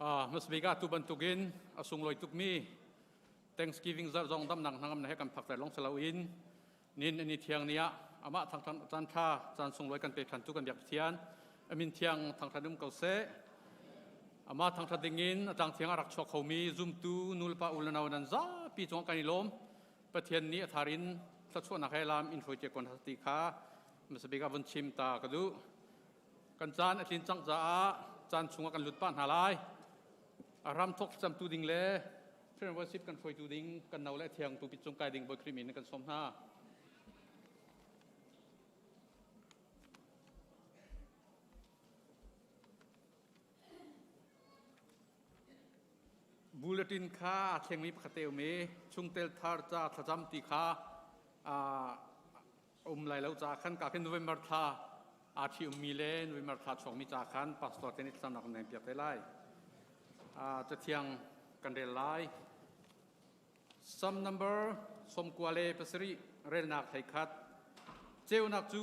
Hmasabik ah tu bantukin a sunglawi tukmi Thanksgiving zarh zong damnak hnangamnak he kan phak ter long silo in nin ani thiang ni ah amah thangthan caan tha caan sunglawi kan pe than tu kan biak Pathian amin thiang thangthan um ko seh. Amah thangthat dingin a tlang thiang a rak chuak khomi zumtu nulepa u le nau nan zapi cungah kan i lawm. Pathian nih a thar in thluachuahnak he lam in hruai cia kon ti kha hmasabik ah vun chim ta ka duh. Kan caan a tlin cang caah caan chungah kan lut pah hna lai. A ram thawk thlacamtu ding le Friend worship kan hruaitu ding kan no le thiang tu cung kai ding Bawi Khrih min in kan sawm hna. Bulletin kha aa thlengmi pakhat te um i chungtel thar ca thlacam ti kha um lai lo ca khan ka khin November thla aa ṭhi ummi le November thla chuakmi ca khan pastor te nih thlacamnak nan piak te lai. Cathiang kan rel lai. Psalm number 97 relnak 11. Ceunak cu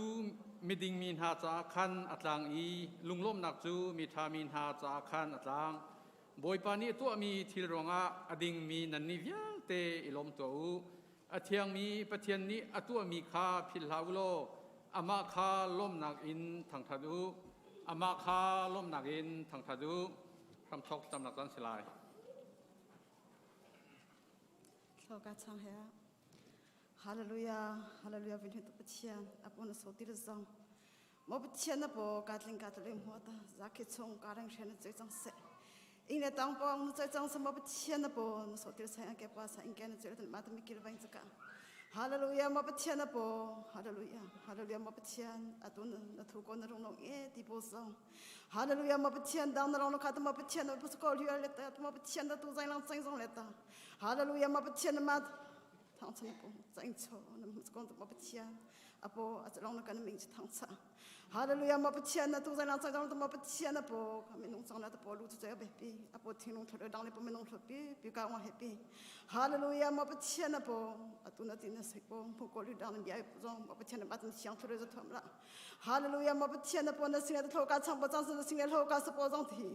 miding mi hna caah khan a tlang i lunglawmhnak cu miṭha mi hna caah khan a tlang. Bawipa nih a tuahmi thil ruangah a dingmi nannih vialte i lawm tuah u. A thiangmi Pathian nih a tuahmi kha philh hlah u law amah kha lawmhnak in thangṭhat u. Amah kha lawmhnak in thangṭhat u. Hramthawk thlacamnak caan si lai. Thloka chang he Hallelujah Hallelujah vin tu Pathian apon so tir zong mo Pathian na po ka tling ka tlem ho ta zakhi chung ka rang hren che chang se ing le tang pong che chang se mo Pathian na po na so tir sai ke pa sa ing ke na che ma ta mi kil vain chaka Hallelujah mo Pathian na po Hallelujah Hallelujah mo Pathian atun na thu ko na rung long e ti po zong Hallelujah ma Pathian dang na rong kha ma Pathian na ko liu le ta ma Pathian da tu zai lang chang zong le ta Hallelujah ma Pathian ma thang chan po chang cho na ko ma Pathian apo achalong na kan ming thang cha Hallelujah ma Pathian na tu zai lang chang zong ma Pathian apo ka minung chang na ta po lu chu chai be pi apo thinglung thlo dang le po minung thlo pi pi ka ngwa happy Hallelujah ma Pathian apo atu na tin na sai po ko lu dang bia zong ma Pathian ma tin siang thlo za thom la Hallelujah mo Pathian na pon na singa thlo ka chang bo chang na singa hlo ka sa po zong thi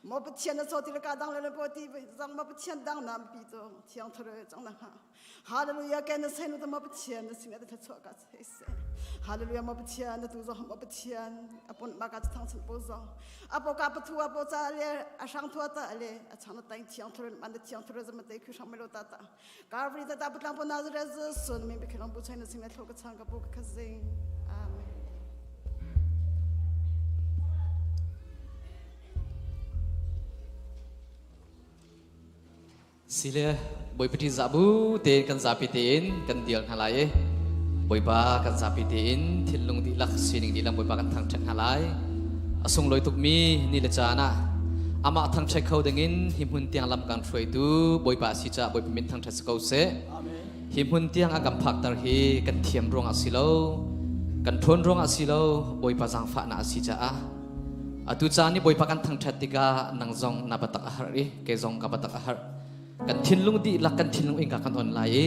mo Pathian na so ti ka dang le po ti zang mo Pathian dang nam pi to thiang thore chang na ha Hallelujah ke na sai nu ta mo Pathian na singa ta thlo ka sai se Hallelujah mo Pathian na tu zo mo Pathian apon ma ka thang chan po zo apo ka pathu apo cha le a sang thua ta le a chang na tang thiang thore man na thiang thore zama te khu sang melo ta ta Calvary ta ta patlang po Nazareth sun min bikhilang bu chai na singa thlo ka chang ka bu ka khazing Amen. Sile Bawipa zabu tein kan zapi tein kan dial hna lai i Bawipa kan zapi tein thinlung dihlak sining dihlak Bawipa kan thangṭhat hna lai. A sunglawi tukmi ni le caan ah amah thangṭhat kho dingin hi hmun tiang lam kan hruaitu Bawipa a si caah Bawipa min thangṭhat si ko seh. Hi hmun tiang a kan phakter hi kan thiam ruangah si lo, kan ṭhawn ruangah si lo, Bawipa zaangfahnak a si caah atu caan i Bawipa kan thangṭhat tikah nang zong na biatak a har i kei zong ka biatak a har. Kan thinlung dihlak kan thinlung innka kan on lai i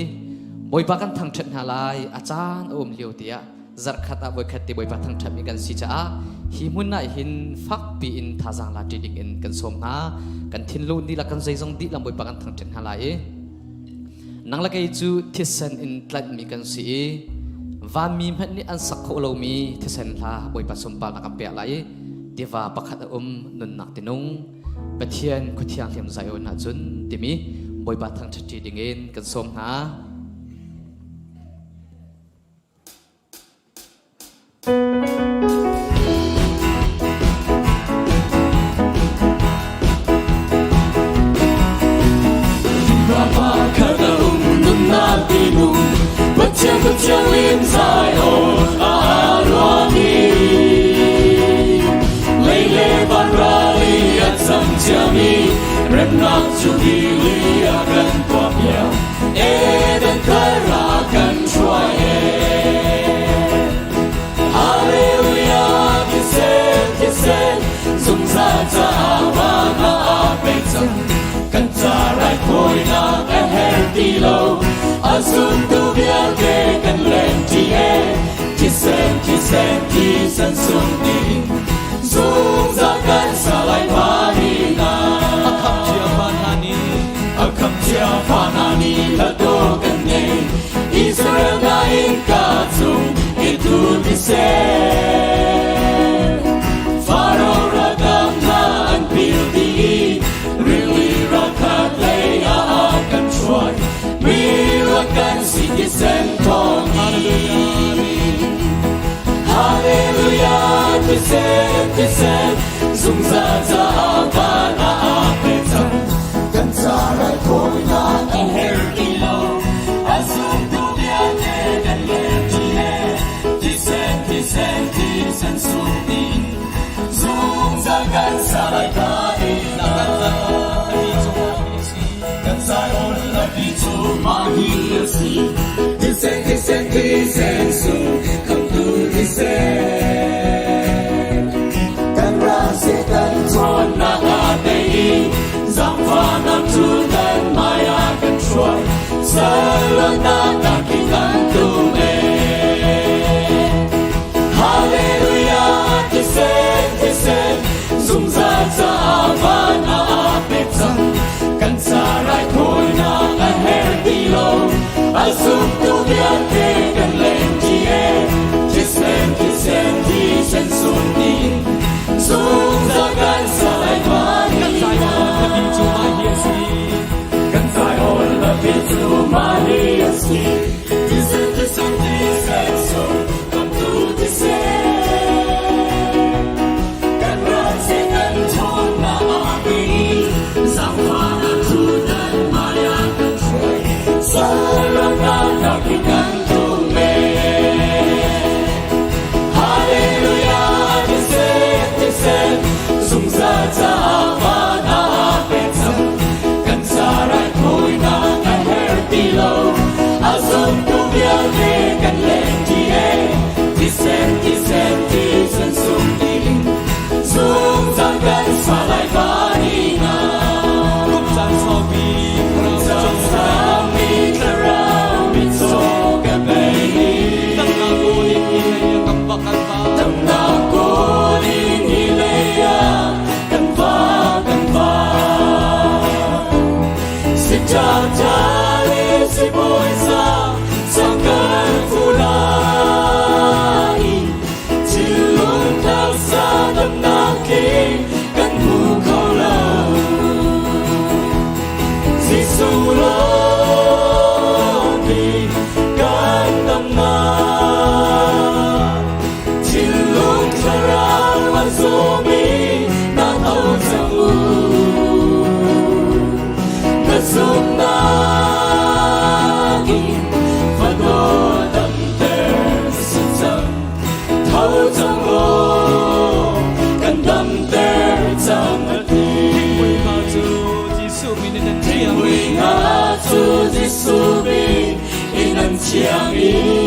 Bawipa kan thangṭhat hna lai a caan a um lio tiah zarhkhat ah voikhat ti Bawipa thangṭhatmi kan si caah hi hmun ah hin fakpi in thazaang la ṭi ding in kan sawm hna. Kan thinlung dihlak kan zeizong dihlak Bawipa kan thangṭhat hna lai i nang le kei cu thisen in tlanhmi kan si i vanmi hmanh nih an sak khawh lomi thisen hla Bawipa sunparnak kan pek lai i tiva pakhat a um nunnak tinung Pathian khuathiang hlim Zion ah cun timi Bawipa thangṭhat ṭi dingin kan sawm hna. Pathian Pathian Zion a ruami Lei le van rali a cang ciami remnak cu li a kan tuahpiak Eden thar a kan hruai e Hallelujah thisen thisen zungzal caah van ah a pek cang kan ca raithawinak a her ti lo a zumtu vialte kan leng ṭi e thisen thisen thisen sung ding zungzal kan sa lai pa ni na. Thisen, thisen, zungzal caah van ah aa pe cang. Kan ca raithawinak a herh ti lo. A zumtu vialte kan leng ṭi he. Thisen, thisen, thisen sung in zungzal kan sa lai ka Kan Zion lampi cu mah hi a si. Thisen, thisen, thisen sung khamtu thisen. Kan ral Satan ṭhawnnak aa tei i zaangfahnak cu nan hmaiah kan hruai. Salnak ah khi kan tum ee. Hallelujah, thisen, thisen, zungzal caah van ah aa pek cang. Kan ca raithawinak a herh ti lo. A zumtu vialte kan leng ṭi ee. Thisen, thisen, thisen sung in zungzal kan sa lai van Kan Zion khuapi cu mah hi a si. Kan Zion lampi cu mah hi a si. Thisen, thisen, thisen sung khamtu thisen. Kan ral Satan ṭhawnnak aa pe i zaangfahnak cu nan hmaiah kan hruai. Salramnak hi kan tlung ee. Hallelujah, thisen, thisen, zungzal caah van ah aa pek cang. Kan ca raithawinak a herh ti lo. A zumtu vialte kan leng ṭi ee. Thisen, thisen, thisen sung in zungzal kan sa lai van in ah. Kum caan saupi Caan saupi thlarau mitcaw ka bei. Damnak kawl in hi lei ah kan va kan va. Damnak kawl in hi lei ah kan va kan va. Si ṭaṭa le si bawi sang kan fu lai. Thinlung taksa damnak tling kan hmu kho lo. Jesuh lawng hi kan damnak. Thinlung thlarau a zawmi na tho cang u. Na zumhnak in fano damter si cang. Tho cang law kan damter cang a ti. Bawipa cu Jesuh min in an thiang. Thinghmui cu Jesuh min in an thiang i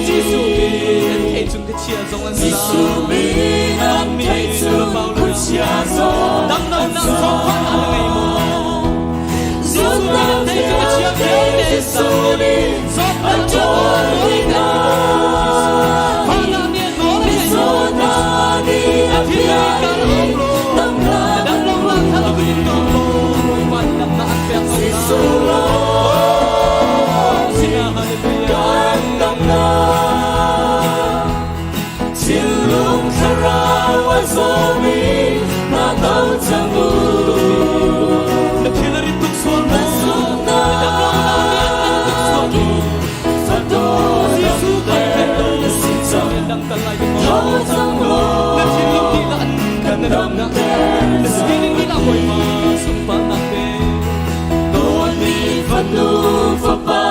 Jesuh min an thei cung khuachia zong an sa. Jesuh min an thei cung khuachia zong Damlonak thawngpang na ngei maw? Jesuh min an thei cung khuachia vialte an sa. Jesuh nih Zawtnak an ṭhawl dih hna. Fahnak nih a nawl a ngei maw? Zawtnak nih a phiah i damnak Damlonak kha a vun in law Bawipa nih damnak an pek ko hna. Jesuh lawng Sinah hallelujah. kan damnak. Thinlung thlarau a zawmi na do cang u. Na thil a rit tuk sual maw? Na damlonak nih an rit tuk sual maw? Fado Jesuh kan khen law na si cang. Damter lai ding Tho maw? cang law Na thinlung dihlak kan na damnak. damter Na sining dihlak Bawipa sunparnak pe. Dawtmi fanu fapa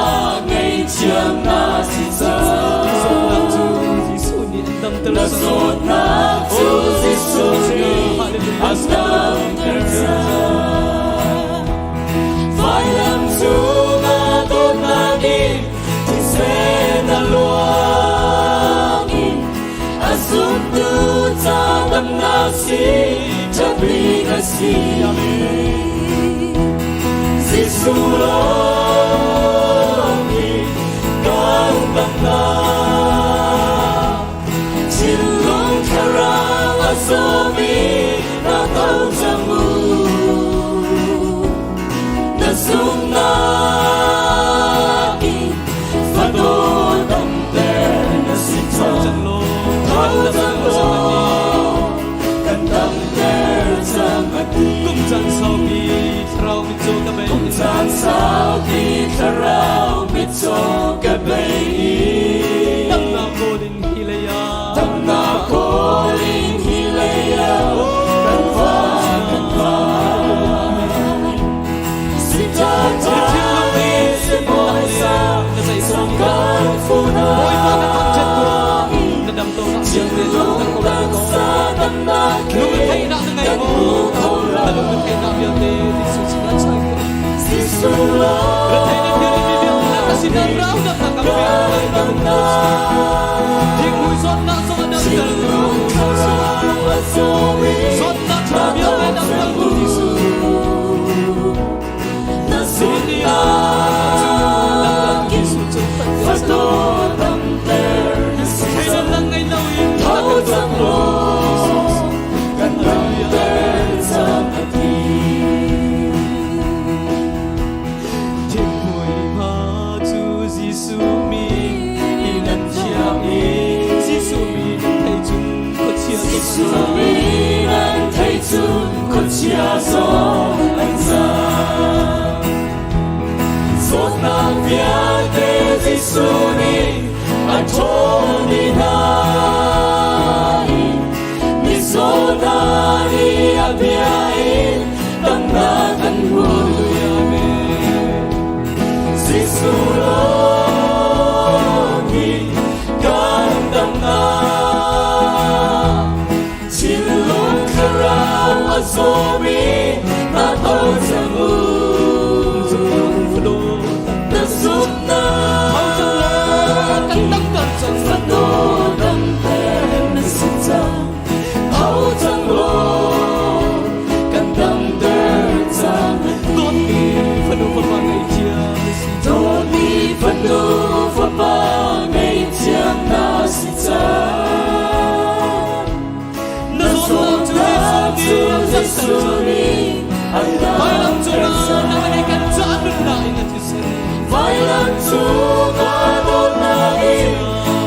ngeichiam na si cang. Zawtnak cu Jesuh nih an damter Na cang. zawtnak cu Jesuh nih an damter cang. Vailam cungah dawtnak in thisen a luang i a zumtu ca damnak si ṭhatbik a si. Jesuh lawng hi kan damnak. Thinlung thlarau a zawmi na tho cang u. Na zumhnak in fano damter na si Tho cang. cang law Tho kan cang damter cang a ti. law kan damter cang a ti. Kum caan saupi thlarau mitcaw ka bei. Kum caan saupi thlarau mitcaw ka bei. Damnak kawl in hi lei ah. Damnak kawl in hi lei Hallelujah in damnak kan hmu. Jesuh lawng hi kan damnak. Thinlung thlarau a zawmi na tho cang u. Na zumhnak fano damter na si cang. Tho cang law kan damter cang a ti. Dawtmi fanu fapa ngaihchia na si. Dawtmi fanu fapa ngaihchia na si cang. Na zawtnak cu Jesuh nih an Vailam damter cungah cang. nang le kan caah nunnak in a thisen. Vailam cungah dawtnak in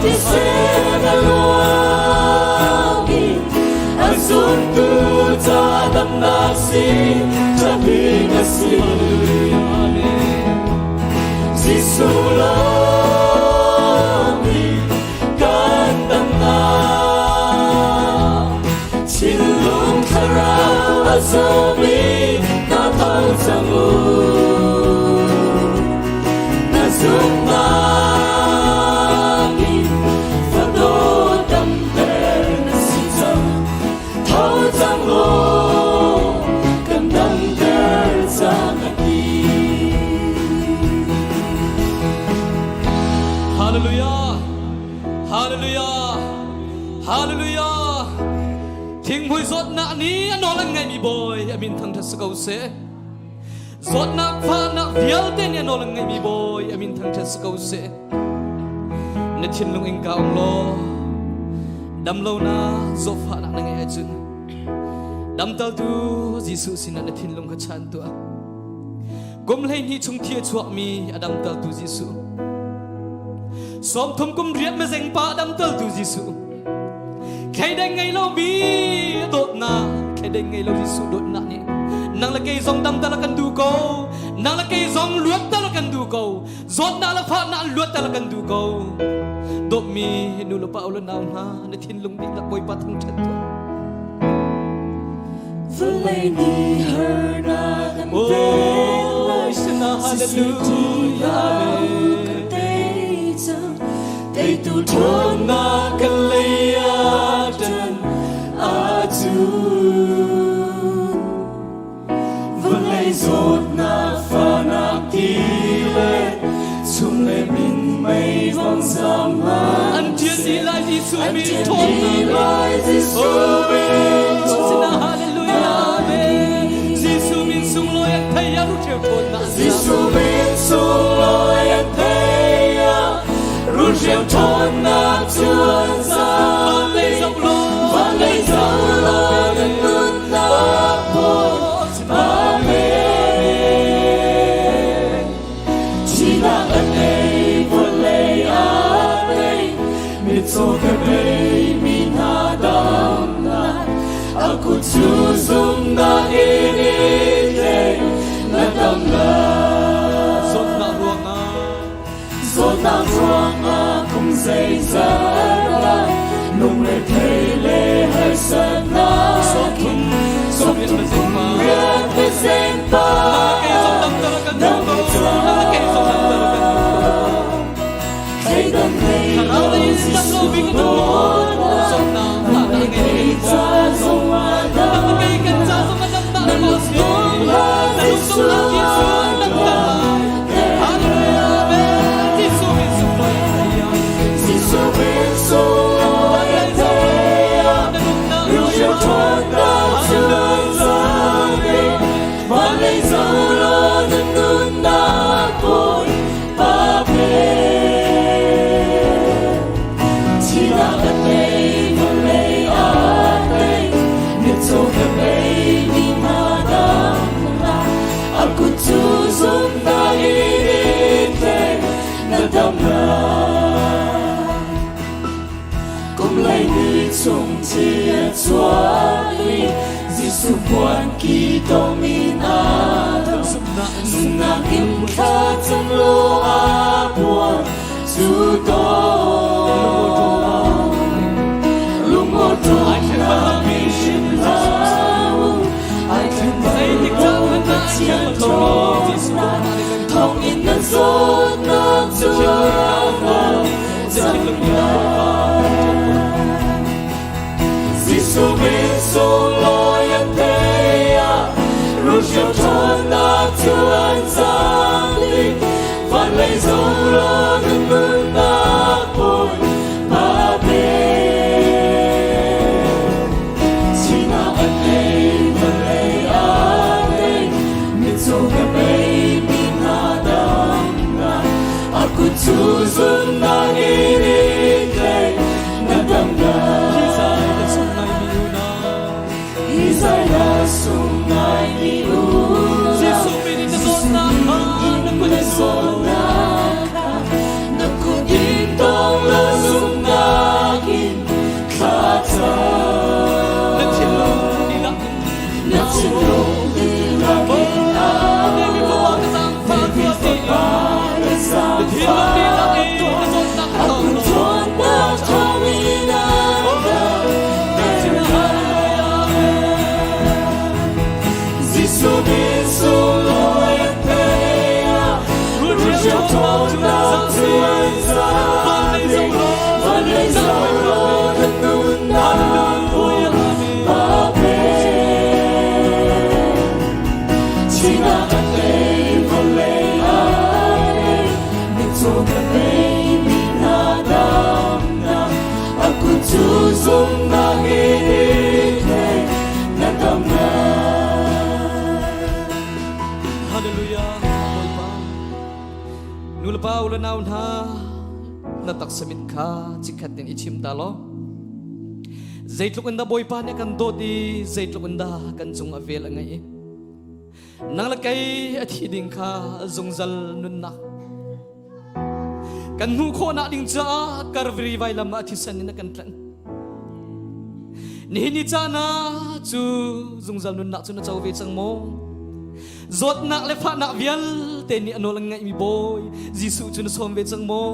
thisen a luang i a zumtu ca damnak si ṭha bik a si. Jesuh lawng hi kan damnak. Thinlung thlarau a zawmi na tho cang u. Na zumhnak in fano damter na si cang. Tho cang law kan damter cang a ti. Hallelujah! Hallelujah! Hallelujah! Thinghmui zawtnak nih a nawl an ngaihmi Bawi a min thangṭhat si ko seh. Zawtnak fahnak vialte nih a nawl an ngaihmi Bawi a min thangṭhat si ko seh. Na thinlung innka um law damlonak zawtfahnak na ngeih ahcun damtaltu Jesuh sinah na thinlung kha chan tuah. Kum 12 chung thi a chuakmi a damtaltu Jesuh. 30 kum riat mezeng pa a damtaltu Jesuh. Thleideng ngei lomi a dawtnak, thleideng ngei lo Jesuh dawtnak nih nang le kei zong damter a kan duh ko. Nang le kei zong luatter a kan duh ko. Zawtnak le fahnak luatter a kan duh ko. Dawtmi nu le pa u le nau hna, na thinlung dihlak Bawipa thangṭhat tuah. Vawlei nih harnak an pek lai. Hallelujah. Kan tei cang. Teitu ṭhawnnak kan lei ah ṭan ahcun. Vawlei zawtnak fahnak ti le chum le minmei vang zam hlah. An ṭian dih lai Jesuh An min ṭian ṭhawnnak. dih lai Jesuh min Sina hallelujah amen. Jesuh min sunglawi an thei a rulhreu ṭhawnnak. Jesuh min sunglawi an thei a rulhreu ṭhawnnak cu an Van lei zam. zoh law. Van lei zoh law na nunnak pawl. Amen. Thihnak a tei, vawlei a tei, mitcaw kebei mi hna damnak. A kut cu zumhnak in i tlei, na dam lai. Zawtnak ruangah. Zawtnak ruangah kum zeizat dah lungrethei le harsatnak 30 30 mezeng pa. riat mezeng pa. Nang le kei zong damter a kan duh ko. Nang le kei zong damter a kan duh ko. Thleidang ngei Thlarau lei in dam lo bik kan um maw? Zawtnak fahnak a ngei mi kan um maw? Nang le kei kan ca zong a damnak na kawl si. Na lungdongnak Jesuh an damter lai. Hallelujah. Amen. Jesuh min sunglawi an thei a. Jesuh min sunglawi an thei a Na nunnak rulhreu ṭhawnnak cu an zam i. Van lei zoh law na nunnak Bawipa pe. Thihnak a tei, vawlei a tei, mitcaw kebei mi hna damnak. A kut cu zumhnak in i tlei, na dam lai. Kum 12 chung thi a chuakmi Jesuh puanki tawng in a dam. Zumhnak in thlacam law a puan cu tawng. Lungmawṭawmnak in hrim hlah u, ṭhawnnak thawngin nan zawtnak cu a cang lai. Jesuh min sunglawi an thei ah Russia ṭhawnnak cu an zang dih. Van lei zong law na nunnak Bawipa pe. Thihnak a tei, vawlei a tei, mitcaw ka bei mi hna damnak. A kut cu zumhnak in i tlaih, na dam lai. Hi zai na sung ngaimi unau. Hi zai na sung ngaimi unau. Jesuh min in na zawtnak kha na kut in zawtnak kha na kut in tawng law zumhnak in thla cam. Na thinlung dihlak in Na thinlung dihlak in David fapa ka zaangfah tuah ti Fapa ka Na thinlung dihlak in na zawtnak kha A tawng kut law. ṭhawnnak thawngin a damter Jesuh min sunglawi an thei ah Russia ṭhawnnak cu an zang dih. Van lei zoh law na nunnak Bawipa pe. Thihnak a tei, vawlei a tei, mitcaw ka bei mi hna damnak. A kut cu zumhnak in i tlaih, na dam lai. Hallelujah. Bawipa. Nulepa u le nau hna, na taksa mit kha chikkhat in i chim ta law. Zeitluk in dah Bawipa nih kan dawt i zeitluk in dah kan cung a vel a ngeih i nang le kei a thi ding kha zungzal nunnak kan hmuh khawhnak ding caah Calvary vailam ah thisen in a kan tlanh. Nihin ni caan ah cu zungzal nunnak cu na co ve cang maw? Zawtnak le fahnak vialte nih a nawl an ngaihmi Bawi Jesuh cu na sawm ve cang maw?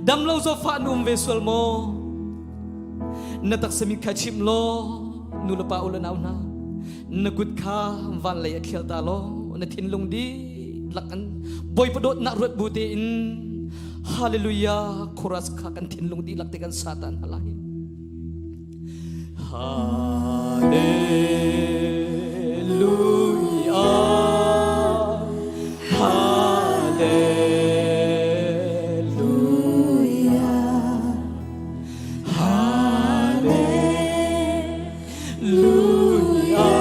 Damlo zawtfah na um ve sual maw? Na taksa mit kha chim law nu le pa u le nau hna na kut kha van lei a thial ta law na thinlung dihlak an Bawipa dawtnak ruat bu tein Hallelujah chorus kha kan thinlung dihlak te kan sa ta hna lai. Hallelujah Hallelujah Hallelujah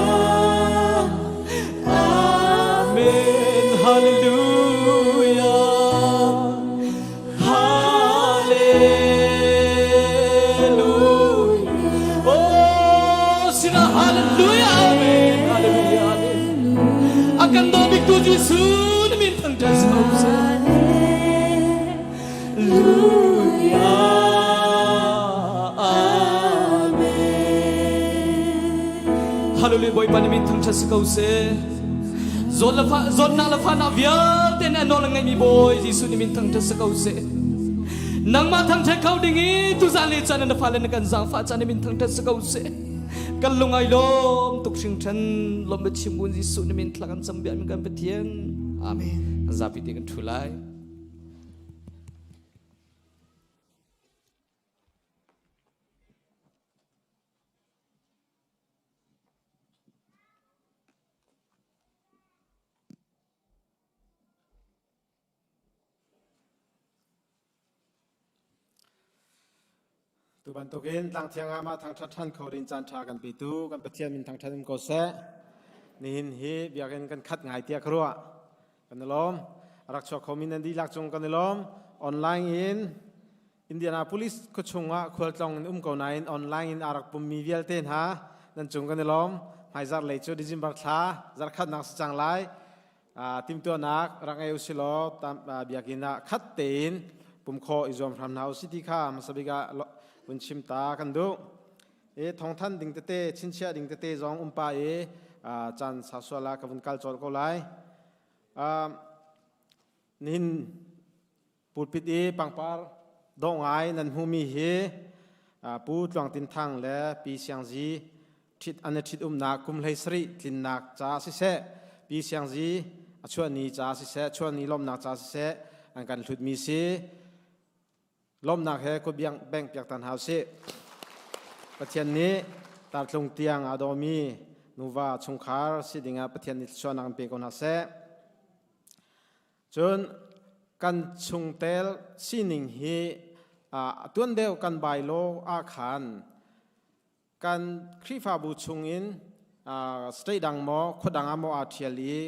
Amen Hallelujah Hallelujah Oh sina Hallelujah Amen Hallelujah Amen Akan daw bik tu Jesuh na min thangṭhat si ko seh Hallelujah Amen Hallelujah Bawipa na min thangṭhat si ko seh Zawtnak le fahnak vialte na nawl a ngeimi Bawi Jesuh nih min thangṭhat si ko seh. Nangmah thangṭhat kho ding i tuzan le caan na fale na kan zaangfah caan min thangṭhat si ko seh. Kan lung ai lawm tuk hringhran lawm chim un Jesuh nih min thla kan cam bia min kan Pathian. Amen. Zapi te kan ṭhu lai. Tu bantukin tlangthiang ah mah thangṭhat ṭhan kho ding caan ṭha kan petu kan Pathian min thangṭhat um ko seh. Nihin hi biakinn kan khat ngai tiah ka ruah. Kan i lawm. A rak chuak khomi nan dihlak cung kan i lawm. Online in Indianapolis khuachung ah khualtlawng in um ko nain online in aa rak pummi vialte hna nan cung kan i lawm. Hmaizarh lei cu December thla zarhkhatnak si cang lai. Timhtuahnak rak ngei usih law biakinn ah khat tein pum khawh i zuam hram hna usih ti kha hmasa bik ah vun chim ta kan duh. E thawngthan ding tete chinchiah ding tete zong um pa i caan sau sual ah ka vun kal colh ko lai. Nihin Pulpit i pangpar dawh ngai nan hmuhmi hi Pu Tluang Tin Thang le Pi Siang Zi ṭhit an i ṭhit-umnak kum 17 tlinnak caah siseh, Pi Siang Zi a chuah ni ca siseh, chuah ni lawmhnak ca siseh an kan hlutmi si. Lawmhnak he kutbiang bengh piak tan hau sih. Pathian nih tartlung tiang aa dawmi nuva chungkhar si dingah Pathian nih thluachuahnak in pe ko hna seh. Cun kan chungtel sining hi tuan deuh kan bylaw ah khan kan Khrihfabu chungin state dang maw khua dang ah maw aa ṭhial i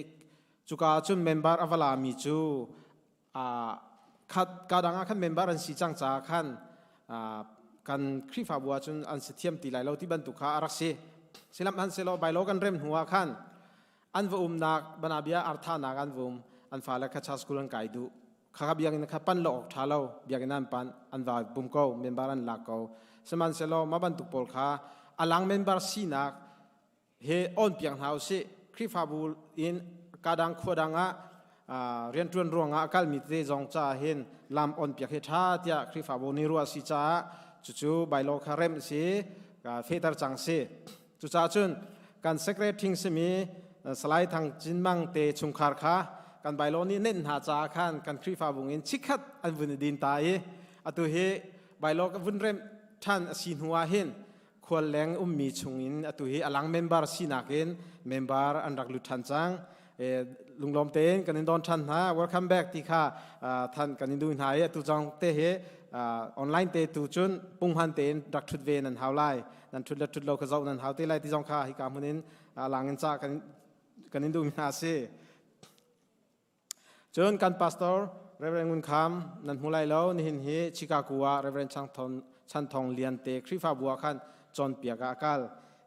cuka ah cun member a va lami cu khat ka dang ah khan member an si cang caah khan kan Khrihfabu ah cun an si thiam ti lai lo ti bantuk kha a rak si. Sihmanhsehlaw bylaw kan rem hnu ah khan an va umnak banabia arthanak an va um an fale kha cha school an kai duh kha kha biakinn kha pan lo awk ṭha lo biakinn an pan an va bum ko member an lak ko sihmanhsehlaw mah bantuk pawl kha alang member sinak he on piak hna usih Khrihfabu in kadang khua dang ah rianṭuan ruangah a kalmi tete zong caah hin lam on piak hi ṭha tiah Khrihfabu nih ruah si caah cucu bylaw kha remh si fehter cang si. Cucaah cun kan secretary simi Salai Thang Cin Mang te chungkhar kha kan bylaw nih nenh hna caah khan kan Khrihfabu in chikkhat an vun i din ta i atu hi bylaw ka vun remh ṭhan a si hnu ah hin khual leng ummi chungin atu hi alang member sinak in member an rak lut ṭhan cang. Lunglawm tein kan in don ṭhan hna. Welcome back ti kha than kan in duh hna i atu zong te hi online te tu cun punghman tein rak ṭhut ve nan hau lai. Nan ṭhut le ṭhut lo kha zoh nan hau te lai ti zong kha hika hmun in lang in ca kan in duh hna si. Cun kan pastor Reverend Ngun Kham nan hmu lai lo nihin hi Chicago ah Reverend Chang Thon Chan Thong Lian te Khrihfabu ah khan cawnpiak ah a kal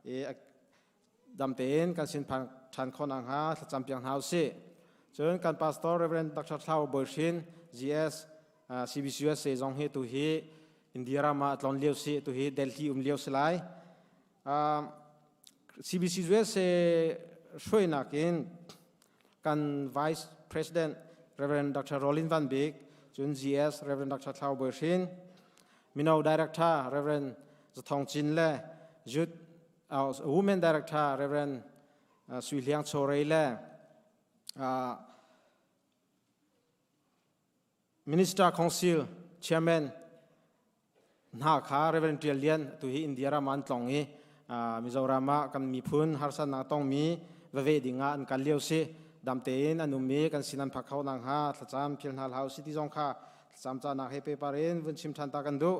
i dam tein kan sin phan ṭhan khawh nakhnga thlacam piak hna usih. Cun kan pastor Reverend Dr. Thlau Bawihrin GS CBCUSA zong hi tu hi India ram ah tlon lio si tu hi Delhi um lio si lai. CBCUSA hruainak in kan Vice President Reverend Dr. Rolin Van Bik, cun GS Reverend Dr. Thlau Bawihrin, Mino Director Reverend Zathong Cin le Youth Women Director Reverend Sui Hliang Chorei le Minister Council Chairman hna kha Reverend Tial Lian tu hi India ram an tlong i Mizoram ah kan miphun harsatnak tongmi vave ding ah an kal lio si dam tein an um i kan sin an phak kho nang ha thlacam phil hna hlau si ti zong kha thlacam canak he paper in vun chim than ta kan duh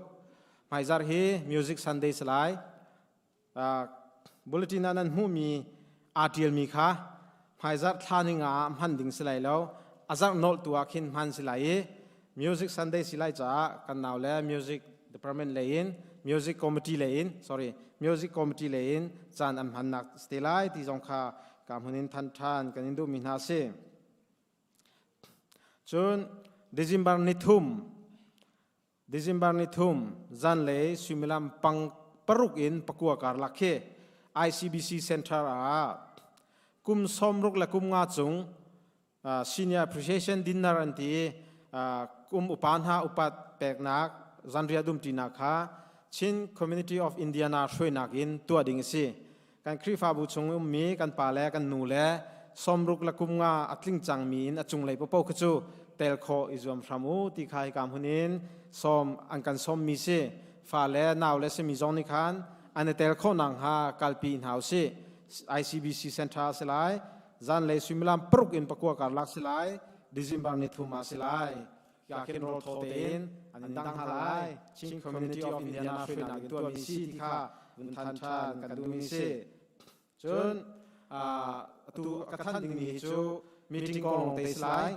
hmaizar hi music sunday salai Bulletin ah nan hmuhmi aa ṭialmi kha hmaizarh thla ning ah hman ding si lai lo. A zarh nolh tu ah khin hman si lai i Music Sunday si lai caah kan nau le Music Department lei in Music Committee lei in sorry Music Committee lei in caan an hmannak si te lai ti zong kha ka hmun in than ṭhan kan in duhmi hna a si. Cun December ni thum December ni thum zanlei suimilam pang paruk in pakua karlak khi ICBC Center ah kum sawmruk le kum nga cung senior appreciation dinner an ti i kum upa hna upat peknak zanriah dumṭinak kha Chin Community of Indiana hruainak in tuah ding a si. Kan Khrihfabu chung ummi kan pa le kan nu le sawmruk le kum nga a tling cangmi in a cunglei paohpaoh kha cu tel khawh i zuam hram u ti kha hika hmun in sawm an kan sawmmi si. Fa le nau le simi zong nih khan an i tel khawh nakhnga kalpi hna u sih. ICBC Center a si lai. Zanlei suimilam paruk in pakua karlak si lai. December ni thum ah si lai. Ka khin rawl thaw tein an in dang hna lai. Chin Community of Indiana hruainak in tuahmi si ti kha vun than ṭhan kan duhmi si. Cun atu ka than dingmi hi cu meeting kong lawng te si lai.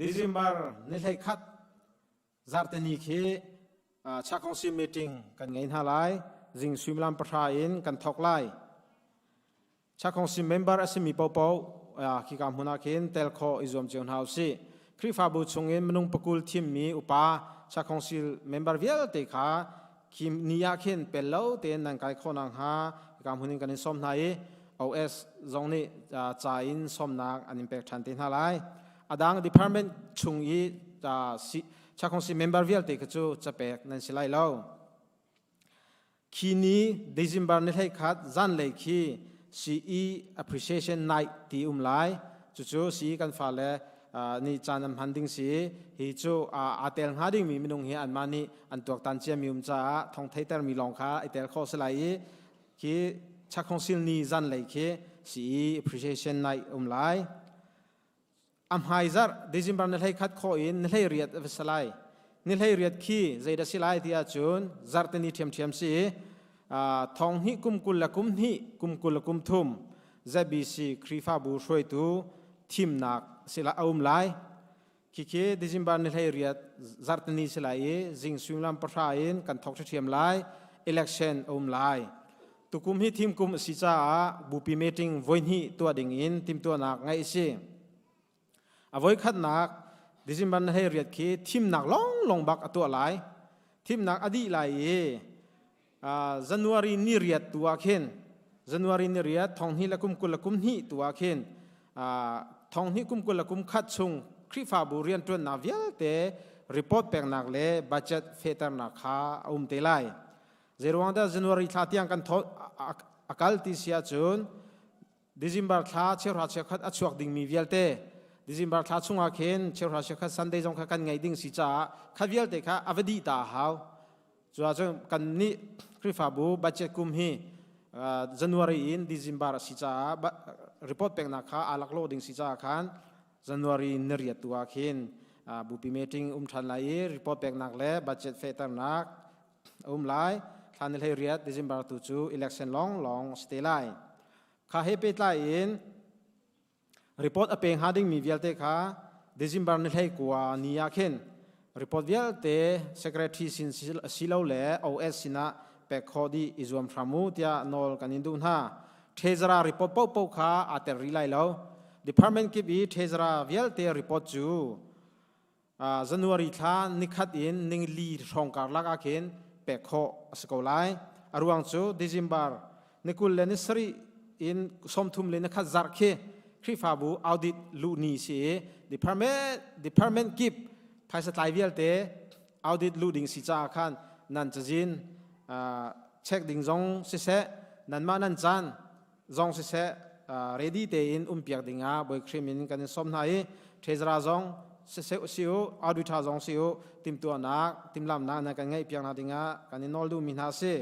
December ni 11 zarhteni khi Chakongsi meeting kan ngei hna lai. Zing suimilam pahra in kan thawk lai. Chakongsi member a simi paohpaoh khika hmun ah khin tel khawh i zuam cio hna usih. Khrihfabu chungin minung pakul thimmi upa Chakongsi member vialte kha khi ni ah khin pel lo tein nan kai khawh nakhnga hika hmun in kan in sawm hna i OS zong nih ca in sawmnak an in pek ṭhan te hna lai. A dang department chung i Chakongsi member vialte kha cu capek nan si lai lo. Khi ni December ni 11 zanlei khi CE Appreciation Night ti um lai. Cucu CE kan fale nih caan an hman ding si. Hi cu aa tel hnga dingmi minung hi anmah nih an tuaktan ciami um caah thong theitermi lawng kha i tel khawh si lai i khi Chakhongsil ni zanlei khi CE Appreciation Night um lai. A hmaizarh December ni 11 khawh in ni 18 a va si lai. Ni 18 khi zeidah si lai ti ahcun zarhteni ṭhiamṭhiam si i thong hnih kum 20 le kum hnih kum 20 le kum thum ZBC Khrihfabu hruaitu thimnak si a um lai. Khikhi December ni 18 zarhteni si lai i zing suimilam 9 in kan thawk ṭhiam lai. Election a um lai. Tukum hi thim kum a si caah bupi meeting voihnih tuah ding in timhtuahnak ngeih a si. A voikhatnak December ni 18 khi thimnak lawnglawng bak a tuah lai. Thimnak a dih lai i January ni riat tu ah khin January ni riat thong hnih le kum 20 le kum hnih tu ah khin thong hnih kum 20 le kum khat chung Khrihfabu rianṭuannak vialte report peknak le budget fehternak kha a um te lai. Zeiruang dah January thla tiang kan a kal ti si ahcun December thla cheuhra cheukhat a chuak dingmi vialte December thla chungah khin cheuhra cheukhat Sunday zong kha kan ngei ding si caah kha vialte kha a va dih ta a hau. Cu ahcun kan nih Khrihfabu budget kum hi January in December a si caah report peknak kha aa laklawh ding si caah khan January ni riat tu ah khin bupi meeting um ṭhan lai i report peknak le budget fehternak a um lai. Thla ni 18 December tu cu election lawnglawng a si te lai. Kha he pehtlai in report a pe hnga dingmi vialte kha December ni 19 ni ah khin report vialte secretary sin silo le OS sinah pek khawh dih i zuam hram u tiah nawl kan in duh hna. Treasurer report paohpaoh kha aa tel rih lai lo. Department kip i treasurer vialte report cu January thla nikhat in ningli hrawng karlak ah khin pek khawh a si ko lai. A ruang cu December ni 20 le ni sarih in 31 le nikhat zarh khi Khrihfabu audit luh ni si i department kip phaisa tlai vialte audit luh ding si caah khan nan cazin check ding zong siseh nanmah nan caan zong siseh ready tein umpiak dingah Bawi Khrih min kan in sawm hna i treasurer zong siseh si u auditor zong si u timtuahnak timlamnak nan kan ngeih piak hna dingah kan in nawl duhmi hna si.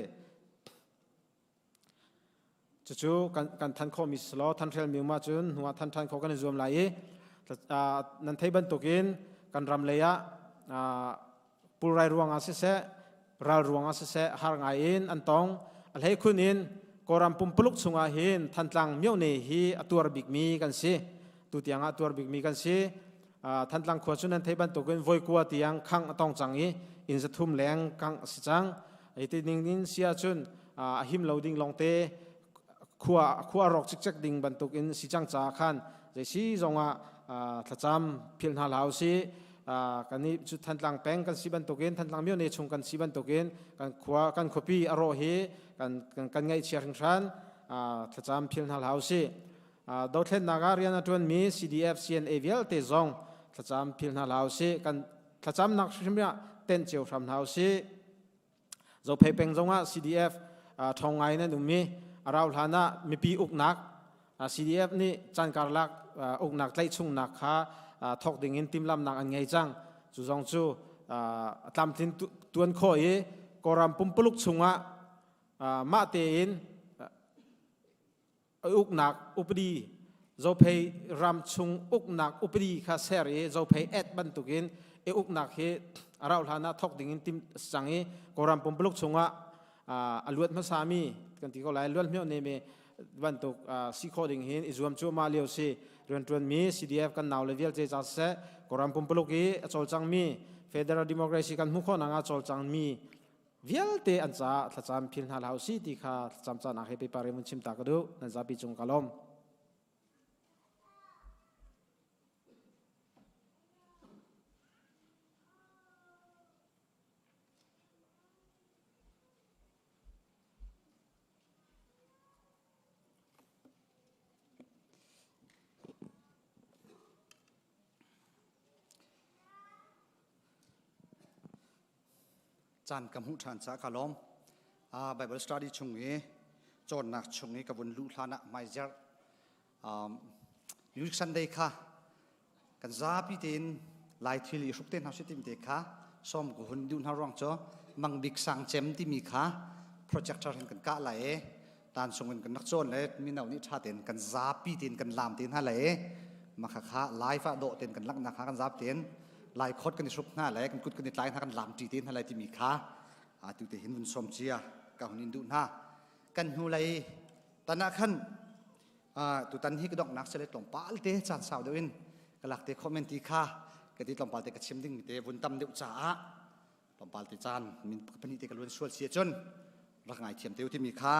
Cucu kan than khawhmi si law than hrelmi um ahcun hnu ah than ṭhan khawh kan i zuam lai i nan thei bantukin kan ram lei ah pulrai ruangah siseh ral ruangah siseh har ngai in an tong. A hleikhun in Kawlram pumpuluk chungah hin Thantlang myone hi a tuar bikmi kan si. Tu tiangah a tuar bikmi kan si. Thantlang khua cu nan thei bantukin voikua tiang khang a tong cang i inn 300 leng kangh a si cang. Hi ti ning in si ahcun a him lo ding lawngte khua khua rawk cikcek ding bantukin si cang caah khan zeisi zongah thlacam philh hna hlah usih. Kan nih cu Thantlang peng kan si bantukin Thantlang myone chung kan si bantukin kan khua kan khuapi a rawh hi kan kan ngaihchia hringhran. Thlacam philh hna hlah usih. Dothlennak ah rian a ṭuanmi CDF CNA vialte zong thlacam philh hna hlah usih. Kan thlacamnak hrim ah tenh cio hram hna usih. Zophei peng zongah CDF ṭhawng ngai in an um i a rau hlan ah mipi uknak CDF nih caan karlak uknak tlaihchungnak kha thawk ding in timhlamhnak an ngei cang. Cu zong cu tlamtlin tuan khawh i Kawlram pumpuluk chungah mah tein uknak upadi Zophei ram chung uknak upadi kha ser i Zophei et bantukin i uknak hi a rauh hlan ah thawk ding in tim cang i Kawlram pumpuluk chungah a luat hmasami kan ti ko lai luat hmioh ne mi bantuk si khawh ding hin i zuam cuahmah lio si. Rianṭuanmi CDF kan nau le vialte ca siseh Kawlram pumpuluk i a cawlcangmi Federal Democracy kan hmuh khawh nak ah cawlcangmi vialte an caah thlacam phil hna hlah usih ti kha thlacam cahnak he paper in vun chim ta ka duh. Nan zapi cung ka lawm. Caan ka hmuh ṭhan caah ka lawm. Bible study chung i Cawnnak chung i ka vun luh hlan ah hmaizerh um, Music Sunday kha kan zapi tein Lai thil i hruk te hna si tim te kha som ko hun duh hna ruang cu Mang Bik Sang Cem timi kha projector hin kan kah lai i tan sung in kan rak cawn le mino nih tha tein kan zapi tein kan lam te hna lai i makha kha live ah dawh tein kan langhnak kha kan zap tein lai khot kan i hruk hna le kan kut kan i tlai hna kan lam ṭi te hna lai timi kha atu te hin vun som cia ka hun in duh hna. Kan hnu lei tan ah khan tutan hi ka donghnak sele tlawmpal te caan sau deuh in ka lak te comment ti kha ka ti tlawmpal te ka chim ding te vun tam deuh caah tlawmpal te caan min pahnih te ka luan sual si cun rak ngai thiam te timi kha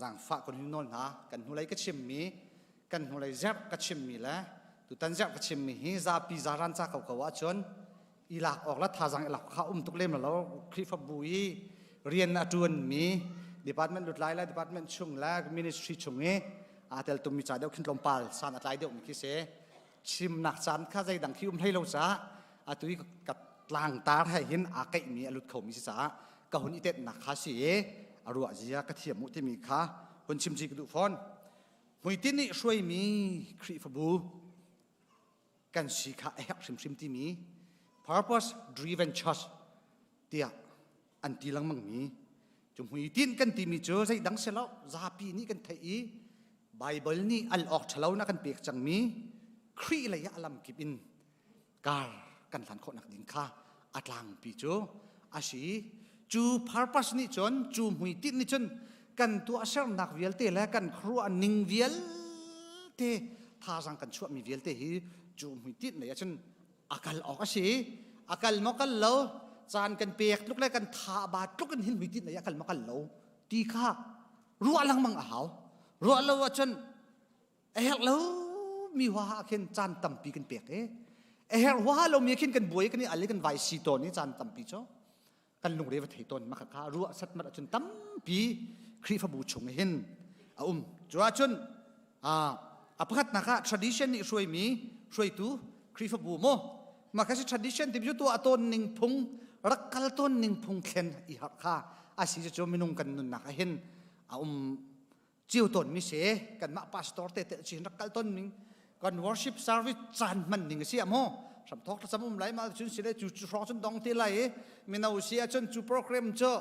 zaangfah kun hin nawl hna. Kan hnulei ka chimmi, kan hnulei zerh ka chimmi le tutan zerh ka chimmi hi zapi zaran ca ko ko ahcun i lak awk la thazaang i lak kha um tuk lem lo. Khrihfabu i rian a ṭuanmi department lutlai le department chung le ministry chung i aa tel tummi ca deuh khin tlawmpal san a tlai deuhmi khi si. Chimnak caan kha zeidang khi um hlei lo caah atu i ka tlangtar he hin aa keihmi a lut khomi si caah ka hun i tetnak kha si i a ruah zia ka thiam mu timi kha hun chim ci ka duh fawn. Hmuitinh nih hruaimi Khrihfabu kan si kha a herh hrimhrim timi purpose driven church tiah an ti lengmang mi cu hmuitinh kan timi cu zeidang si lo, zapi nih kan theih i Bible nih al awk ṭhalo na kan pek cangmi Khrih lei ah a lamkip in kar kan hlan khawhnak ding kha a tlangpi cu a si. Cu purpose nih cun, cu hmuitinh nih cun kan tuahsernak vialte le kan khuaruah ning vialte, thazaang kan chuahmi vialte hi cu hmuitinh lei ah cun a kal awk a si. A kal maw kal lo, caan kan pek tluk le kan tha ba tluk in hin hmuitinh lei ah kal maw kal lo ti kha ruah lengmang a hau. Ruah lo ahcun a herh lo mi huaha khin caan tampi kan pek i a herh huaha lo mi khin kan buai, kan i al i kan vai si tawn i caan tampi cu kan lungre va thei tawn. Maka kha ruah satmat ahcun tampi Khrihfabu chung hin a um. Cu ahcun a pakhatnak ah tradition nih hruaimi hruaitu Khrihfabu mu maka si. Tradition ti cu tuah tawn ning phung, rak kal tawn ning phung thlen i harh kha a si. Cu minung kan nunnak ah hin a um cio tawn mi si. Kanmah pastor te te chin rak kal ton ning, kan worship service caan hman ning si amo hram thok thlacam um lai ma cun si le cu cu hrawng cun dong te lai i mino si ahcun cu program cu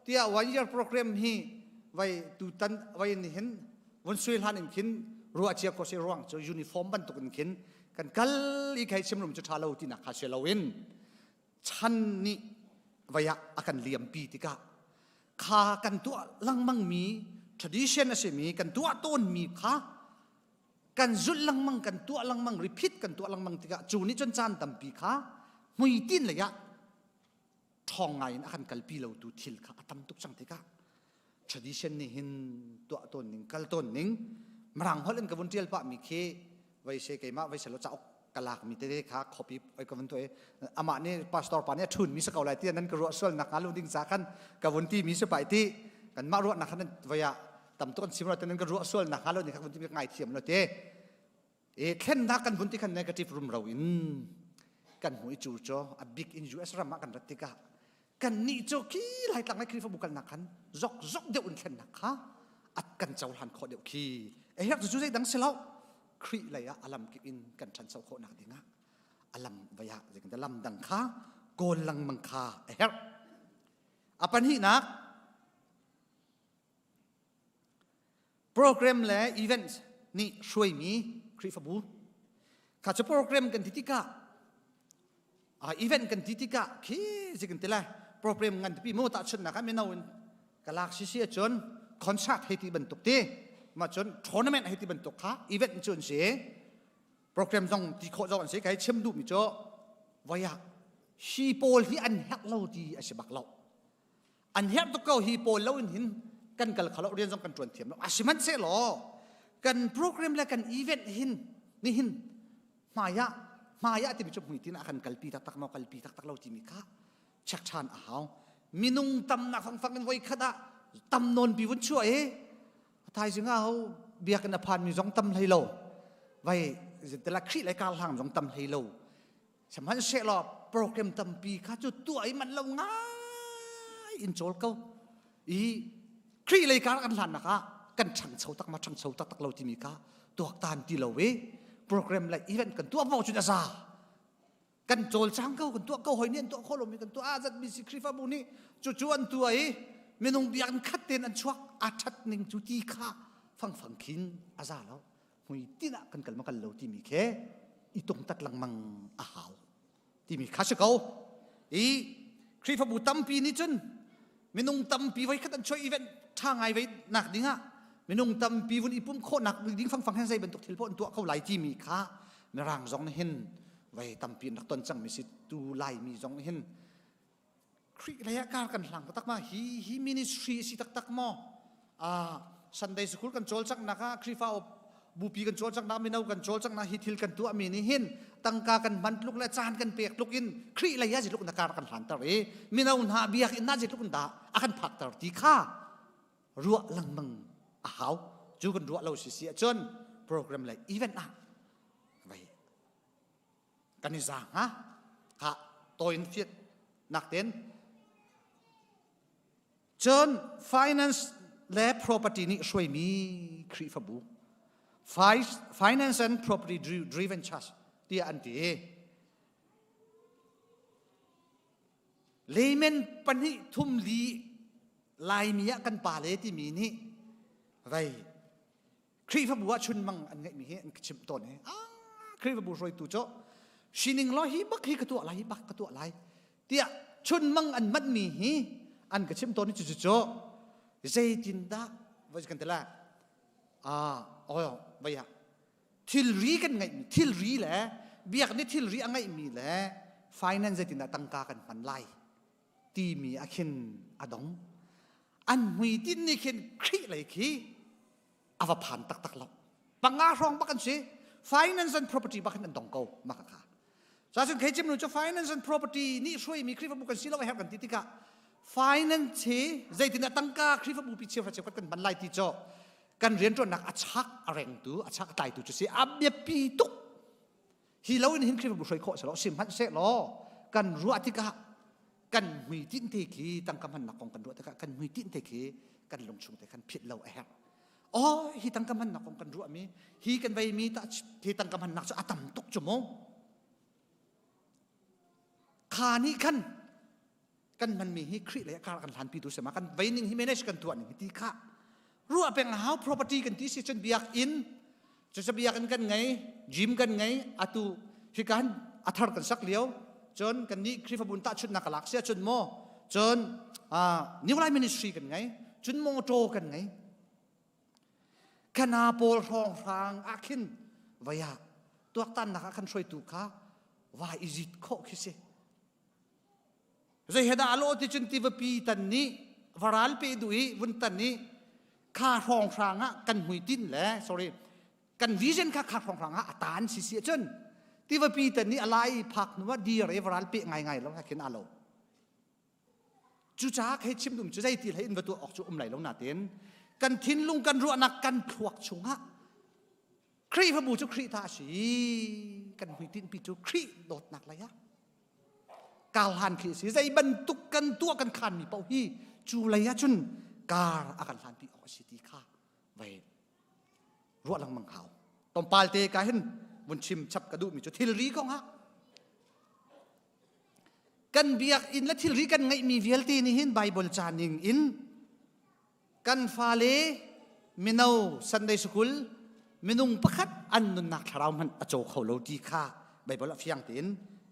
tiah one year program hi vai tu tan vai ni hin vun sui hlan in khin ruah cia ko si. Ruang cu uniform bantuk in khin kan kal i khai chimrum cu tha lo ti nak kha si lo in chan nih vai ah a kan liampi tikah kha kan tuah lengmang mi tradition a simi kan tuah tawnmi kha kan zulh lengmang, kan tuah lengmang, repeat kan tuah lengmang tikah cu nih cun caan tampi kha hmuitinh lei ah ṭhawng ngai in a kan kalpi lo tu thil kha a tam tuk cang tikah tradition nih hin tuah tawn ning, kal tawn ning, mirang holh in ka vun ṭial pah mi khi vai se keimah vai selo cauk ka lak mi tete kha copy oi ka vun tuah i amah nih pastor pa nih a ṭhun mi si ko lai ti nan ka ruah sual nak hnga lo ding ca khan ka vun ti mi si pai ti. Kanmah ruahnak khan vai ah tam tuk an chim lo, nan ka ruah sual nak hnga lo ning kha vun ti mi ngai thiam lo te e. Thlennak kan vun ti khan negative rumro in kan hmu i cu cu a big in US ram ah kan rat tikah kan nih cu khi Laitlang le Khrihfabu kalnak khan zok zok deuh in thlennak kha at kan cohlan khawh deuh khi a herh. Cu zeidang si lo, Khrih lei ah a lam kip in kan ṭhancho khawh nak ding ah a lam vai ah zeitin lam dang kha kawl lengmang kha a herh. A pahnihnak, program le events nih hruaimi Khrihfabu kha cu. Program kan ti tikah, event kan ti tikah khi zik ti lai program ngan pipi mu tahchunhnak ah mino in ka lak si si ahcun concert hei ti bantuk ti ma cun tournament hei ti bantuk kha event cu an si, program zong ti khawh zong an si. Kai chim duhmi cu voi ah hi pawl hi an herh lo ti a si bak lo, an herh tuk ko. Hi pawl lo in hin kan kal khalo, rian zong kan tuan thiam lo. Asihmanhsehlaw kan program le kan event hin nihin hmaiah hmaiah timi cu hmuitin ah kan kalpi taktak maw, kalpi taktak lo timi kha check ṭhan a hau. Minung tamnak fangfang in voi khat ah tam nawn pi vun chuah i thaizing ah ho biakinn a phan mi zong tam hlei lo, vai tela Khrih le kar hlang zong tam hlei lo. Sihmanhsehlaw program tampi kha cu tuah i man lo ngai in cawl ko i. Khrih lei kar kan hlannak ah kan ṭhangcho tak ma ṭhangcho taktak lo timi kha tuaktan ti lo i program le event kan tuah maw cun a za. Kan cawlcang ko kan tuah ko hoi nih an tuah khawh lomi kan tuah a zatmi si Khrihfabu nih cucu an tuah i minung biakinn khat tein an chuak a ṭhat ning cu ti kha fangfang khin a za lo. Hmuitinh ah kan kal ma kal lo timi khi i tungtat lengmang a hau. Timi kha si ko. I Khrihfabu tampi nih cun minung tampi voi khat an chuah event ṭha ngai ve nak ding ah minung tampi vun i pum khawhnak ding fangfang hen zei bantuk thil poh an tuah kho lai timi kha mirang zong nih hin voi tampi an rak ton cangmi si tu laimi zong nih hin Khrih lei ah kar kan hlang taktak ma hi hi ministry a si taktak maw ah Sunday school kan cawlcanghnak ah Khrihfa bupi kan cawlcanghnak mino kan cawlcanghnak hi thil kan tuahmi nih hin tangka kan hman tluk le caan kan pek tluk in Khrih lei ah zeitluk na kar kan hlanter i mino hna biakinn ah zeitluk in dah a kan phakter ti kha ruah lengmang a hau cu kan ruah lo si si ahcun program le event ah vai kan i zaang ha kha toin fiat nak ten cun finance le property nih hruaimi Khrihfabu finance and property driven church tiah an ti layman pahnih thum li laimi ah kan pa le timi nih vei Khrihfabu ah chunmang an ngeihmi hi an ka chimh tawn i ah Khrihfabu hruaitu cu sining law hi bak hi ka tuah lai hi bak ka tuah lai tiah chunmang an manhmi hi an ka chimh tawn i cucu cu zeitindah voi kan ti lai ah oi vai ah thilri kan ngeihmi thilri le biak nih thilri a ngeihmi le finance zeitindah tangka kan hman lai timi ah khin a dong an hmuitinh nih khin Khrih lei khi a va phan taktak lo panga hrawng bak an si finance and property bak hin an dong ko maka kha cacun khei chim nu cu finance and property nih hruaimi Khrihfabu kan si lo a herh kan ti tikah finance hi zeitin ah tangka Khrihfabu pi cheuhra cheukhat kan hman lai ti cu kan rianṭuannak a chak a rengtu a chak a tlaitu cu si a biapi tuk hi lo in hin Khrihfabu hruai khawh selaw sihmanhsehlaw kan ruah tikah kan hmuitinh te khi tangka hmannak kong kan ruah tikah kan hmuitinh te khi kan lungchung te khan phit lo a herh oh hi tangka hmannak kong kan ruahmi hi kan veimi ta hi tangka hmannak cu a tam tuk cu mu kha nih khan kan hmanmi hi Khrih lei kar kan hlanpi tu sema kan veining hi manage kan tuah ning ti kha ruah peng hau property kan ti si cun biakinn cucu biakinn kan ngei gym kan ngei atu hikan athar kan sak lio cun kan nih Khrihfabu tahchunnak ka lak sia cun maw cun New Life Ministry kan ngei cun motor kan ngei kana pawl hrawng hrang ah khin vaya tuaktannak ah khan hruaitu kha va i zit khawh khi si Zei he dah a lawh ti cun tivapi tan nih varal pe duh i vun tan i kha hrawnghrang ah kan hmuitinh le sorry kan vision kha kha hrawnghrang ah a tan si si ahcun tivapi tan nih a lai phak hnu ah dir i varal pe ngaingai lo khin a lo. Cucaah khei chim dum cu zei ti hlei in va tuah awk cu um lai lo natin kan thinlung kan ruahnak kan thluak chungah Khrihfabu cu Khrih ta a si kan hmuitinh pi cu Khrih dawtnak lei ah karhlan khi a si zei bantuk kan tuah kan khanmi paoh hi cu lei ah cun kar a kan hlanpi awk a si ti kha vai ruah lengmang hau tompal te ka hin vun chim chap ka duhmi cu thilri kong ah kan biakinn le thilri kan ngeihmi vialte nih hin Bible ca ning in Kan fale mino Sunday School minung pakhat an nunnak thlarau hmanh a caw kho lo ti kha Bible a fiang tein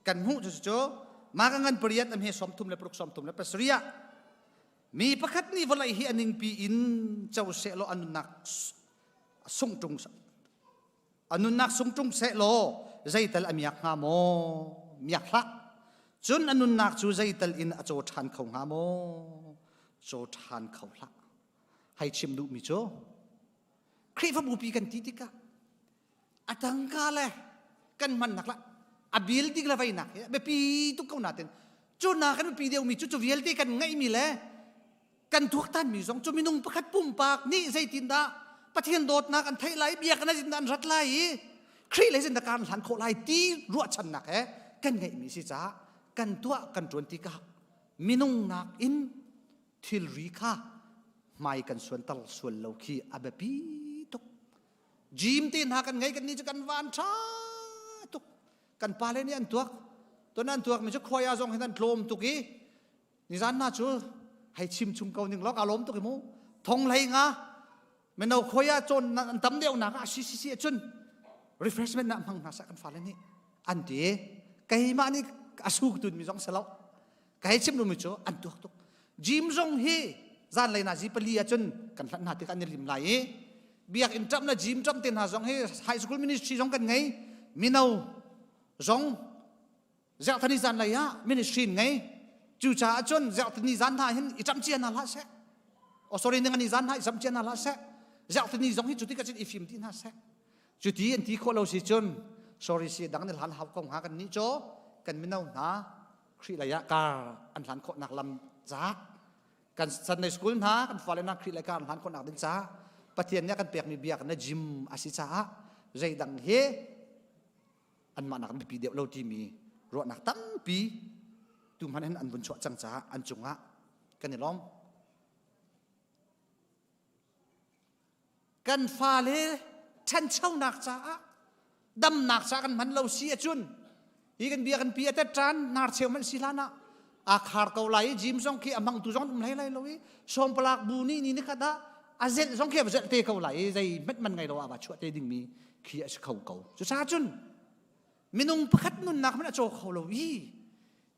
kan hmuh cu cu maka ngan pariat am he 36 37 ah mi pakhat nih vawlei hi a ningpi in co seh law a nunnak sungṭung a nunnak sungṭung seh law zeital a miak hnga maw miak hlah cun a nunnak cu zeital in a caw ṭhan kho hnga maw caw ṭhan kho hlah hei chim duhmi cu Khrihfabu pi kan ti tikah a tangka le kan hmannak la a building le veinak hi biapi tuk ko natin cu na kan biapi deuhmi cu cu vialte kan ngeihmi le kan tuaktanmi zong cu minung pakhat pumpak nih zeitindah Pathian dawtnak an theih lai biakinn ah zeitindah an rat lai i Khrih lei zeitindah kan hlan khawh lai ti ruahchannak he kan ngeihmi si caah kan tuah kan ṭuan tikah minung nakin thilri kha Hmai kan suanter sual lo khi a biapi tuk. Gym te hna kan ngei kan ni cu kan van ṭha tuk. Kan pale nih an tuak. Ton an tuak mi cu khuai ah zong hin an tlawm tuk i nizan hna cu hei chim chung ko ning law ka lawm tuk i mu. Thong hlei nga mino khuai ah cawn an tam deuh nak ah si si si cun refreshment na hmang hna sa kan fale nih an ti keimah nih a suk tun mi zong si lo ka hei chim mi cu an tuak tuk gym zong hi zanlei na zi pali ahcun kan hlat hna tik an i lim lai i biakinn ṭap na gym ṭap te hna zong hi high school ministry zong kan ngei mino zong zerhthani zanlei ah ministry ngei cucaah cun zerhthani zan hna hin i ṭamh cia hna hlah seh oh sorry ningani zan hna i ṭamh cia hna hlah seh zerhthani zong hi cuti ka cun i fim ti hna seh cuti an ti khawh lo si cun sorry si dang ni hlan hau ko hnga kan nih cu kan mino hna Khrih lei ah kar an hlan khawhnak lam caah kan Sunday school hna kan fale hna Khrih lei kar an hlan khawhnak ding caah Pathian nih a kan pekmi biak na gym a si caah zeidang hi anmah nak biapi deuh lo timi ruahnak tampi tu hmanh hin an vun chuah cang caah an cungah kan i lawm. Kan fale ṭhanchonak caah damnak caah kan hman lo si ahcun hi kan bia kan pi a tet ṭan hnarcheu hmanh si hlan ah aa khar ko lai i gym zong khi a hmangtu zong um hlei lai lo i sawmpalak bu nih ni nikhat ah a zelh zong khi a zelh te ko lai i zei hmanh man ngei lo ah va chuah te dingmi khi a si kho ko. Cucaah cun minung pakhat nunnak hmanh a caw kho lo i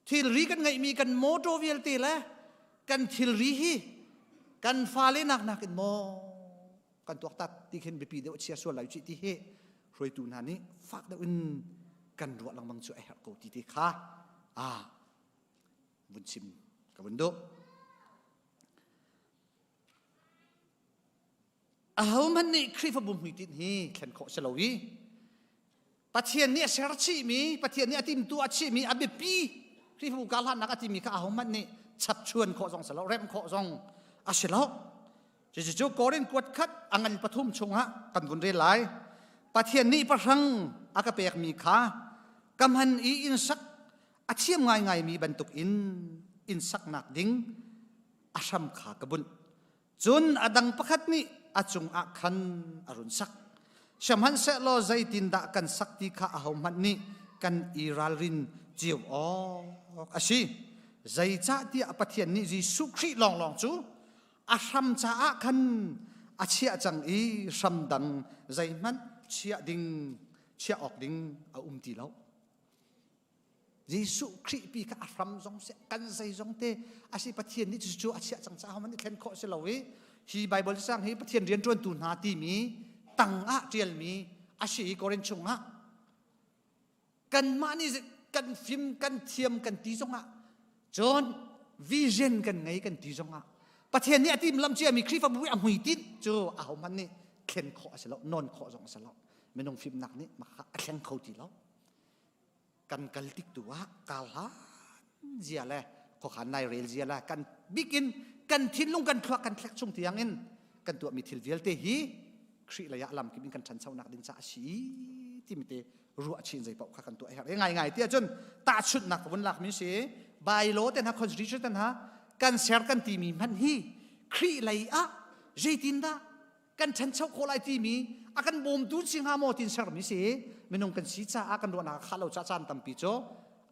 thilri kan ngeihmi kan motor vialte le kan thilri hi kan fale nak nakin maw kan tuaktak ti khin biapi deuh chia sual lai ti hi hruaitu hna nih fak deuh in kan ruah lengmang cu a herh ko ti te kha a vun chim ka vun duh. Ahohmanh nih Khrihfabu hmuitinh hi thlen khawh si lo i Pathian nih a ser chihmi, Pathian nih a timtuah chihmi a biapi Khrihfabu karhlannak a timi kha ahohmanh nih chapchuan khawh zong si lo, remh khawh zong a si lo. Cucu Korin kuat khat a ngan pathum chungah kan vun rel lai. Pathian nih pahrang a ka pekmi kha ka hman i inn sak a thiam ngaingaimi bantuk in inn saknak ding a hram kha ka bunh. Cun a dang pakhat nih a cungah khan a run sak. Sihmanhsehlaw zeitindah kan sak ti kha ahohmanh nih kan i ralrin cio awk a si. Zeicahtiah Pathian nih Jesuh Khrih lawnglawng cu a hram caah khan a chiah cang i hram dang zeihmanh chiah ding chiah awk ding a um ti lo. Jesuh Khrih pi kha a hram zong seh kan zeizong te a si Pathian nih cucu a chiah cang caah man i thlen khawh si lo i hi Bible cang hi Pathian rianṭuantu hna timi tang ah ṭialmi a si i Korin chungah kanmah nih kan fim kan thiam kan ti zongah cun vision kan ngei kan ti zongah Pathian nih a timlam ciami Khrihfabu i a hmuitinh cu ahohmanh nih thlen khawh a si lo nawn khawh zong a si lo minung fimnak nih mah a thleng kho ti lo Kan kal tik tu ah kar hlan zia le khuakhan nai rel zia le kan bikin kan thinlung kan thluak kan thlek chung tiang in kan tuahmi thil vialte hi Khrih lei ah lamkip in kan ṭhanchonak ding caah a si timi te ruah chin zei paoh kha kan tuah herh ngai ngai ti ahcun tahchunhnak ka vun lakmi si bylaw te hna constitution te hna kan ser kan timi hmanh hi Khrih lei ah zeitindah kan ṭhancho khawh lai timi a kan bawmtu si hnga maw tin sermi si minung kan si caah kan ruahnak a khah lo caah caan tampi cu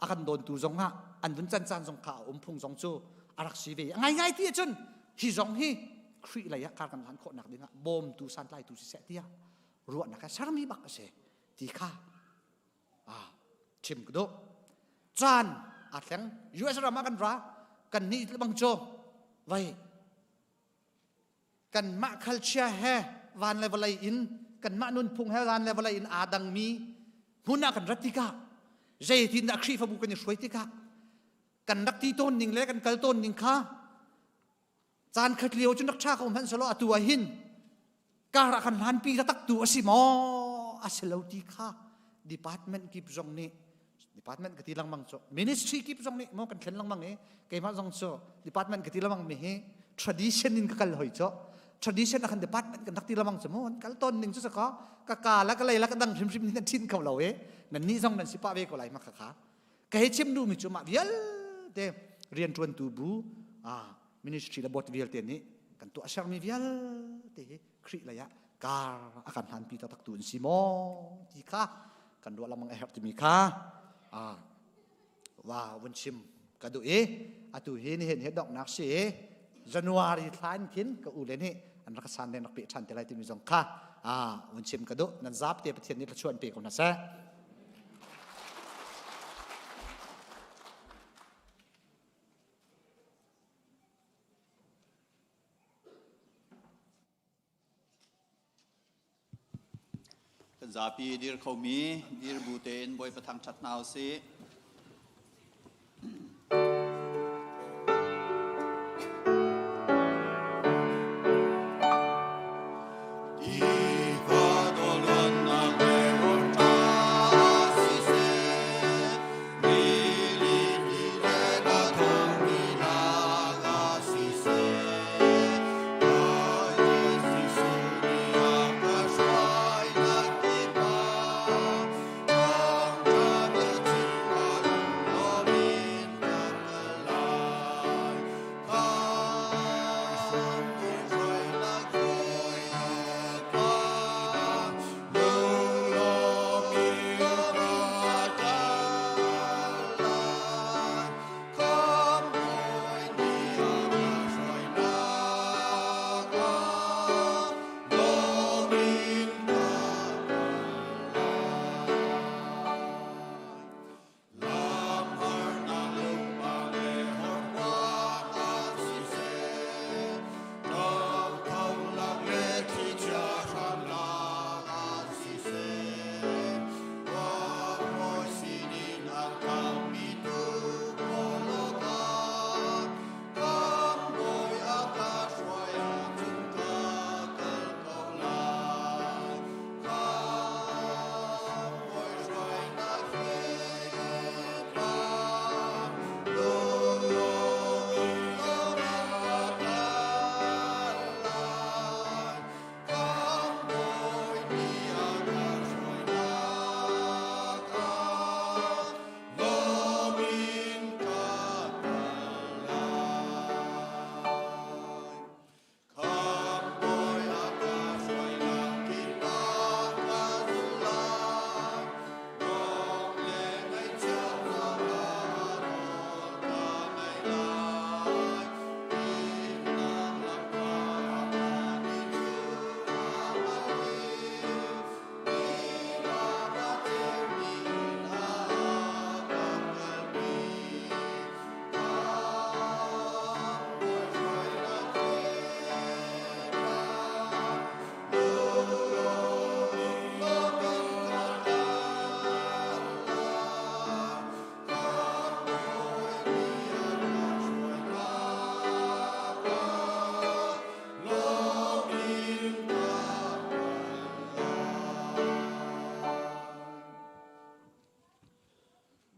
a kan dawntu zong ah an vun can caan zong kha a um phung zong cu a rak si ve ngai ngai ti ahcun hi zong hi Khrih lei ah kar kan hlan khawhnak dingah bawmtu santlaitu siseh tiah ruahnak a sermi bak a si ti kha ah chim ka duh caan aa thleng US ram ah kan ra kan nih bang cu vai Kanmah culture he van le vawlei in kanmah nunphung he van le vawlei in aa dangmi hmun ah kan rat tikah zeitindah Khrihfabu kan i hruai tikah kan rak ti tawn ning le kan kal tawn ning kha caan khat lio cun rak ṭha ko hmanh selaw atu ah hin kar ah kan hlanpi taktak tu a si maw a si lo ti kha department kip zong nih department ka ti lengmang cu ministry kip zong nih maw kan thlen lengmang i keimah zong cu department ka ti lengmang mi hi tradition in ka kal hoi cu tradition ah khan department kan rak ti lengmang cu mu an kal tawn ning cu saka ka ka la ka lei la ka dang hrimhrim ni nan thin kho lo e nan nih zong nan si pah ve ko lai ma kha kha ka hei chim duhmi cu mah vialte rianṭuantu bu ah ministry le board vialte nih. Kan tuah sermi vialte hi Khrih lei ah kar a kan hlanpi taktak tu an si maw ti kha kan ruah lengmang a herh timi kha wa vun chim ka duh i atu hi nihin hi donghnak si i January thla in khin ka u le nih an rak san den rak pe ṭhan te lai timi zong kha vun chim ka duh. Nan zap te Pathian nih thluachuah an pe ko hna seh. Kan zapi dir khomi dir bu tein Bawipa thangṭhat hna usih.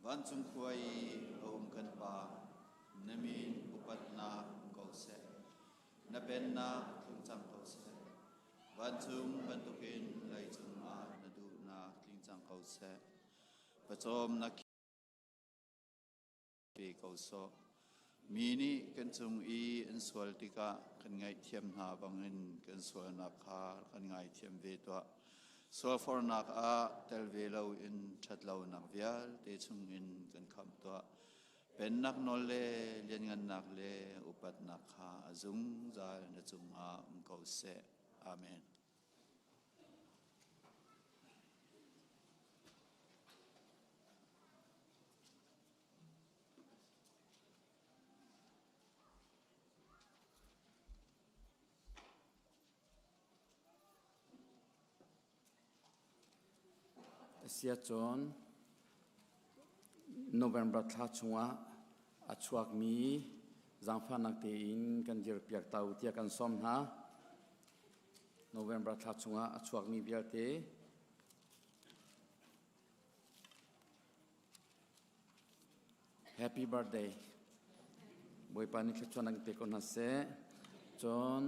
Vancung khua i a um kan Pa, na min upatnak um ko seh. Na pennak tlung cang ko seh. Vancung bantukin leicung ah na duhnak tling cang ko seh. Pawcawm na pe ko sawh. Mi nih kan cung i an sual tikah kan ngaihthiam hna bangin kan sualnak kha kan ngaithiam ve tuah. Sualfornak ah tel ve loin ṭhatlonak vialte chungin kan khamh tuah. Pennak nawl le lianngannak le upatnak kha a zungzal na cungah um ko seh. Amen. Asiahcun November thla chungah a chuakmi zaangfahnak tein kan dirpiak ta u tiah kan sawm hna. November thla chungah a chuakmi vialte Happy birthday. Bawipa nih thluachuah nan pe ko hna seh. Cun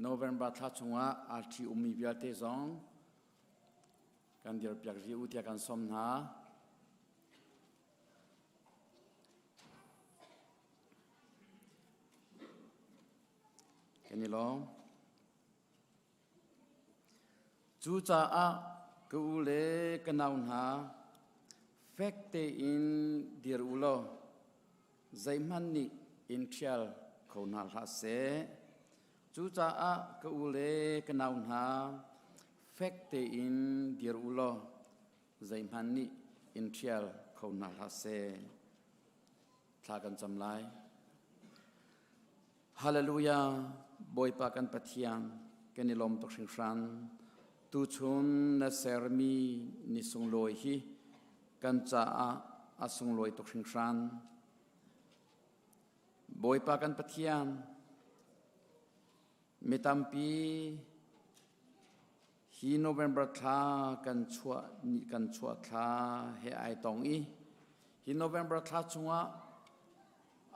November thla chungah aa ummi vialte zong kan dirpiak rih u tiah kan sawm hna. Kan i lawm. Cucaah ka u le ka nau hna, fek tein dir u law zeihmanh nih in ṭhial kho hna hlah seh. Cucaah ka u le ka nau hna, fek tein dir u law zeihmanh nih in ṭhial kho hna hlah seh. Thla kan cam lai. Hallelujah! Bawipa kan Pathian, kan i lawm tuk hringhran. Tuchun na sermi ni sunglawi hi kan caah a sunglawi tuk hringhran. Bawipa kan Pathian, mi tampi hi November thla kan chuah ni kan chuah thla he ai tong i hi November thla chungah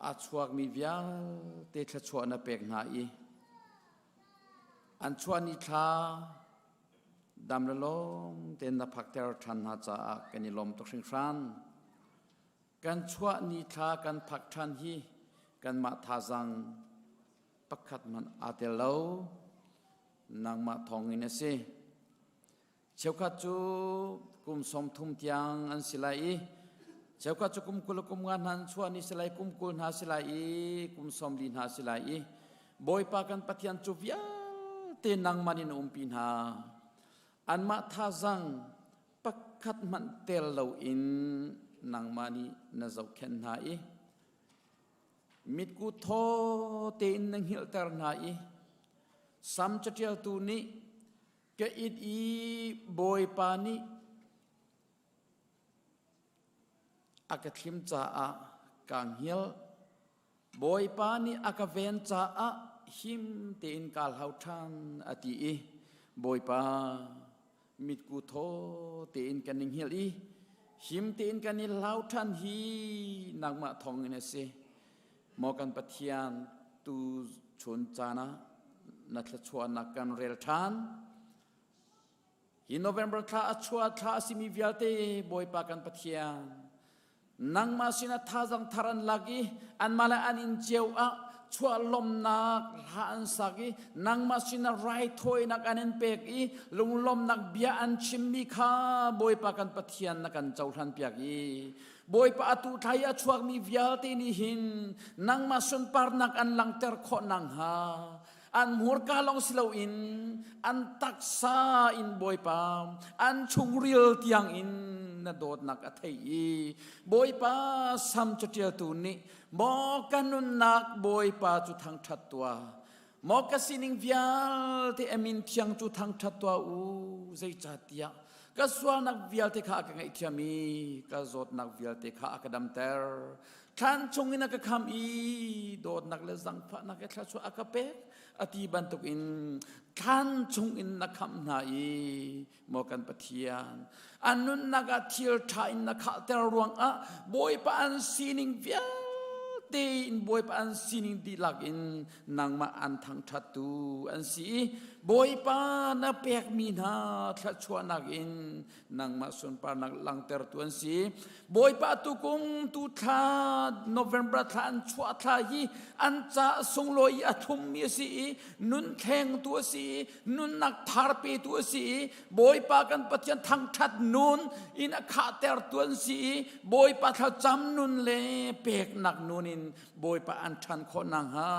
a chuakmi vialte thluachuah na pek hna i an chuah ni thla dam le lawm tein na phakter ṭhan hna caah kan i lawm tuk hringhran. Kan chuah ni thla kan phak ṭhan hi kanmah thazaang pakhat hmanh aa tel lo. Nangmah thawngin a si. Cheukhat cu kum 30 tiang an si lai i cheukhat cu kum 20 le kum nga hna an chuah ni si lai, kum 20 hna si lai i kum 40 hna si lai i Bawipa kan Pathian cu vialte nangmah in umpi hna. Anmah thazang pakhat hmanh tel loin nangmah nih na zohkhenh hna i mitku thaw tein na hngilhter hna i Sam caṭialtu nih Ka it i Bawipa nih a ka thlim caah kaa hngilh. Bawipa nih a ka ven caah him tein kaa hlau ṭhan a ti i Bawipa mitku thaw tein kan i hngilh i him tein kan i hlau ṭhan hi nangmah thawngin a si. Maw kan Pathian, tu chun caan ah na thluachuahnak kan rel ṭhan. Hi November thla a chuah thla a simi vialte Bawipa kan Pathian, nangmah sinah thazang thar an lak i anmah le an inn cio ah chuah lawmhnak hla an sak i nangmah sinah raithawinak an in pek i lunglawmhnak bia an chimmi kha Bawipa kan Pathian na kan cohlan piak i Bawipa atu thla i a chuakmi vialte nih hin nangmah sunparnak an langhter khawh nakhnga an hmurka lawng si loin an taksa in Bawipa an chungril tiang in na dawtnak a theih i Bawipa sam caṭialtu nih maw ka nunnak Bawipa cu thangṭhat tuah maw ka sining vialte a min thiang cu thangṭhat tuah u zeicahtiah ka sualnak vialte kha a ka ngaihthiam i ka zawtnak vialte kha a ka damter thlan chungin a ka kham i dawtnak le zangfahnak he thluachuah a ka pek a ti bantukin thlan chungin na khamh hna i maw kan Pathian an nunnak ah thil ṭha in na khahter ruangah Bawipa an sining vialte in Bawipa an sining dihlak in nangmah an thangṭhattu an si i Bawipa na pekmi hna thluachuahnak in nangmah sunparnak langhtertu an si. Bawipa tukum tu thla November thla an chuah thla hi an ca sunglawi i a thlummi a si i nun thlengtu a si i nunnak thar petu a si i Bawipa kan Pathian thangṭhat nun in a khahtertu an si i Bawipa thlacam nun le peknak nun in Bawipa an ṭhan khawh nakhnga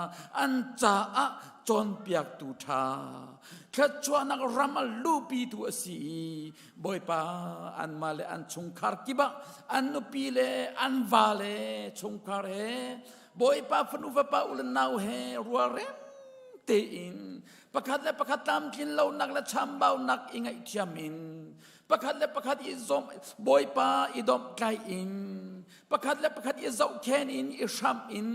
an caah cawnpiaktu ṭha thluachuahnak ram a luhpitu a si i Bawipa anmah le an chungkhar kip ah an nupi le an va le chungkhar he Bawipa fanu fapa u le nau he rualrem tein pakhat le pakhat tlamtlin lonak le chambaunak i ngaihthiam in pakhat le pakhat i zom Bawipa i domhtlai in pakhat le pakhat i zohkhen in i hramh in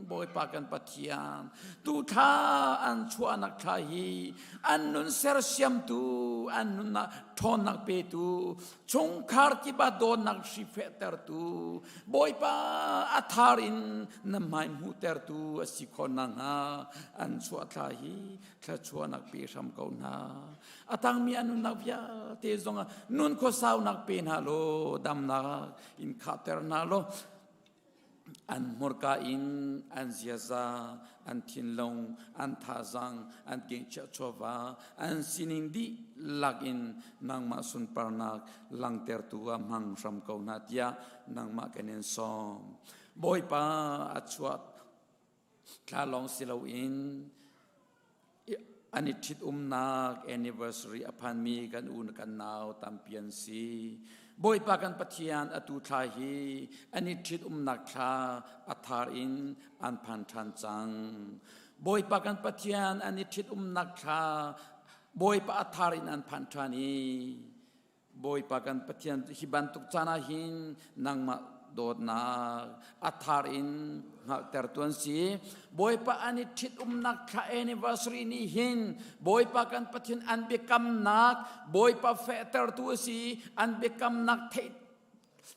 Bawipa kan Pathian tu thla an chuahnak thla hi an nun sersiamtu an nunnak ṭhawnnak petu chungkhar kip ah dawtnak hri fehtertu Bawipa a thar in na hmai hmuhtertu a si khawh nakhnga an chuah thla hi thluachuahnak pe hram ko hna a tangmi an nunnak vialte zongah nun khuasaunak pe hna law damnak in khahter hna law. An hmurka in an ziaza, an thinlung, an thazaang, an kengchiah chawva, an sining dihlak in nangmah sunparnak langhtertu ah hmang hram ko hna tiah nangmah kan in sawm. Bawipa a chuah thla lawng si loin An i ṭhitumnak anniversary a phanmi kan u kan nau tampi an si. Bawipa kan Pathian atu thla hi an i ṭhitumnak thla a thar in an phan ṭhan cang. Bawipa kan Pathian an i ṭhitumnak thla Bawipa a thar in an phan ṭhan i Bawipa kan Pathian hi bantuk caan ah hin nangmah dawtnak a thar in hngalhter tu an si. Bawipa an i ṭhitumnak thla anniversary nih hin Bawipa kan Pathian an biakamnak Bawipa fehtertu a si. An biakamnak theih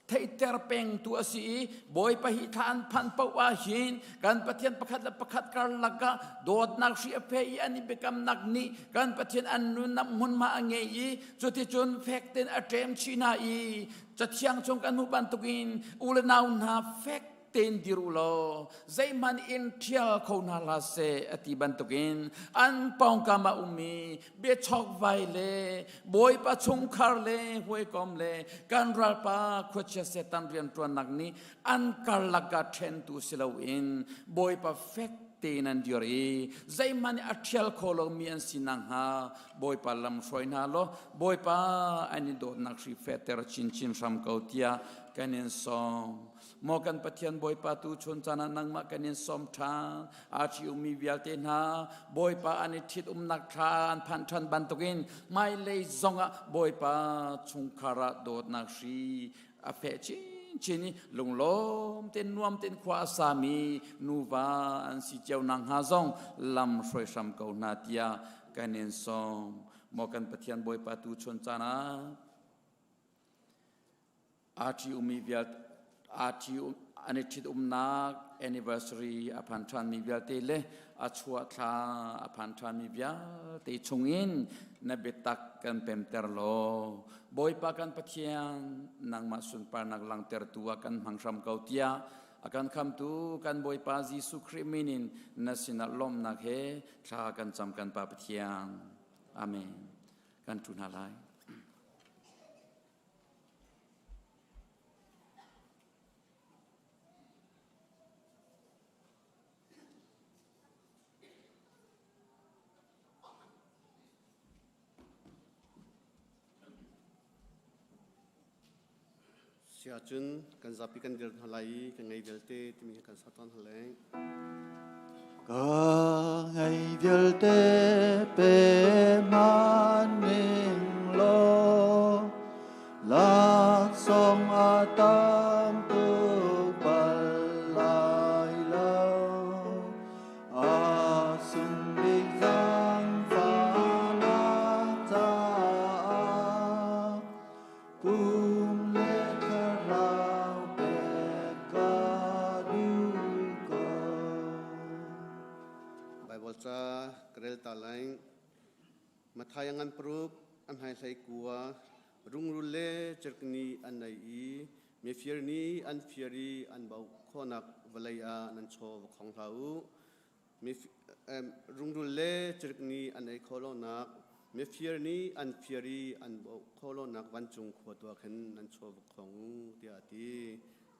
theihter pengtu a si i Bawipa hi thla an phanh paoh ah hin kan Pathian pakhat le pakhat karlak ah dawtnak hri a fe i an i biakamnak nih kan Pathian an nunnak hmunhma a ngei i cuticun fek tein a ṭem chih hna i cathiang chung kan hmuh bantukin u le nau hna fek tein dir u law zeihmanh in ṭhial kho hna hlah seh a ti bantukin an pawngkam ah ummi biachokvai le bawipa chungkhar le hawikom le kan ralpa khuachia setan rianṭuannak nih an karlak ah ṭhentu si loin bawipa fek tein an dir i zeihmanh a ṭhial kho lomi an si nakhnga bawipa lam hruai hna law bawipa an i dawtnak hri fehter chinchin hram ko tiah kan in sawm. Maw kan Pathian Bawipa tu chun caan ah nangmah kan in sawm ṭhan. Aa ṭhi-ummi vialte hna Bawipa an i ṭhit-umnak thla an phanh ṭhan bantukin hmailei zongah Bawipa chungkhar ah dawtnak hri a feh chinchin i lunglawm tein nuam tein khua a sami nuva an si cio nakhnga zong lam hruai hram ko hna tiah kan in sawm. Maw kan Pathian Bawipa tu chun caan ah Aa ṭhi-ummi vialte aa ṭhi an i ṭhitumnak anniversary a phan ṭhanmi vialte le a chuah thla a phan ṭhanmi vialte chungin na biatak kan pemter law Bawipa kan Pathian nangmah sunparnak langhtertu ah kan hmang hram ko tiah a kan khamtu kan Bawipa Jesuh Khrih min in na sinah lawmhnak he thla kan cam kan Pa Pathian. Amen. Kan ṭu hna lai. Si ahcun kan zapi kan dir hna lai i ka ngei vialte timi hi kan sa tawn hna lai. Ka ngei vialte pe hmanning law laksawng a tam tuk bal lai lo. A sung bik zaangfahnak caah Pum le thlarau pek ka duh ko. Bible ca ka rel ta lai. Matthai a ngan paruk a hnai hlei kua rungrul le cerkni an nei i mifir nih an fir i an bauh khawhnak vawlei ah nan chaw va khong hlah u. Rungrul le cirik nih an ei khawh lonak, mifir nih an fir i an bawh khawh lonak vancung khua tu ah khin nan chaw va khong u, tiah a ti.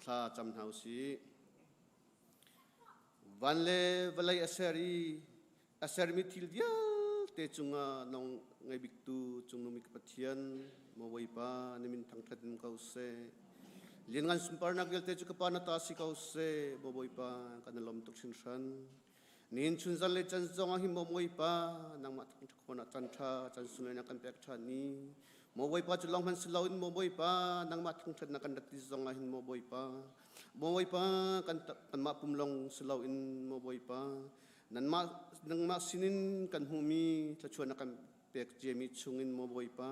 Thla cam hna u sih. Van le vawlei a ser i a sermi thil vialte cungah nong ngei biktu cungnung bik Pathian, maw Bawipa, na min thangṭhat in ko seh. Lianngan sunparnak vialte cu ka Pa na ta si ko seh, Maw Bawipa, kan i lawm tuk hringhran. Nihin chun zan le can zong ah hin Maw Bawipa, nangmah thangṭhat can ṭha, can sunglawi na kan pek ṭhan ni. Maw Bawipa cu lawng hmanh si loin Maw Bawipa, nangmah thangṭhatnak kan rat ti zong ah hin Maw Bawipa, Maw Bawipa, kan kanmah pum lawng si loin Maw Bawipa, nanmah nangmah sinin kan hmuhmi thluachuah na kan pek ciami chungin maw Bawipa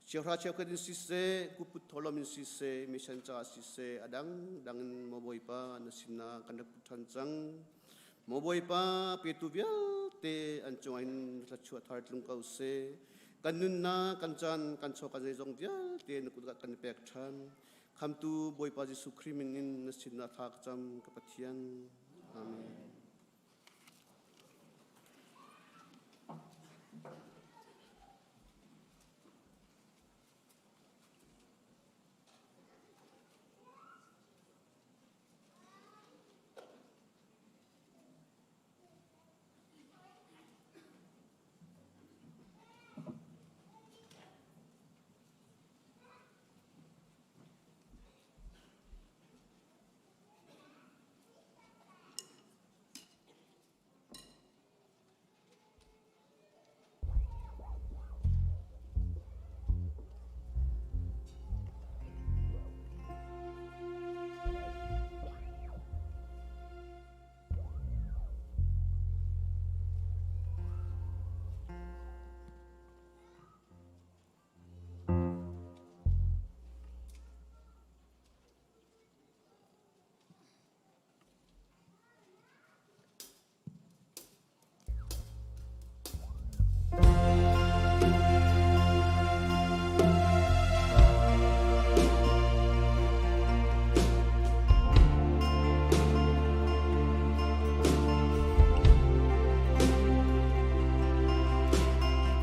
chiahra cheukhat in siseh kuput tholom in siseh mission caah siseh a dang dang in maw Bawipa na sinah kan rak put ṭhan cang maw Bawipa petu vialte an cungah hin thluachuah thar tlung ko seh kan nunnak kan caan kan chaw kan zeizong vialte na kut ah kan i pek ṭhan. Khamtu Bawipa Jesuh Khrih min in na sinah thla ka cam ka Pathian. Amen.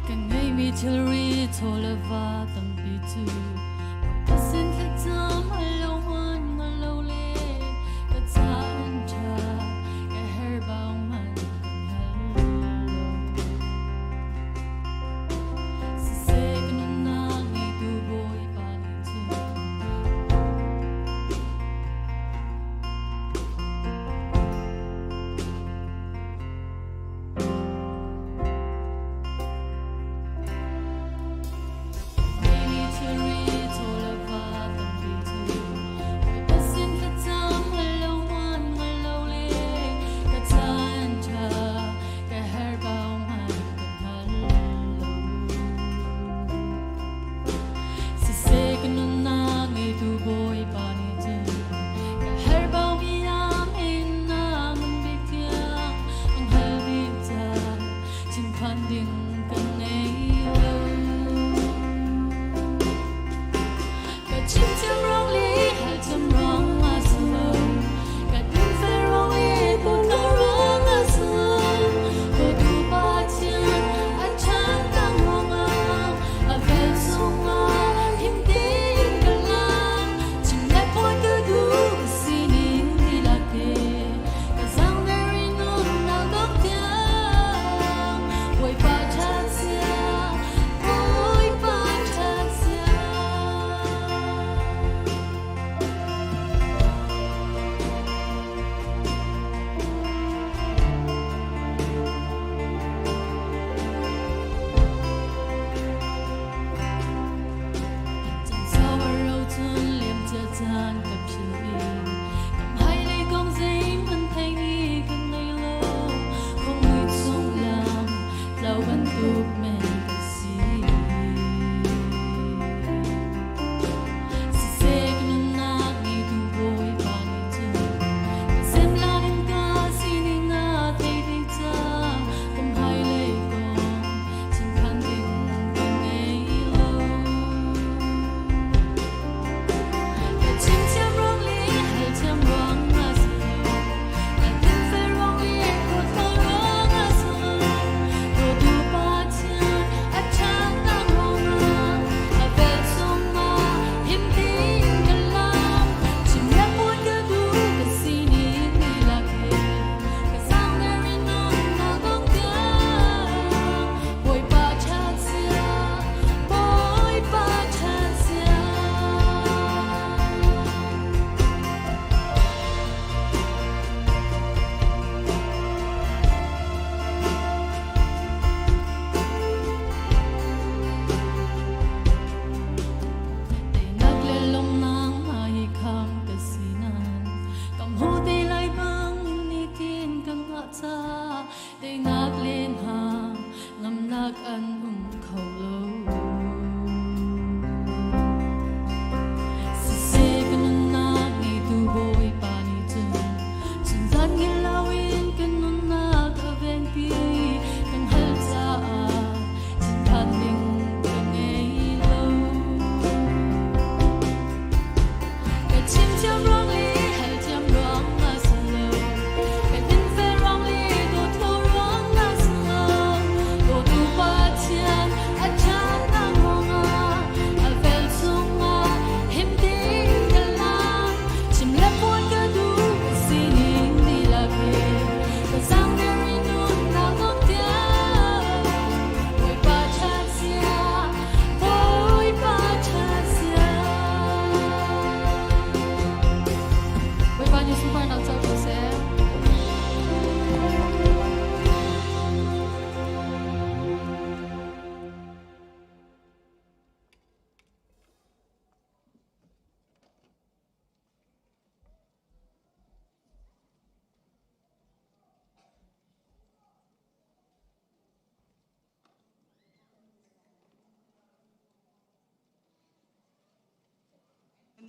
Kan ngeimi thilri chaw le va tampi cu Bawipa sin thlacam lo man lo le ka caan ṭha ka herbau man ka hngal lo. Siseh ka nunnak ngeitu Bawipa nih cun Ngeimi thilri.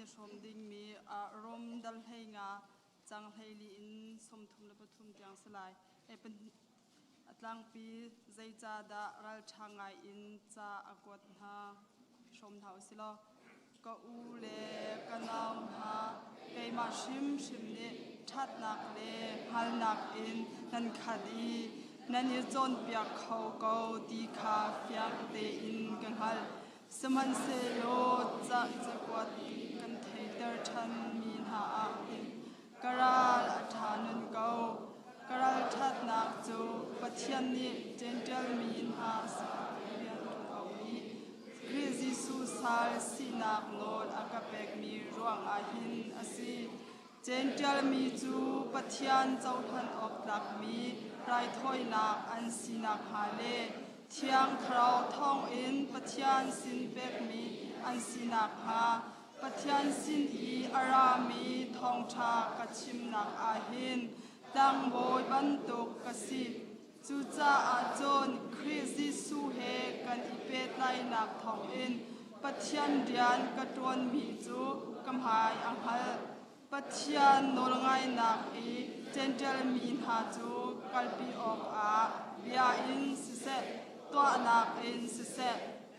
kan i hrawm dingmi Rom dal 15 cang 14 in 33 tiang si lai. A tlangpi zeicahdah ralṭha ngai in ca a kuat hna hrawm hna u si law ka u le ka nau hna keimah hrimhrim nih ṭhatnak le hngalhnak in nan khat i nan i cawnpiak kho ko ti kha fiang tein ka hngalh. Sihmanhsehlaw ca cakuat kan theiter ṭhanmi hna ah hin ka ral a ṭha nun ko. Ka ralṭhatnak cu Pathian nih Jentail mi hna rian ṭuan awk i Khrih Jesuh sal sinak nawl a ka pekmi ruangah hin a si. Jentail mi cu Pathian cohlan awk tlakmi raithawinak an si nakhnga le Thiang Thlarau thawngin Pathian sin pekmi an si nakhnga Pathian sin i a rami thawngṭha ka chimnak ah hin tlangbawi bantuk ka si. Cucaah cun Khrih Jesuh he kan i pehtlaihnak thawngin Pathian rian ka ṭuanmi cu ka hmai a hngal. Pathian nawlngainak i Jentail mi hna cu kalpi awkah bia in siseh, tuahnak in siseh,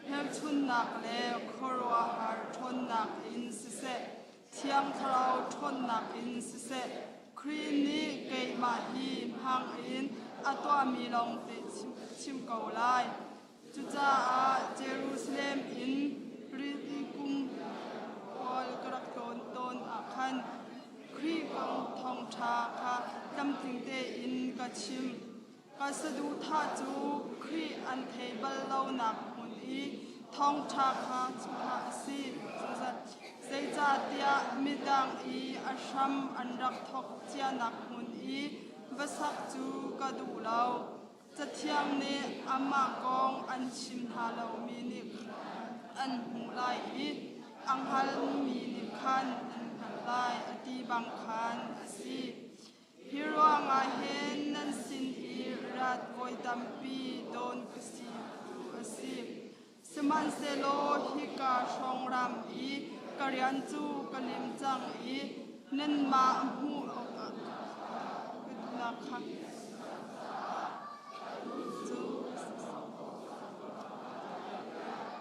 hmelchunhnak le khuaruahhar ṭhawnnak in siseh, Thiang Thlarau ṭhawnnak in siseh, Khrih nih keimah hi hmang in a tuahmi lawngte chim ko lai. Cucaah Jerusalem in rili kum pawl ka rak tlawn tawn ah khan Khrih kong thawngṭha kha tlamtling tein ka chim. Ka saduhthah cu Khrih an thei bal lonak hmun i thawngṭha kha cuhlah a si. Zeicahtiah midang i a hram an rak thawk cianak hmun i va sak cu ka duh lo. Cathiang nih amah kong an chim hna lomi nih an hmuh lai i a hngalmi nih khan an hngalh lai a ti bang khan a si. Hi ruangah hin nan sin i rat voi tampi dawn ka si tu a si. Sihmanhsehlaw hika hrawng ram i ka rian cu ka lim cang i nanmah hmuh awkah ka duhnak kha cu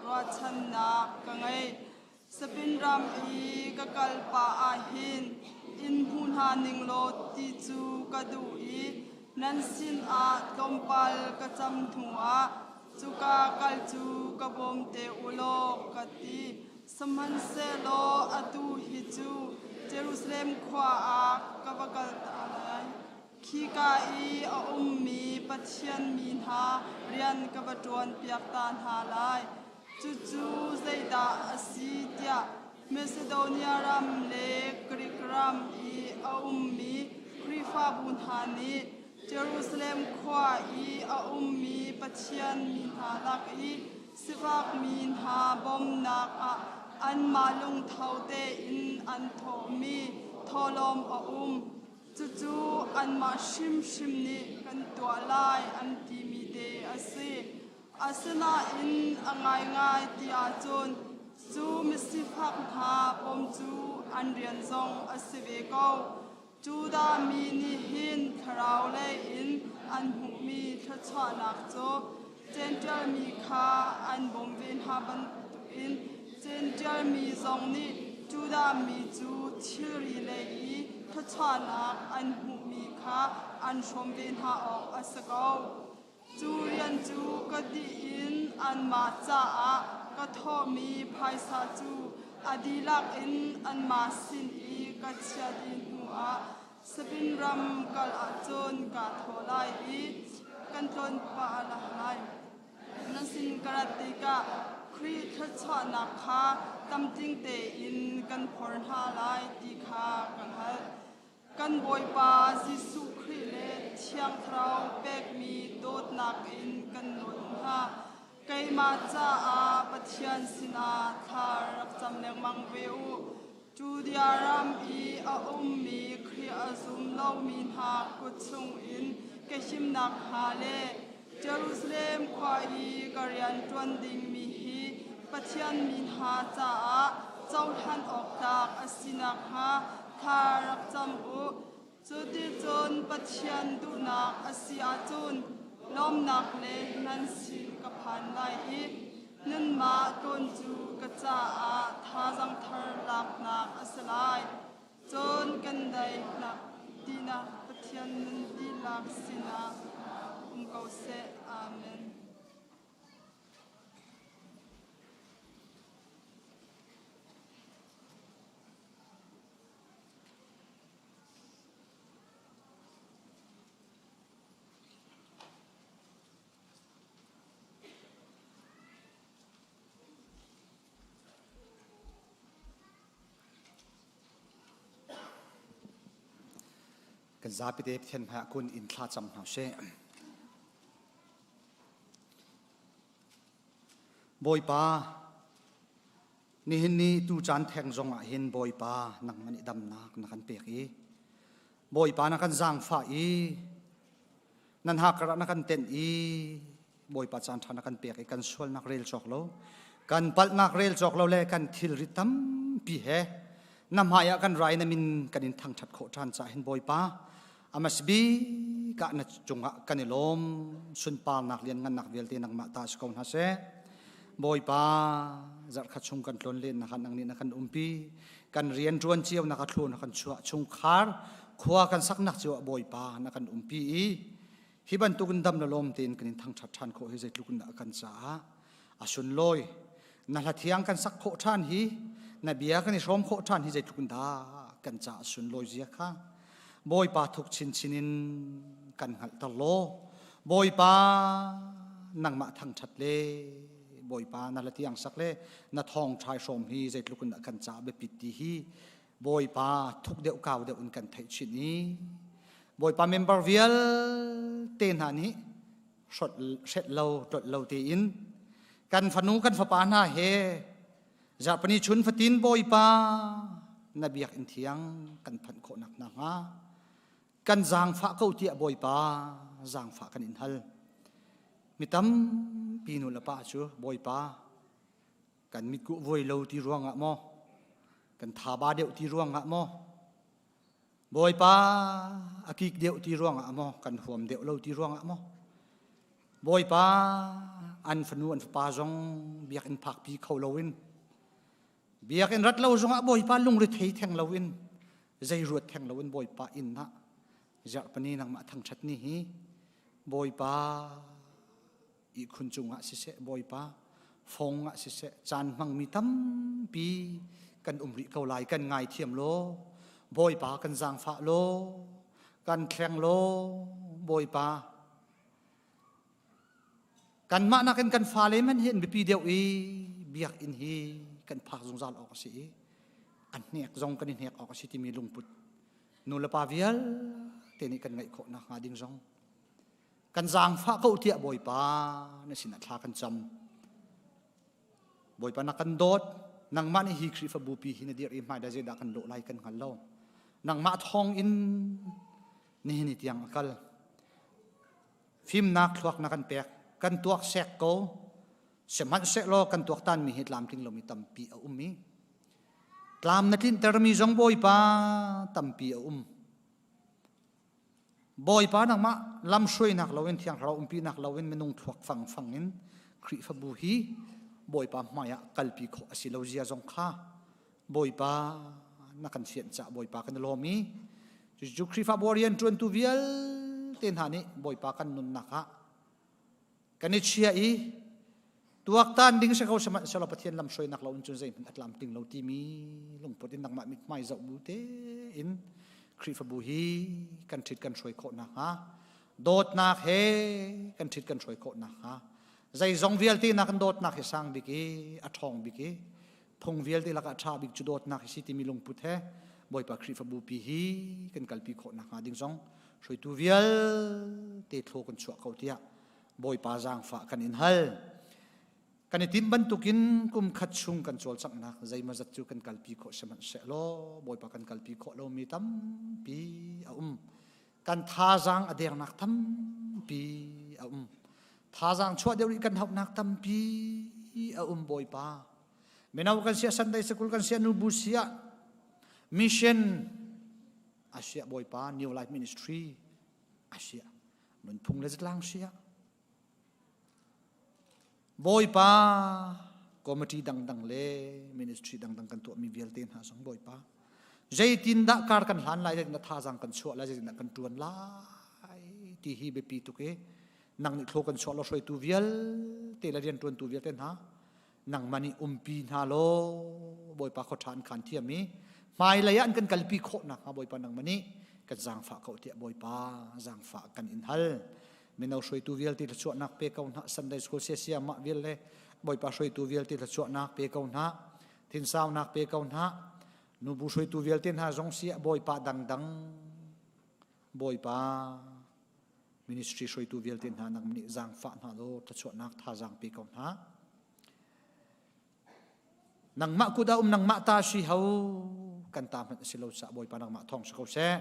ruahchannak ka ngei. Spain ram i ka kal pah ah hin in hmu hna ning law ti cu ka duh i nan sinah tlawmpal ka cam hnuah cuka kal cu ka bawm te u law ka ti. Sihmanhsehlaw atu hi cu Jerusalem khua ah ka va kal ta lai. Khika i a ummi Pathian mi hna rian ka va ṭuanpiak ta hna lai. Cucu zeidah a si tiah Macedonia ram le Greek ram i a ummi Khrihfabu hna nih Jerusalem khua i a ummi Pathian mi hna lak i sifakmi hna bawmhnak ah anmah lungtho tein an thawhmi thawhlawm a um. Cucu anmah hrimhrim nih kan tuah lai an timi te a si. Asinain a ngaingai ti ahcun cu misifak hna bawm cu an rian zong a si ve ko. Judah mi nih hin thlarau lei in an hmuhmi thluachuahnak cu Jentail mi kha an bawmh ve hna bantukin Jentail mi zong nih Judah mi cu thilri lei i thluachuahnak an hmuhmi kha an hrawm ve hna awk a si ko. Cu rian cu ka dih in anmah caah ka thawhmi phaisa cu a dihlak in anmah sin i ka chiah dih hnuah Spain ram kal ahcun kaa thawh lai i kan tlawn pah lai. Nan sin ka rat tikah Khrih thluachuahnak kha tamtling tein kan phor hna lai ti kha ka hngalh. Kan Bawipa Jesuh Khrih le Thiang Thlarau pekmi dawtnak in kan nawl hna. Keimah caah Pathian sinah thla rak cam lengmang ve u. Judea ram i a ummi Khrih a zum lomi hna kut chungin ka himnak hnga le Jerusalem khua i ka rian ṭuan dingmi hi Pathian mi hna caah cohlan awk tlak a si nakhnga thla rak cam u. Cuticun Pathian duhnak a si ahcun lawmnak le nan sin ka phan lai i nanmah tlawn cu ka caah thazaang thar laknak a si lai. Cun kan daihnak tinak Pathian nan dihlak sinah um ko seh. Amen. Kan zapi te Pathian hmaiah kun in thla cam hna sih. Bawipa, nihin ni tu caan theng zong ah hin Bawipa nangmah nih damnak na kan pek i Bawipa na kan zaangfah i nan hakar ah na kan tenh i Bawipa caan ṭha na kan pek i kan sualnak rel cawk lo kan palhnak rel cawk lo le kan thilri tampi he na hmai ah kan rai na min kan in thangṭhat khawh ṭhan caah hin Bawipa amasbi ka na cungah kan i lawm sunparnak lianngannak vialte nangmah ta si ko hna seh Bawipa zarhkhat chung kan tlon len na nang nih na kan umpi kan rian ṭuan cio na ka thlu na kan chuah chungkhar khua kan saknak cio ah Bawipa na kan umpi i hi bantukin dam le lawm tein kan in thangṭhat ṭhan khawh hi zeitluk in dah kan caah a sunlawi na hla thiang kan sak khawh ṭhan hi na bia kan i hrawm khawh ṭhan hi zeitluk in dah kan caah a sunlawi zia kha Bawipa thuk chinchin in kan hngalhter law Bawipa nangmah thangṭhat le Bawipa na hla thiang sak le na thawngṭha i hrawm hi zeitluk in dah kan caah biapit ti hi Bawipa thuk deuh kau deuh in kan theih chin i Bawipa member vialte hna nih hret lo tlolh lo tein kan fanu kan fapa hna he zarhpini chun fatin Bawipa na biakinn thiang kan phanh khawhnak hna hnga kan zaangfah ko tiah Bawipa zaangfah kan in hal mi tampi nu le pa cu Bawipa kan mitkuh vuai lo ti ruangah maw kan thaba deuh ti ruangah maw Bawipa a kik deuh ti ruangah maw kan huam deuh lo ti ruangah maw Bawipa an fanu an fapa zong biakinn phakpi kho loin biakinn rat lo zongah Bawipa lungre thei theng loin zei ruat theng loin Bawipa inn ah zarhpani nangmah thangṭhat ni hi Bawipa ihkhun cungah siseh Bawipa fong ah siseh caan hmangmi tampi kan um rih ko lai kan ngaithiam law Bawipa kan zaangfah law kan thleng law Bawipa kanmah nakin kan fale man hi an biapi deuh i biakinn hi kan phak zungzal awk a si i a hnek zong kan i hnek awk a si timi lungput nu le pa vialte nih kan ngeih khawh nakhnga ding zong Kan zaangfah ko tiah Bawipa na sinah thla kan cam. Bawipa na kan dawt. Nangmah nih hi Khrihfabu pi hi na dir i hmailei zeidah kan lawh lai kan hngal lo. Nangmah thawng in nihin ni tiang a kal. Fimnak thluak na kan pek. Kan tuak sek ko. Sihmanhsehlaw kan tuaktanmi hi tlamtling lomi tampi a um i tlam na tlintermi zong Bawipa tampi a um. Bawipa nangmah lamhruainak loin Thiang Thlarau umpinak loin minung thluak fangfang in Khrihfabu hi Bawipa hmaiah kalpi khawh a si lo zia zong kha Bawipa na kan fianh cah Bawipa kan i lawm i cucu Khrihfabu rian ṭuantu vialte hna nih Bawipa kan nunnak ah kan i chia i tuaktan ding si ko sihmanhsehlaw Pathian lamhruainak lo in cun zeihmanh a tlamtling lo timi lungput in nangmah mithmai zoh bu tein Khrihfabu hi kan ṭhit kan hruai khawh nakhnga dawtnak he kan ṭhit kan hruai khawh nakhnga zeizong vialte nak kan dawtnak hi sang bik i a ṭhawng bik i phung vialte lakah ṭha bik cu dawtnak hi si timi lungput he Bawipa Khrihfabu pi hi kan kalpi khawh nakhnga ding zong hruaitu vialte thlaw kan chuah ko tiah Bawipa zaangfah kan in hal. Kan i timh bantukin kum khat chung kan cawlcanghnak zeimawzat cu kan kalpi khawh sihmanhsehlaw Bawipa kan kalpi khawh lomi tampi a um. Kan thazaang a dernak tampi a um. Thazaang chuah deuh rih kan hauhnak tampi a um Bawipa. Mino kan siah Sunday School kan siah nubu siah mission asiah Bawipa New Life Ministry asiah nunphung le zatlang siah Bawipa committee dangdang le ministry dangdang kan tuahmi vialte hna zong Bawipa zeitindah kar kan hlan lai zeitindah thazaang kan chuah lai zeitindah kan tuan lai ti hi biapi tuk i nang nih thlo kan chuah lo hruaitu vialte le riantuantu vialte hna nangmah nih umpi hna law Bawipa khua ṭha an khan thiam i hmailei ah an kan kalpi khawh nakhnga Bawipa nangmah nih kan zaangfah ko tiah Bawipa zaangfah kan in hal mino hruaitu vialte thluachuahnak pe ko hna Sunday school sia mah vial le Bawipa hruaitu vialte thluachuahnak pe ko hna thinsaunak pe ko hna nubu hruaitu vialte hna zong si Bawipa dangdang Bawipa ministry hruaitu vialte hna nang nih zaangfah hna law thluachuahnak thazaang pe ko hna. Nangmah kut ah um nangmah ta si ho kan ta hmanh a si lo caah Bawipa nangmah thawng si ko seh.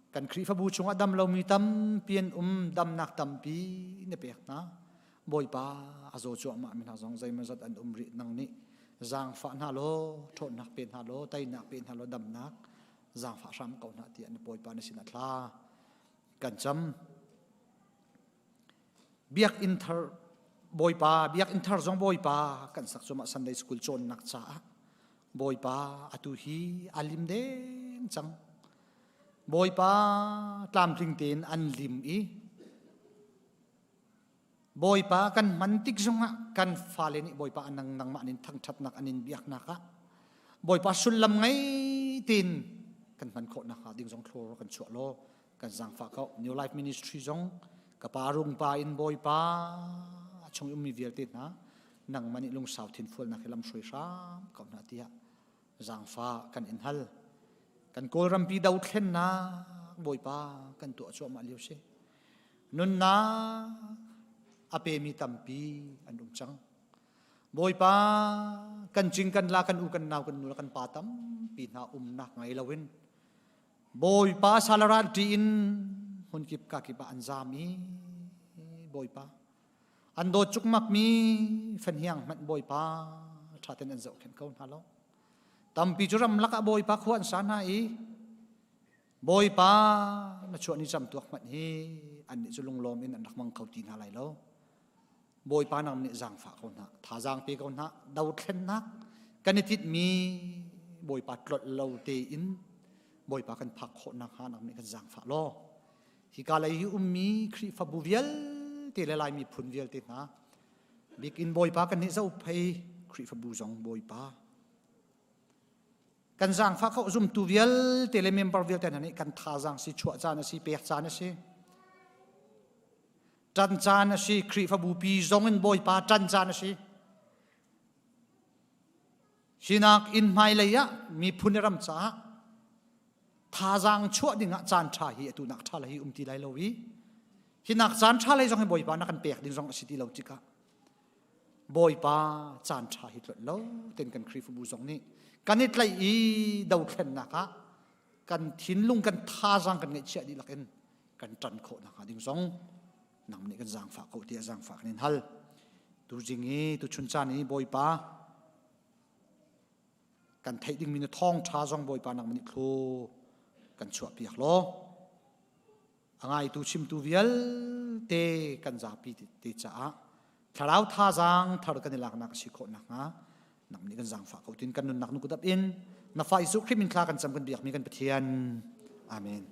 Kan Khrihfabu chungah dam lomi tampi an um damnak tampi na pek hna. Bawipa a zaw cuahmah mi hna zong zeimawzat an um rih nang nih zaangfah hna law ṭhawnnak pe hna law teinak pe hna law damnak zaangfah hram ko hna tiah na Bawipa na sinah thla kan cam. Biakinn thar Bawipa biakinn thar zong Bawipa kan sak cumah Sunday school cawnnak caah Bawipa atu hi a lim deng cang. Bawipa tlamtling tein an lim i Bawipa kan hman tik zongah kan fale nih Bawipa nang nangmah nin thangṭhatnak an in biaknak ah Bawipa sullam ngei tein kan hman khawh nakhnga ding zong thlor kan chuah law kan zaangfah ko. New Life Ministry zong ka pa rung pa in Bawipa a chung ummi vialte hna nangmah nih lungsau thinfualnak he lamhruai hram ko hna tiah zaangfah kan in hal. Kan Kawlrampi dothlennak Bawipa kan tuah cuahmah lio si. Nunnak a pemi tampi an um cang. Bawipa kan cing kan la kan u kan nau kan nu kan pa tampi hna umnak ngei loin Bawipa salaran ṭi in hmunkip kakip ah an zam i Bawipa an dawt cukmak mi fenhiang hmanh Bawipa ṭhaten an zohkhenh ko hna lo. Tampi cu ramlak ah Bawipa khua an sa hna i Bawipa na chuah ni camtuak hmanh hi annih cu lunglawm in an rak mang kho ti hna lai lo. Bawipa nang nih zaangfah ko hna, thazaang pe ko hna, dothlennak kan i tinhmi Bawipa tlolh lo tein Bawipa kan phak khawh nakhnga nang nih kan zaangfah law. Hika lei hi ummi Khrihfabu vialte le Lai miphun vialte hna bikin Bawipa kan nih zophei Khrihfabu zong Bawipa kan zaangfah kho zumtu vialte le member vialte hna nih kan thazaang si chuah caan a si pek caan a si ṭan caan a si Khrihfabu pi zong in Bawipa ṭan caan a si sinak in hmailei ah miphun le ram caah thazaang chuah dingah caan ṭha hi atu nak ṭha le hi um ti lai lo i hi nak caan ṭha lei zong hi Bawipa na kan pek ding zong a si ti lo tikah Bawipa caan ṭha hi tlolh lo ten kan Khrihfabu zong nih kan i tlaih i dothlennak ah kan thinlung kan thazaang kan ngeihchiah dihlak in kan ṭan khawh nakhnga ding zong nang nih kan zaangfah ko tiah zaangfah kan in hal. Tuzing i tuchun caan i Bawipa kan theih dingmi na thawngṭha zong Bawipa nang nih thlu kan chuahpiak law a ngaitu chimtu vialte kan zapi te caah thlarau thazaang thar kan i laknak a si khawh nakhnga nang nih kan zaangfah ko tin kan nunnak nu kutap in na fa Jesuh Khrih min thla kan cam kan biakmi kan Pathian amen.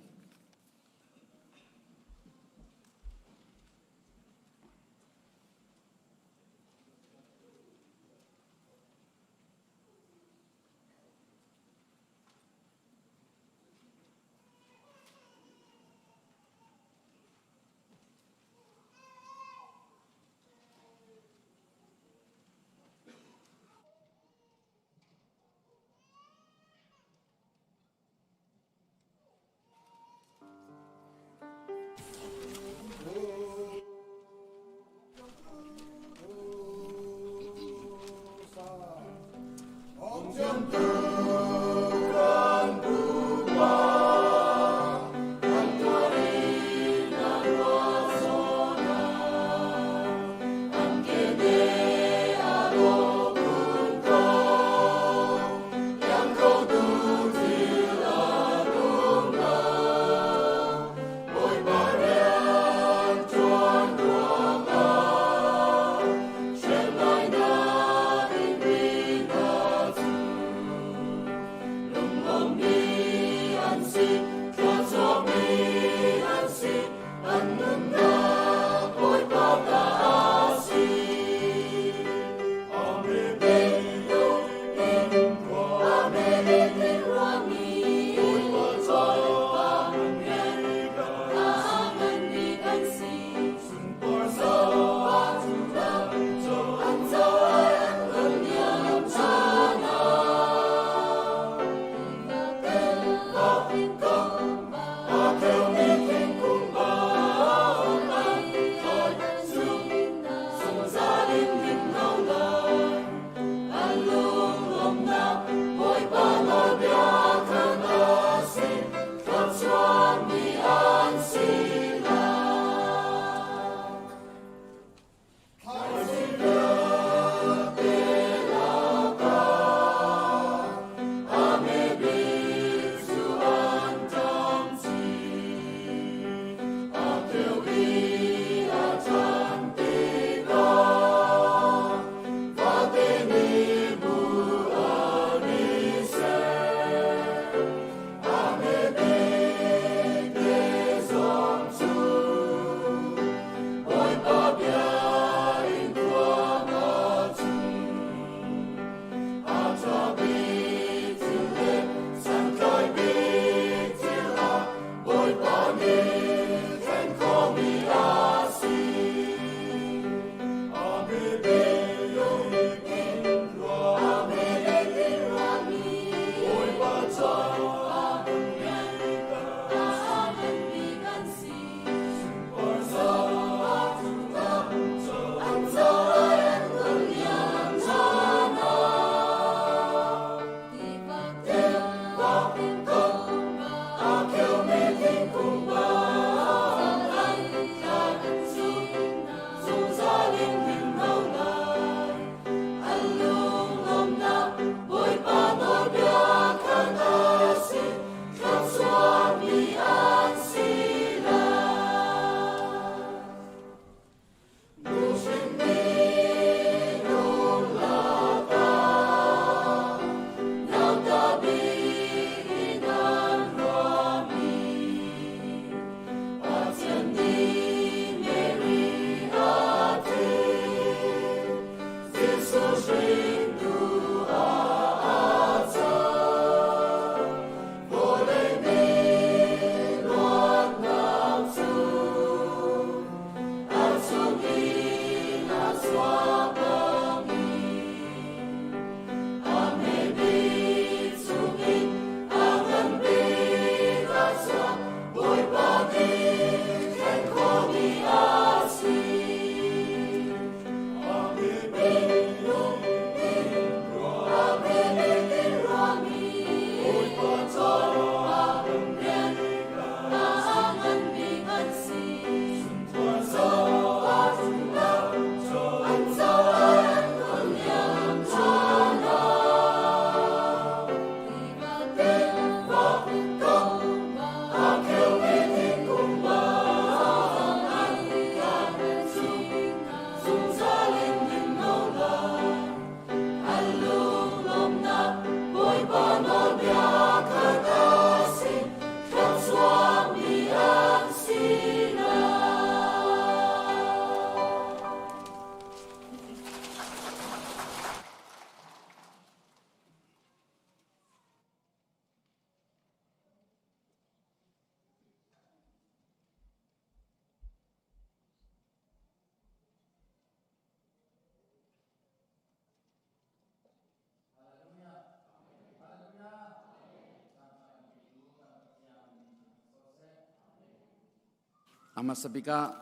A hmasa bik ah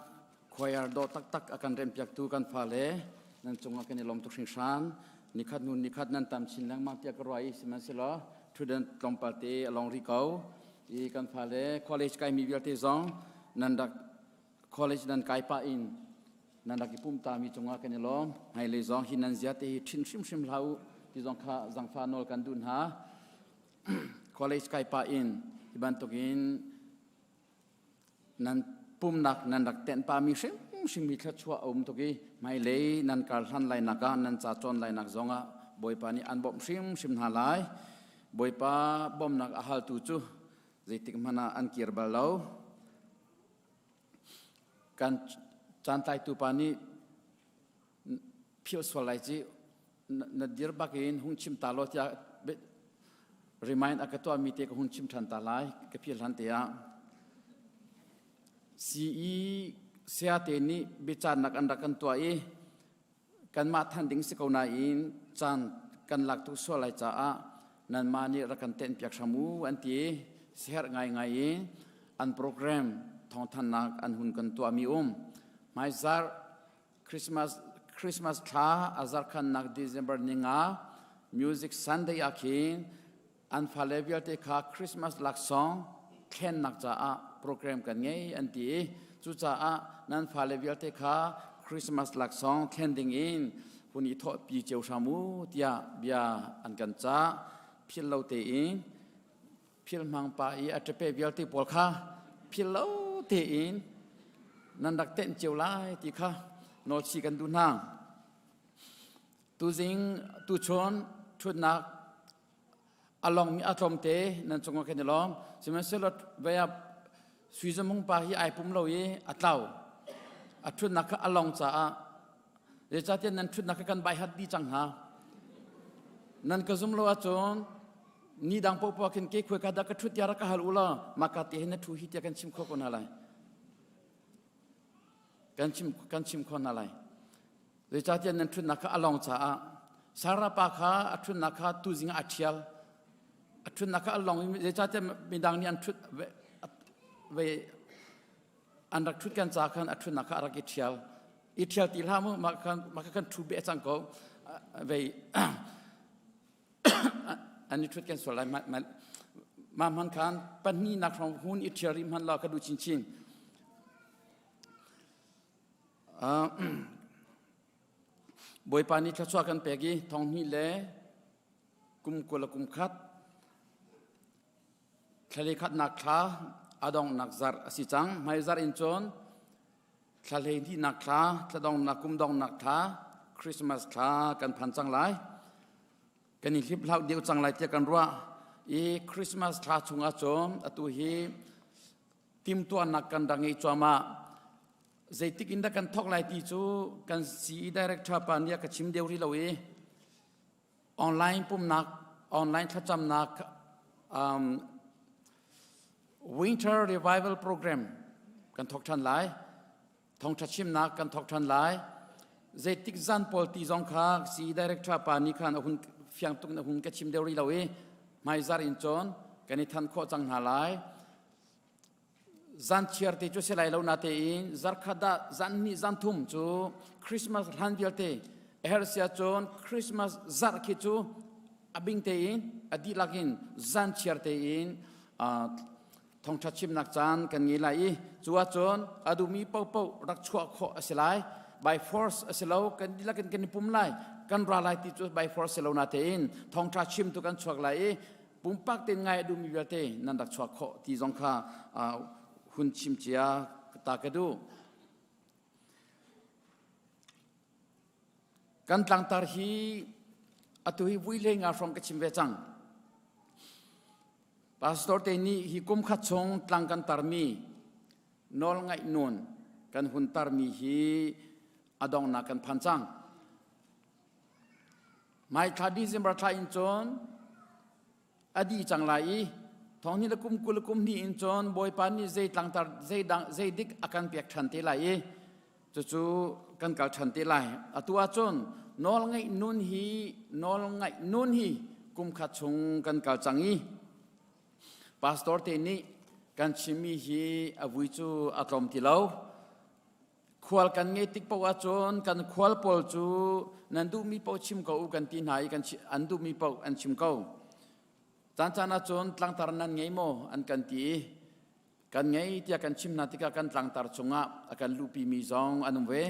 choir dawh taktak a kan rempiaktu kan fale nan cungah kan i lawm tuk hringhran. Nikhat hnu nikhat nan tam chin lengmang tiah ka ruah i sihmanhsehlaw ṭhutdan tlawmpal te a lawng rih ko. I kan fale college kaimi vialte zong nan rak college nan kai pah in nan rak i pumtami cungah kan i lawm. Hmailei zong hi nan zia te hi ṭhin hrimhrim hlah u ti zong kha zangfah nawl kan duh hna. College kai pah in hi bantukin nan pumnak nan rak tenh pami hrimhrim hi thluachuah a um tuk i hmailei nan kar hlan lainak ah nan ca cawn lainak zongah Bawipa nih an bawmh hrimhrim hna lai. Bawipa bawmhnak a haltu cu zeitik hmanh ah an kir bal lo. Kan caan tlaitu pa nih philh sual lai ci na dir bak in hung chim ta law tiah remind a ka tuahmi te ka hun chim ṭhan ta lai ka phil hlan te ah. CE saya te nih biacaannak an rak kan tuah i kanmah than ding si ko nain caan kan lak tuk sual lai caah nanmah nih rak kan tenh piak hram u an ti. Siherh ngaingai in an program thawngthannak an hun kan tuahmi um. Hmaizarh Christmas Christmas thla a zarkhannak December ninga Music Sunday ah khin an fale vialte kha Christmas laksawng thlennak caah program kan ngei an ti i cucaah nan fale vialte kha Christmas laksawng thlen ding in hun i thawhpi cio hram u tiah bia an kan cah. Philh lo tein phil hmang pa i a ṭape vialte pawl kha phil lo tein nan rak tenh cio lai ti kha nawlchi kan duh hna. Tuzing tuchun ṭhutnak a longmi a tlawmte nan cungah kan i lawm. Sihmanhsehlaw vei ah sui zamung pa hi ai pum lo i a tlau. A ṭhutnak kha a long caah zeicahtiah nan ṭhutnak kha kan bai hat dih cang hna. Nan ka zum lo ahcun ni dang paohpaoh khin ke khuai ka dah ka ṭhut tiah rak ka hal u law maka te hin na ṭhu hi tiah kan chim khawh ko hna lai. Kan chim kan chim khawh hna lai. Zeicahtiah nan ṭhutnak kha a lawng caah Sarah pa kha a ṭhutnak kha tuzing ah a ṭhial. A ṭhutnak kha a lawng i zeicahtiah midang nih an ṭhut ve an rak ṭhut kan ca khan a ṭhutnak kha a rak i ṭhial. I ṭhial ti hlah mu mah khan mah kha kan ṭhu beh cang ko. Vei an i ṭhut kan sual lai mah hman khan pahnihnak hrawng hun i ṭhial rih hmanh law ka duh chinchin. Bawipa nih thluachuah kan pek i thonghnih le kum 20 le kum khat thla khatnak thla a donghnak zarh a si cang. Hmai zarh in cun thla hleihnihnak thla, thla donghnak kum donghnak thla, Christmas thla kan phan cang lai. Kan i hliphlau deuh cang lai tiah kan ruah. I Christmas thla chungah cun atu hi timtuahnak kan rak ngei cuahmah. Zeitik in dah kan thawk lai ti cu kan CE director pa nih a ka chim deuh rih lo i online pumnak, online thlacamnak, winter revival program kan thawk ṭhan lai. Thawngṭha chimnak kan thawk ṭhan lai. Zeitik zan pawl ti zong kha CE director pa nih khan a hun fiang tuk in a hun ka chim deuh rih lo i hmaizar in cun kan i than khawh cang hna lai. Zan chiar te cu si lai lo natein zarkhat ah zan hnih zan thum cu Christmas hlan vialte a herh sia cun Christmas zarh khi cu a bing tein a dihlak in zan chiar tein thawngṭha chimnak caan kan ngei lai i cu ahcun a duhmi paohpaoh rak chuah khawh a si lai. By force a si lo, kan dihlak in kan i pum lai, kan ra lai ti cu by force si lo natein thawngṭha chimtu kan chuak lai i pumpak tein ngai a duhmi vialte nan rak chuak khawh ti zong kha hun chim cia ta ka duh. Kan tlangtar hi atu hi vui le nga hrawng ka chim ve cang. Pastor te nih hi kum khat chung tlang kan tarmi nawl ngaih nun kan hun tarmi hi a dongnak kan phan cang. Mai thla December thla in cun a dih cang lai i thong le kum 20 kum hnih in cun Bawipa nih zei tlangtar zei dang zei dik a kan pek ṭhan te lai i cucu kan kal ṭhan te lai. Atu ahcun nawl ngaih nun hi nawl ngaih nun hi kum khat chung kan kal cang i pastor te nih. Kan chimmi hi a vui cu a tlawm ti lo. Khual kan ngei tik paoh ahcun kan khual pawl cu nan duhmi paoh chim ko u kan ti hna i kan an duhmi paoh an chim ko. Caan caan ahcun tlangtar nan ngei maw an kan ti i kan ngei tiah kan chim hna tikah kan tlangtar chungah a kan luhpimi zong an um ve.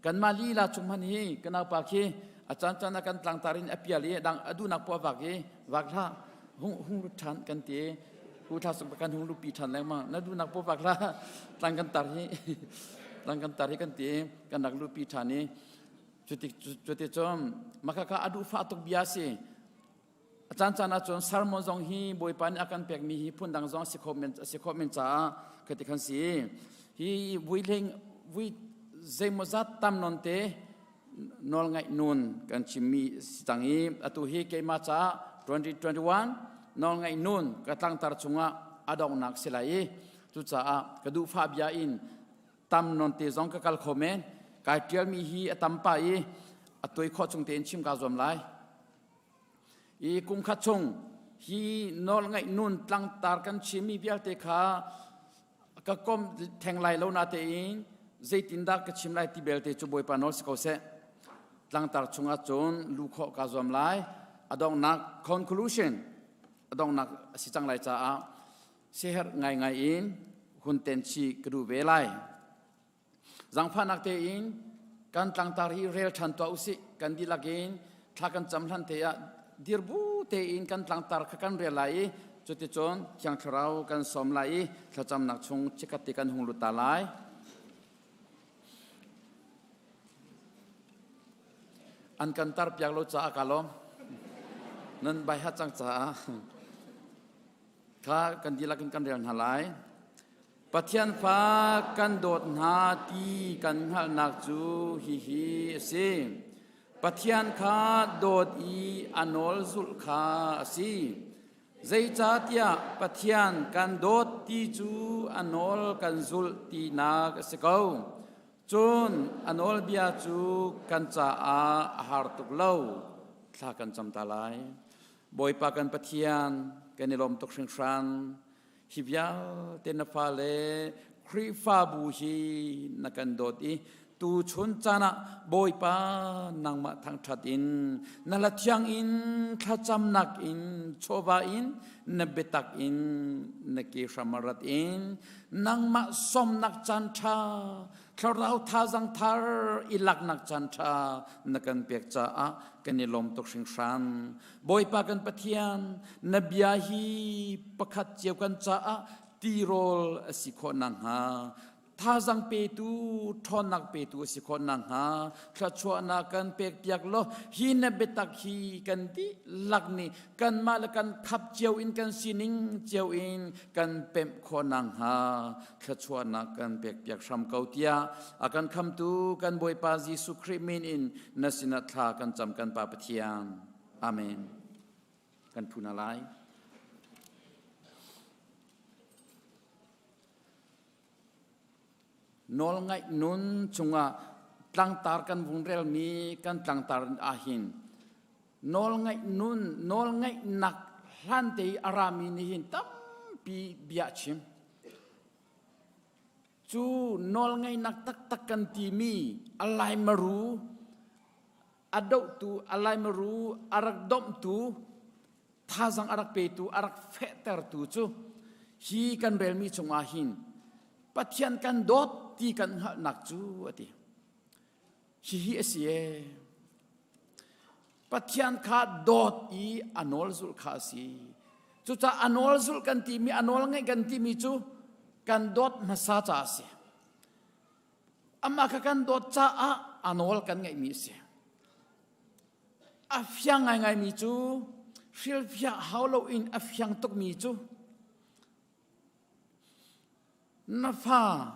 Kanmah lila chung hmanh hi ka naupa khi a caan caan ah kan tlangtar in a pial i dang a duhnak poah vak i vak hlah hung hung lut ṭhan kan ti hu thla sung kan hung luhpi ṭhan lengmang na duhnak poah vak hlah tlang kan tar hi tlang kan tar hi kan ti kan rak luhpi ṭhan i cuti cuti cun maka kha a duhfah tuk bia si A caancaan ahcun sermon zong hi Bawipa nih a kan pekmi hi phundang zong si khawh men si khawh men caah khati khan si. Hi vui hleng vui zeimawzat tam non te nawlngaih nun kan chimmi si cang i atu hi keimah caah 2021 nawlngaih nun ka tlangtar chungah a donghnak si lai i cucaah ka duhfah bia in tam non te zong ka kal kho men kai ṭialmi hi a tam pah i a tuai khawh chung tein chim kaa zuam lai. I kum khat chung hi nawlngaih nun tlangtar kan chimmi vialte kha ka kom theng lai lo natein zeitindah ka chim lai ti belte cu Bawipa nawl si ko seh. Tlangtar chungah cun lu khawh kaa zuam lai. A donghnak conclusion a donghnak a si cang lai caah siaherh ngaingai in hun ten chih ka duh ve lai. Zangfahnak tein kan tlangtar hi rel ṭhan tuah usih. Kan dihlak in thla kan cam hlan te ah dirbu tein kan tlangtar kha kan rel lai i cuticun Thiang Thlarau kan sawm lai i thlacamnak chung chikkhat te kan hung lut ta lai. An kan tar piak lo caah ka lawm. Nan bai hat cang caah kha kan dihlak in kan rel hna lai. Pathian fa kan dawt hna ti kan hngalhnak cu hihi a si. Pathian kha dawt i a nawl zulh kha a si. Zeicahtiah Pathian kan dawt ti cu a nawl kan zulh tinak a si ko. Cun a nawlbia cu kan caah a har tuk lo. Thla kan cam ta lai. Bawipa kan Pathian, kan i lawm tuk hringhran. Hi vialte na fale Khrihfabu hi na kan dawt i tuchun caan ah Bawipa nangmah thangṭhat in na lathiang in thlacamnak in chawva in na biatak in na ke hram rat in nangmah sawmnak caan ṭha thlarau thazang thar i laknak caan ṭha na kan pek caah kan i lawm tuk hringhran. Bawipa kan Pathian, na bia hi pakhat cio kan caah tirawl a si khawh nakhnga thazang petu ṭhawnnak petu a si khawh nakhnga thluachuahnak kan pekpiak law hi na biatak hi kan dihlak nih kanmah le kan khap cio in kan sining cio in kan pemh khawh nakhnga thluachuahnak kan pekpiak hram ko tiah a kan khamtu kan Bawipa Jesuh Khrih min in na sinah thla kan cam kan Pa Pathian. Amen. Kan phu na lai. Nawlngaih nun chungah tlangtar kan vung relmi kan tlangtar ahhin nawlngaih nun nawlngaihnak hlan te i a rami nih hin tampi bia chim. Cu nawlngaihnak taktak kan timi a laimaru a dohtu a laimaru a rak domhtu thazang a rak petu a rak fehtertu cu hi kan relmi chungah hin Pathian kan dawt ti kan hngalhnak cu a ti. Hihi a si ee. Pathian kha dawt i a nawl zulh kha a si. Cucaah a nawl zulh kan timi, a nawl ngaih kan timi cu kan dawt hmasa caah a si. Amah kha kan dawt caah a nawl kan ngaihmi a si. A fiang ngaingaimi cu hrilhfiah hau loin a fiang tukmi cu na fa,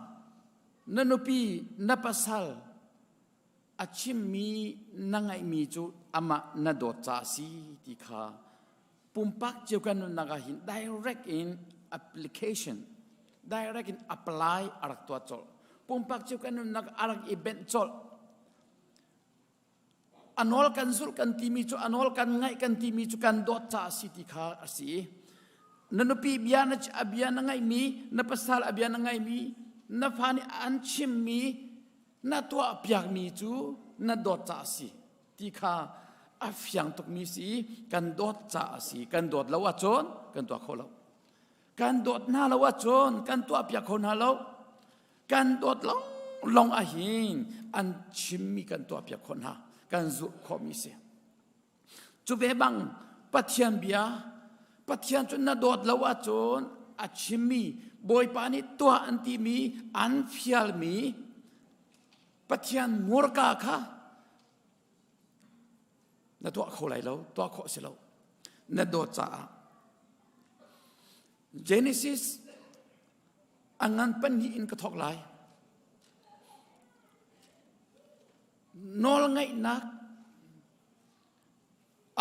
na nupi, na pasal a chimmi na ngaihmi cu amah na dawt ca a si ti kha pumpak cio kan nunnak ah hin direct in application direct in apply a rak tuah colh pumpak cio kan nunnak a rak i benh colh a nawl kan zulh kan timi cu a nawl kan ngaih kan timi cu kan dawt ca a si ti kha a si. Na nupi bia na a bia na ngaihmi, na pasal a bia na ngaihmi, na fa nih an chimmi, na tuah piakmi cu na dawt caah a si ti kha a fiang tukmi si. Kan dawt caah a si. Kan dawt lo ahcun kan tuah kho lo. Kan dawt hna lo ahcun kan tuah piak kho hna lo. Kan dawt long long ahhin an chimmi kan tuah piak khawh hna. Kan zulh khawhmi si. Cu ve bang Pathian bia Pathian cu na dawt lo ahcun a chimmi Bawipa nih tuah an timi an fialmi Pathian murka kha na tuah kho lai lo tuah khawh si lo na dawt caah Genesis a ngan pahnih in ka thawk lai Nawlngaihnak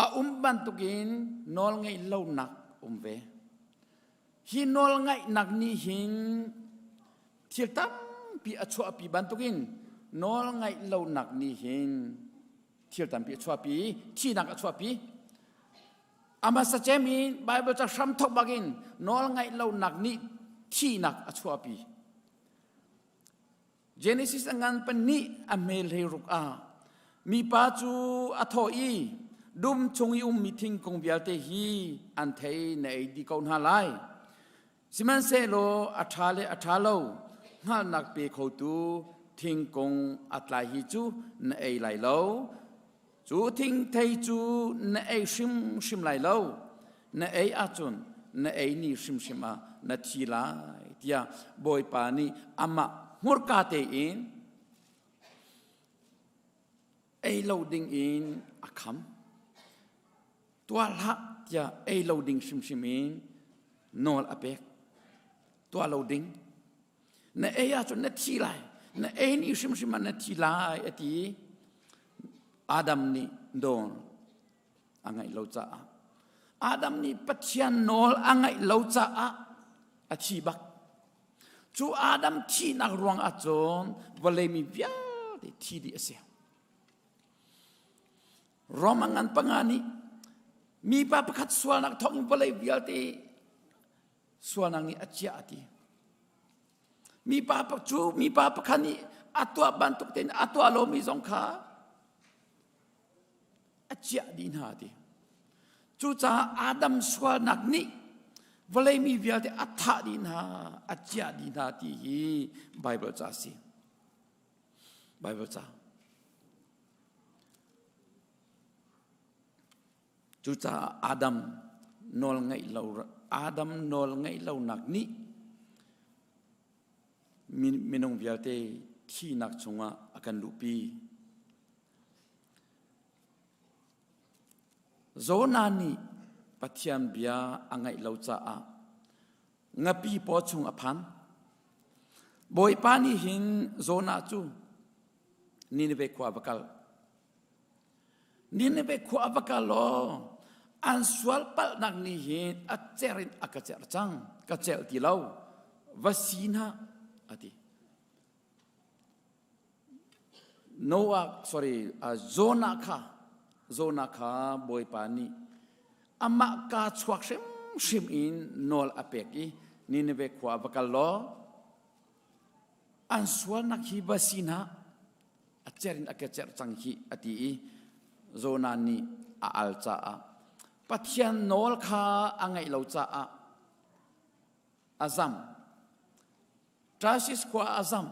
a um bantukin nawlngaih lonak um ve. Hi nawlngaihnak nih hin thil tampi a chuahpi bantukin nawlngaih lonak nih hin thil tampi a chuahpi, thihnak a chuahpi. A hmasa cem in Bible ca hramthok bakin nawlngaih lonak nih thihnak a chuahpi. Genesis a ngan pahnih a hmel hlei ruk ah mipa cu a thawh i dum chung i ummi thingkung vialte hi an thei na ei dih ko hna lai. Sihmanhsehlaw a ṭha le a ṭha lo hngalhnak pe khotu thingkung a tlai hi cu na ei lai lo. Cu thingthei cu na ei hrimhrim lai lo. Na ei ahcun na ei ni hrimhrim ah na thi lai tiah Bawipa nih amah hmurka tein ei lo ding in a kham. Tuah hlah tiah ei lo ding hrimhrim in nawl a pek. Tuah lo ding. Na ei ahcun na thi lai. Na ei ni hrimhrim ah na thi lai a ti. Adam nih nawl a ngaih lo caah Adam nih Pathian nawl a ngaih lo caah a thi bak. Cu Adam thihnak ruang ahcun vawlei mi vialte thi dih a si. Roma ngan panga nih mipa pakhat sualnak thawng in vawlei vialte sualnak nih a ciah a ti. Mipa cu mipa pakhat nih a tuah bantuk tein a tuah lomi zong kha a ciah dih hna ti. Cucaah Adam sualnak nih vawlei mi vialte a thah dih hna, a ciah dih hna ti hi Bible ca a si. Bible ca. Cucaah Adam nawl ngaih lo Adam nawl ngaih lonak nih minung vialte thihnak chungah a kan luhpi. Jonah nih Pathian bia a ngaih lo caah ngapi paw chung a phan. Bawipa nih hin Jonah cu Nineveh khua va kal. Nineveh khua va kal law an sual palhnak nih hin a cer in a ka cerh cang, ka celh ti lo, va si hna, a ti. Noah, sorry, uh, Jonah kha, Jonah kha Bawipa nih amah ka chuak hrimhrim in nawl a pek i Nineveh khua va kal law an sualnak hi va si hna a cer in a ke cerh cang hi a ti i Jonah nih a al caah Pathian nawl kha a ngaih lo caah a zam Tarsis khua a zam.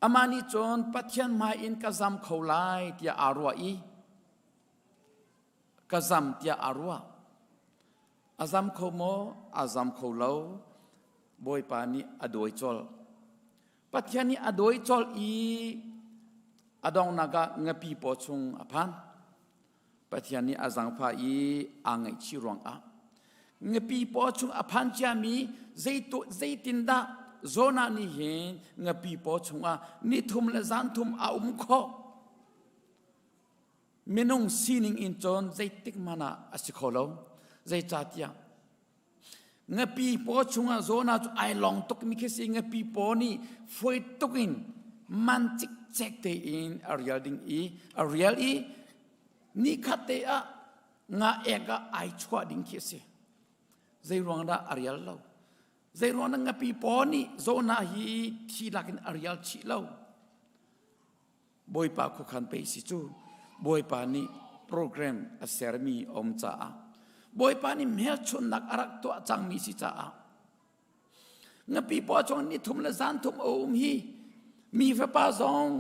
Amah nih cun Pathian hmai in ka zam kho lai tiah aa ruah i ka zam tiah aa ruah. A zam kho maw? A zam kho lo. Bawipa nih a dawi colh. Pathian nih a dawi colh i a donghnak ah ngapi paw chung a phan. Pathian nih a zaangfah i aa ngaihchih ruangah ngapi paw chung a phan ciami zeitindah Jonah nih hin ngapi paw chungah nithum le zanthum a um khawh? Minung sining in cun zeitik hmanh ah a si kho lo. Zeicahtiah ngapi paw chungah Jonah cu ai long tukmi khi si ngapi paw nih fawi tuk in man cikcek tein a rial ding i a rial i nikhat te ah nga ek ah ai chuah ding khi a si. Zei ruang dah a rial lo? Zei ruang dah ngapi paw nih Jonah hi thi lakin a rial chih lo? Bawipa khuakhan pei si cu Bawipa nih program a sermi a um caah Bawipa nih hmelchunhnak a rak tuah cangmi si caah Ngapi paw chung ni thum le zan thum a um hi mi fapa zong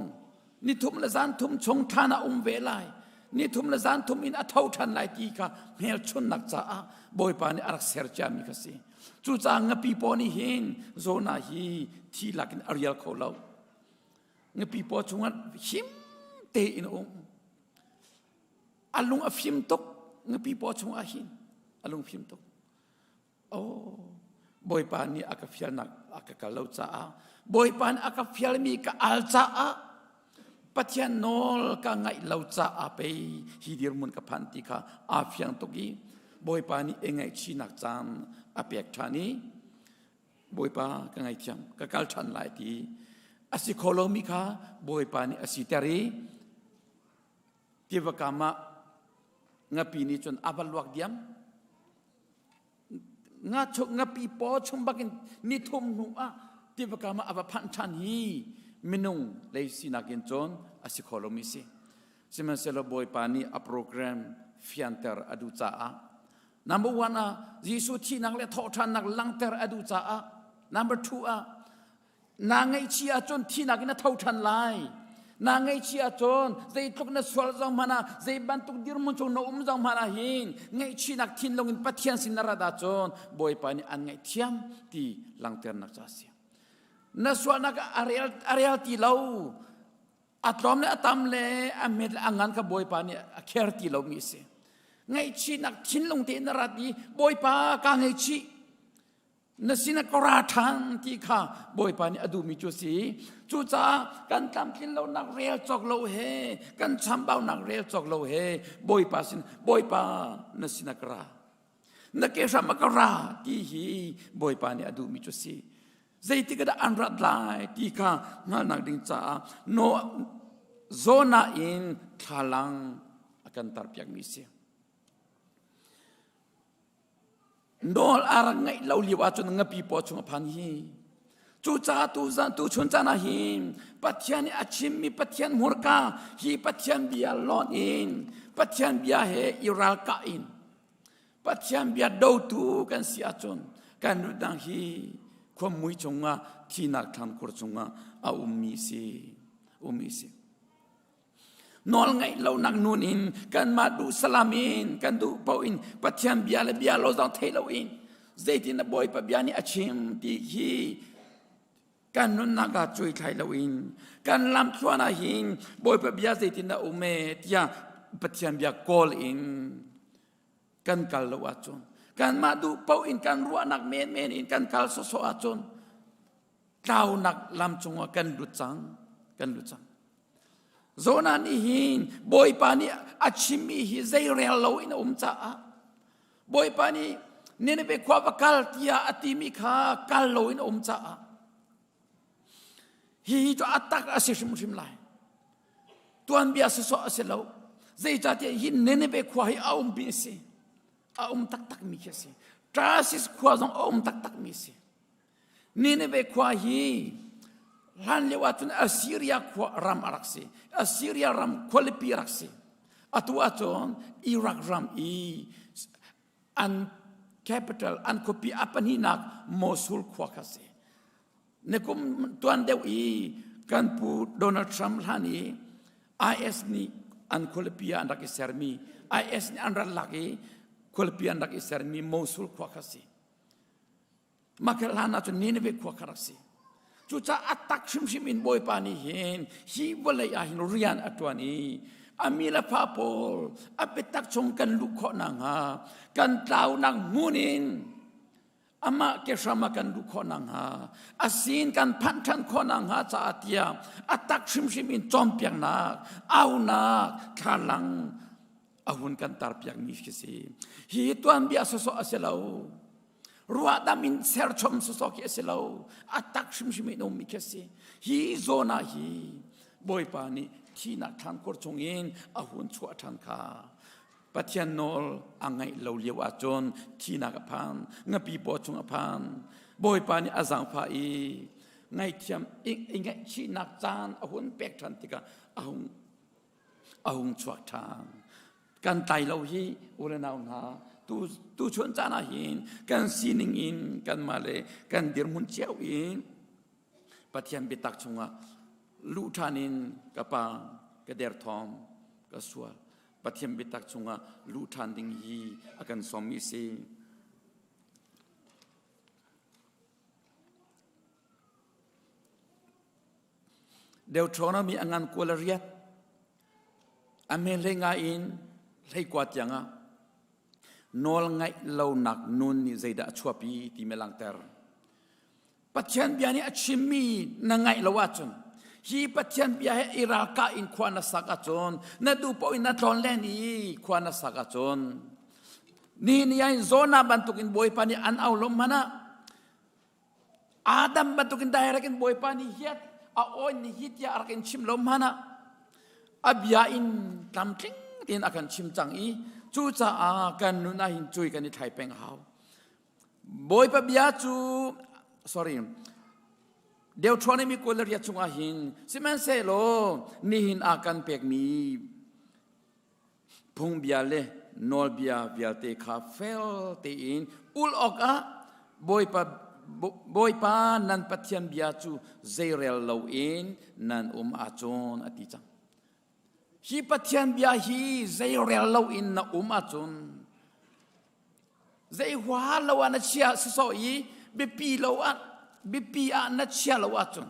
ni thum le zan thum chung ṭhan a um ve lai ni thum le zan thum in a tho ṭhan lai ti kha hmelchunhnak caah Bawipa nih a rak ser ciami kha si. Cucaah ngapi paw nih hin Jonah hi thi lakin a rial kho lo. Ngapi paw chungah him tein a um. A lung a fim tuk ngapi paw chungah hin a lung fim tuk. Oh, Bawipa nih a ka fialnak a ka kal lo caah Bawipa nih a ka fialmi ka al caah Pathian nawl ka ngaih lo caah pei hi dirhmun ka phan ti kha aa fiang tuk i Bawipa nih i ngaihchihnak caan a pek ṭhan i Bawipa ka ngaithiam ka kal ṭhan lai ti a si kho lomi kha Bawipa nih a siter i tiva kam ah ngapi nih cun a va luak diam nga chung ngapi paw chung bakin ni thum hnu ah tiva kam ah a va phanh ṭhan hi minung lei sinak in cun a si kho lomi si sihmanhsehlaw Bawipa nih a program fianter a duh caah number one ah Jesuh thihnak le thawhṭhannak langhter a duh caah number two ah Naa ngaihchih ahcun thihnak in a tho ṭhan lai. Naa ngaihchih ahcun zeitluk na sual zong hmanh ah, zei bantuk dirhmun chung na um zong hmanh ah hin ngaihchihnak thinlung in Pathian sin na rat ahcun Bawipa nih an ngaihthiam ti langhternak ca a si. Na sualnak a rel, a rel ti lo. A tlawm le a tam le a hmet le a ngan kha Bawipa nih a kher ti lomi a si. Ngaihchihnak thinlung tein na rat i Bawipa kaa ngaihchih. Na sinah ka ra ṭhan ti kha Bawipa nih a duhmi cu a si. Cucaah kan tlamtlin lonak rel cawk lo he, kan chambaunak rel cawk lo he, Bawipa sin, Bawipa na sinah ka ra. Na ke hram ah ka ra ti hi Bawipa nih a duhmi cu a si. Zeitik dah an rat lai ti kha hngalhnak ding caah no Jonah in thlalang a kan tarpiakmi a si. Nawl a rak ngaih lo lio ahcun ngapi paw chung a phan hi. Cucaah tu zan tu chun caan ah hin Pathian nih a chimmi Pathian hmurka hi Pathian bia lawnh in Pathian bia he i ralkah in Pathian bia dotu kan si ahcun kan nunnak hi khuamui cungah thihnak thlankhur cungah a ummi si ummi si. Nawlngaih lonak nun in kanmah duh salam in kan duh paoh in Pathian bia le bia lo zong thei loin zeitin na Bawipa bia nih a chim ti hi kan nunnak ah cuaithlai loin kan lamthluan ah hin Bawipa bia zeitin dah um e tiah Pathian bia kawl in kan kal lo ahcun kanmah duh paoh in kan ruahnak menmen in kan kal sawsawh ahcun tlaunak lam cungah kan lut cang kan lut cang Jonah nih hin Bawipa nih a chimmi hi zeirel lo in a um caah Bawipa nih Nineveh khua va kal tiah a timi kha kal lo in a um caah hihi cu a tak a si hrimhrim lai tuanbia sawsawh a si lo zeicahtiah hi Nineveh khua hi a ummi a si a um taktakmi khi a si Tarsis khua zong a um taktakmi a si Nineveh khua hi hlan lio ahcun Assyria khua ram a rak si. Assyria ram khualipi a rak si. Atu ahcun Iraq ram i an capital an khuapi a pahnihnak Mosul khua kha si. Nikum tuan deuh i kan pu Donald Trump hlan i IS nih an khualipi ah an rak i sermi IS nih an rak lak i khualipi an rak i sermi Mosul khua kha si. Mah khi hlan ahcun Nineveh khua kha rak si. Cucaah a tak hrimhrim in Bawipa nih hin hi vawlei ah hin rian a ṭuan i a mi le fa pawl a biatak chung kan luh khawh nakhnga kan tlaunak hmun in amah ke hram ah kan luh khawh nakhnga a sin kan phanh ṭhan khawh nakhnga caah tiah a tak hrimhrim in cawnpiaknak aunak thlalang a hun kan tarpiakmi khi si. Hi tuanbia sawsawh a si lo. Ruahdam in serchom sawsawh khi a si lo. A tak hrimhrim in ummi khi a si. Hi zawn ah hi Bawipa nih thihnak thlankhur chungin a hun chuah ṭhan kha. Pathian nawl a ngaih lo lio ahcun thihnak a phan, ngapi paw chung a phan. Bawipa nih a zaangfah i ngaihthiam i ngaihchihnak caan a hun pek ṭhan tikah a hung a hung chuak ṭhan. Kan tlai lo hi u le nau hna tu tu chun caan ah hin kan sining in kanmah le kan dirhmun cio in Pathian biatak chungah luh ṭhan in ka pa ka derthawm ka sual Pathian biatak chungah luh ṭhan ding hi a kan sawmmi si. Deuteronomy a ngan kual riat a men hlei nga in hlei kua tiangah nawl ngaih lonak nun nih zeidah a chuapi ti mi langhter. Pathian bia nih a chimmi na ngaih lo ahcun hi Pathian bia he i ralkah in khua na sak ahcun na duh paoh in na tlawn len i khua na sak ahcun nihin ni ah Jonah bantukin Bawipa nih an au lo hmanh ah Adam bantukin direct in Bawipa nih hiat a awn nih hi tiah a rak in chim lo hmanh ah a bia in tlamtling tein a kan chim cang i cucaah kan nun ah hin cui kan i thlai peng a hau. Bawipa bia cu sorry Deuteronomy 28 chungah hin sihmanhsehlaw nihin ah kan pekmi phungbia le nawlbia vialte kha fel tein ul awkah Bawipa Bawipa nan Pathian bia cu zeirel loin nan um ahcun a ti cang. Hi Pathian bia hi zeirel loin na um ahcun Zei hua lo ah na chia sawsawh i biapi lo ah biapi ah na chia lo ahcun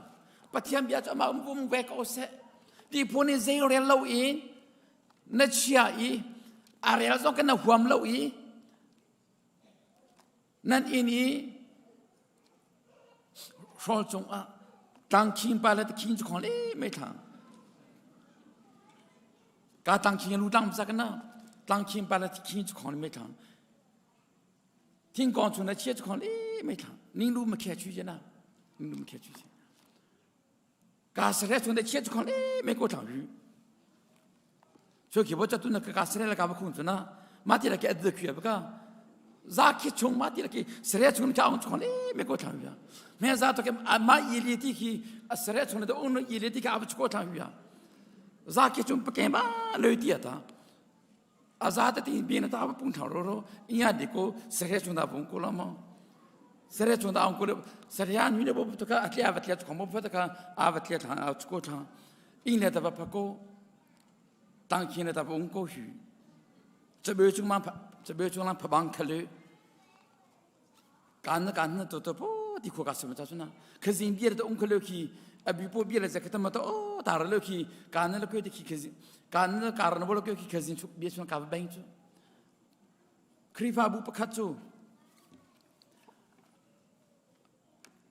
Pathian bia cu amah um ve ko seh ti phun in zei rel lo in na chia i a rel zong kan na huam lo i nan inn i hrawl cungah tlangkhing pa le tikhing cu khong le mei thlang ka tlangkhing lu tlang sa kana tlangkhing pa le tikhing cu khong le mei thlang thingkong chung na chia cu khong le mei thlang ning lu ma khia chu je na ning lu ma khia chu je ka sare chung na chia cu khong le mei ko thlang yu 所以我这都那个嘎斯来了，嘎不控制呢，马蒂了给儿子去不个，za khi chung ma ti la ki sere chung cha ong chung le me ko thang ya me za to ke ma yi li ti khi sere chung le ong yi li ti ka ab ko thang ya za khi chung pe ma le ti ta a za ta ti bi na ta pung thang ro ro iya di ko sere chung da pung ko la ma sere chung da ong ko sere ya ni le bo to ka atlia atlia khom bo ta ka a atlia thang a ko thang ing le ta ba pa ko 当天呢，他不过去，这边中嘛，这边中浪拍帮客了，干呢干呢，都都不地可干什么咋说呢？可是别的都可了去，啊，比不别的这个他妈都哦，打了去，干呢了可的去，可是干呢干了不了去，可是出别说干不办住。Khrihfabu pakhat cu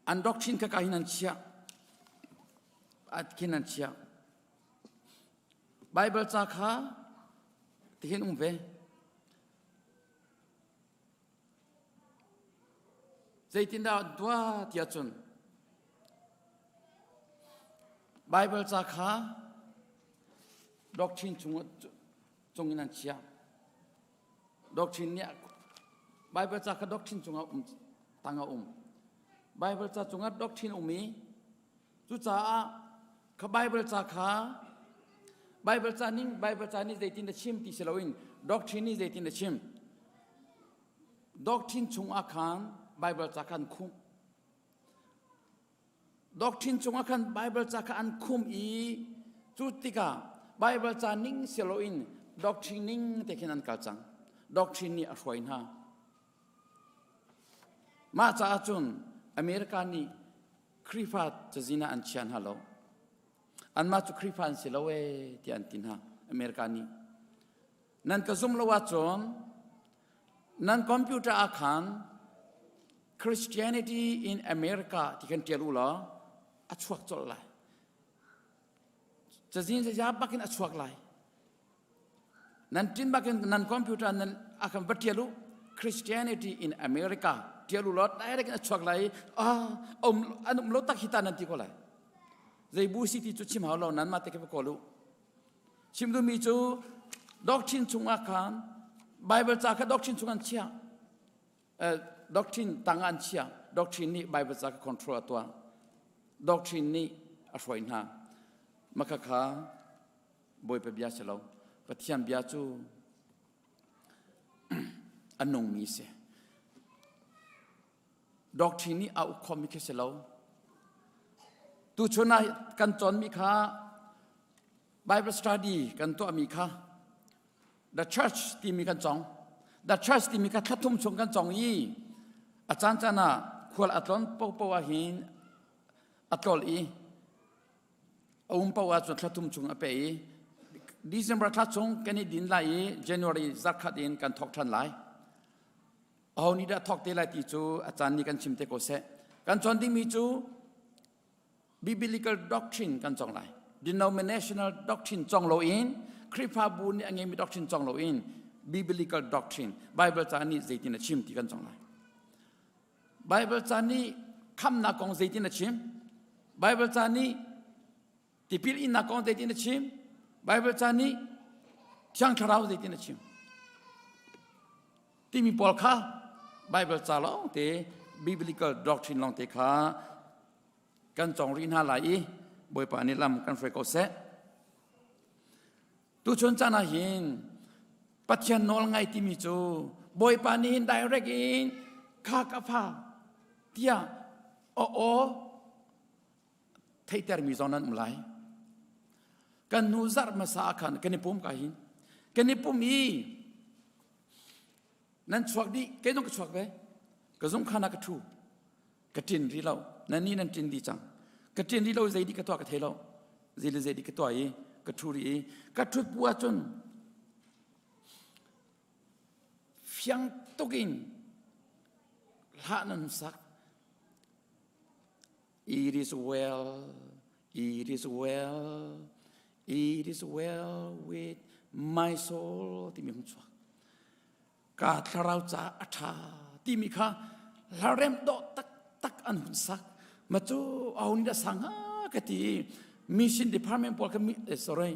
an doctrine kha ka hin an chiah at khin an chiah Baibal ca kha tihin um ve. Zeitindah an tuah tiah cun Baibal ca kha doctrine chung cungin an chiah. Doctrine nih Baibal ca kha doctrine cungah um tang a um. Baibal ca cungah doctrine um i Cucaah kha Baibal ca kha Baibal ca ning Baibal ca nih zeitin a chim ti si loin doctrine nih zeitin a chim. Doctrine chungah khan Baibal ca kha an khumh. Doctrine chungah khan Baibal ca kha an khumh i cu tikah Baibal ca ning si loin doctrine ning te khin an kal cang. Doctrine nih a hruai hna. Mah caah cun America nih Khrihfa cazin ah an chia hna lo. Anmah cu Khrihfa an si lo ee tiah an ti hna America nih. Nan ka zum lo ahcun nan computer ah khan Christianity in America ti khan ṭial u law a chuak colh lai. Cazin zaza bak in a chuak lai. Nan tin bakin nan computer nan akan va tial u Christianity in America tial u law direct in a chuak lai ah um an um lo tak hi ta nan ti ko lai zei bu si ti cu chim hau lo nan mah te ke va kawl u chim duhmi cu doctrine chungah khan Bible ca kha doctrine chung an chiah. Doctrine tang an chiah. Doctrine nih Bible ca kha control a tuah. Doctrine nih a hruai hna. Maka kha Bawipa bia si lo. Pathian bia cu a nungmi si. Doctrine nih a uk khomi khi si lo. Tuchun ah kan cawnmi kha Bible study kan tuahmi kha The Church timi kan cong. The Church timi kha thlathum chung kan cong i a caan caan ah khual a tlawn popo ah hin a tlol i a um paoh ahcun thla thum chung a pe i December thla chung kan i din lai i January zarkhat in kan thawk ṭhan lai. Aho nih dah thawk te lai ti cu a caan nih kan chim te ko seh. Kan cawn dingmi cu biblical doctrine kan cawng lai. Denominational doctrine cawng loin Khrihfabu nih a ngeimi doctrine cawng loin biblical doctrine Bible ca nih zeitin a chim ti kan cawng lai. Baibal ca nih khamnak kong zeitin a chim? Baibal ca nih tipil innak kong zeitin a chim? Baibal ca nih Thiang Thlarau zeitin a chim? Timi pawl kha Baibal ca lawng te biblical doctrine lawng te kha kan cawng rih hna lai i Bawipa nih lam kan hruai ko seh. Tuchun caan ah hin Pathian nawl ngai timi cu Bawipa nih hin direct in kha ka fa tiah aw aw theihtermi zong nan um lai. Kan hnu zarh hmasa ah khan kan i pum ka hin kan i pum i nan chuak dih kei zong ka chuak ve ka zung khan ah ka ṭhu ka ṭin rih lo nan nih nan ṭin dih cang ka ṭin rih lo zei dih ka tuah ka thei lo zei le zei dih ka tuah i ka ṭhu rih i ka ṭhut bu ahcun fiang tuk in hlah nan sak it is well it is well it is well with my soul timi hung chuak Ka thlarau ca a ṭha timi kha hlarem dawh taktak an hun sak. Ma cu aho nih dah sang hnga ka ti. Mission department pawl kha eh, sorry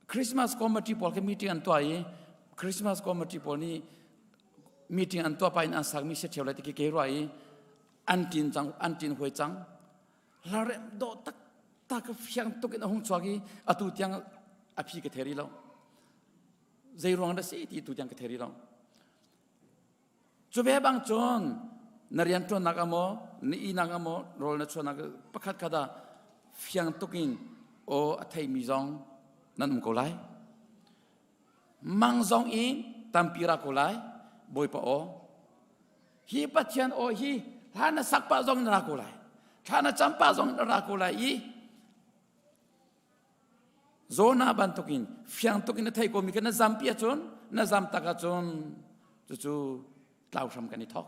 Christmas committee pawl kha meeting an tuah i Christmas committee pawl nih meeting an tuah pa in an sak mi se ṭheo lai ti khi ke ruah i an ṭin cang an ṭin huai cang hlarem dawh taktak fiang tuk in a hung chuak i atu tiang a phi ka thei rih lo. Zei ruang dah si ti tu tiang ka thei rih lo. Cu ve bang cun na rianṭuannak ah maw, na ihnak ah maw, rawl na chuannak pakhat khat ah fiang tuk in aw a theimi zong nan um ko lai. Mang zong in tampi ra ko lai, Bawipa aw. Hi Pathian aw hi hla na sak pah zong in ra ko lai. Thla na cam pah zong in ra ko lai i Jonah bantukin fiang tuk in na thei komi kha na zampi ahcun na zam tak ahcun cucu tlau hram kan i thawk.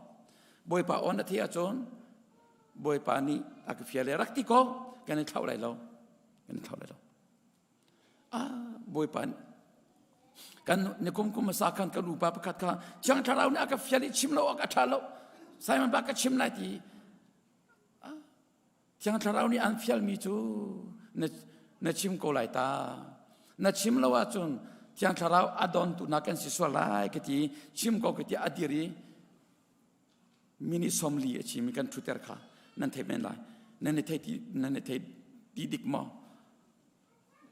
Bawipa aw na theih ahcun Bawipa nih a ka fial le rak ti ko kan i thlauh lai lo kan i thlauh lai lo. Ah Bawipa kan nikum kum hmasa khan kan upa pakhat kha Thiang Thlarau nih a ka fial i chim lo awk a ṭha lo Simon pa ka chim lai ti Thiang Thlarau nih an fialmi cu na, na chim ko lai ta. Na chim lo ahcun Thiang Thlarau a dontu na kan si sual lai ka ti chim ko ka ti a dir i minute 40 a chim i kan ṭhuter kha nan thei men lai. Nan i thei ti nan i thei ti dik maw?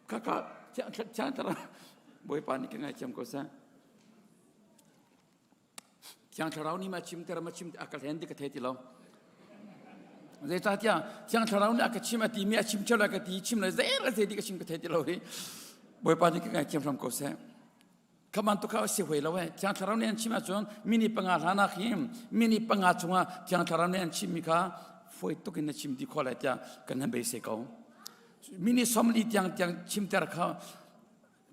Kaka Thiang Thlarau Bawipa nih ka ngaithiam ko seh. Thiang Thlarau nih ma chimter ma chim a ka hlen ti ka thei ti lo. Zeicahtiah Thiang Thlarau nih a ka chim a timi a chim ṭheo lai ka ti chim lai zei le zei ti ka chim ka thei ti lo hi Bawipa nih ka ngaithiam hram ko seh. Kha bantuk kha a si hoi lo eh. Thiang Thlarau nih an chim ahcun minute panga hlan ah khin minute panga chungah Thiang Thlarau nih an chimmi kha fawi tuk in na chim dih khawh lai tiah kan han beisei ko. Minute 40 tiang tiang chimter kha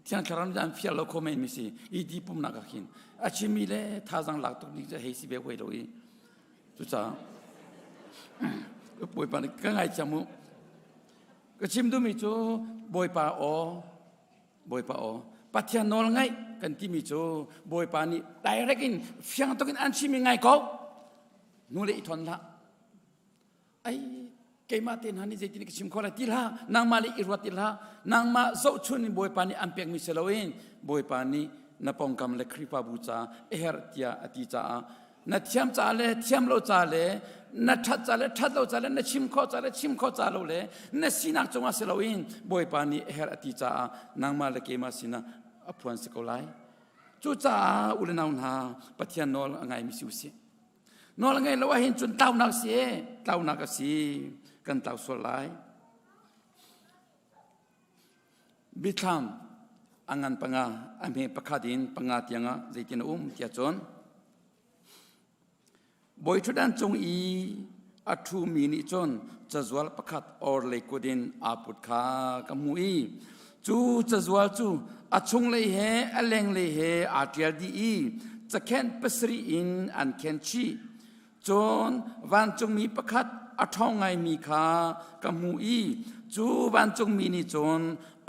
Thiang Thlarau nih an fial lo kho men mi si i ti pumnak ah khin a chimmi le thazang lak tuk ning cu hei si ve huai lo i cucaah Bawipa nih ka ngaithiam mu ka chim duhmi cu Bawipa aw Bawipa aw Pathian nawl ngaih kan timi cu Bawipa nih direct in fiang tuk in an chimmi ngai ko nu le i thon hlah Ai keimah te hna nih zeitin ka chim khawh lai ti hlah nangmah le i ruat ti hlah nangmah zohchun in Bawipa nih an pekmi si loin Bawipa nih Na pongkam le Khrihfabu ca a herh tiah a ti caah na thiam ca le thiam lo ca le na ṭhat ca le ṭhat lo ca le na chim khawh ca le chim khawh ca lo le na sinak cungah si loin Bawipa nih a herh a ti caah nangmah le keimah sinah a phuan si ko lai. Cucaah u le nau hna Pathian nawl a ngaimi si usih. Nawl a ngaih lo ahhin cun tlaunak si e, tlaunak a si. Kan tlau sual lai. Biathlam a ngan panga a hme pakhat in panga tiangah zeitin a um tiah cun Bawi ṭhutdan cung i a ṭhumi nih cun cazual pakhat orhlei kut in aa put kha ka hmuh i cu cazual cu a chunglei he a lenglei he aa ṭial dih i cakhenh pasarih in an khen chih. Cun vancungmi pakhat a ṭhawng ngaimi kha ka hmuh i cu vancungmi nih cun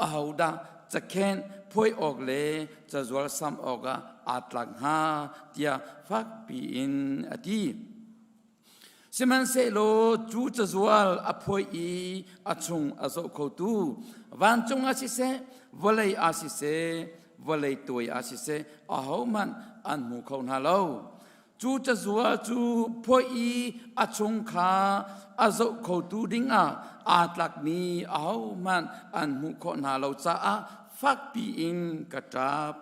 ahodah cakhenh phuai awk le cazual sam awkah aa tlak hnga tiah fakpi in a ti. Sihmanhsehlaw cu cazual a phuai i a chung a zoh khotu vancung ah siseh, vawlei ah siseh, vawlei tuai ah siseh, ahohmanh an hmu kho hna lo. Cu cazual cu phoih i a chung kha a zoh khotu dingah aa tlakmi ahohmanh an hmuh khawh hna lo caah fakpi in ka ṭap.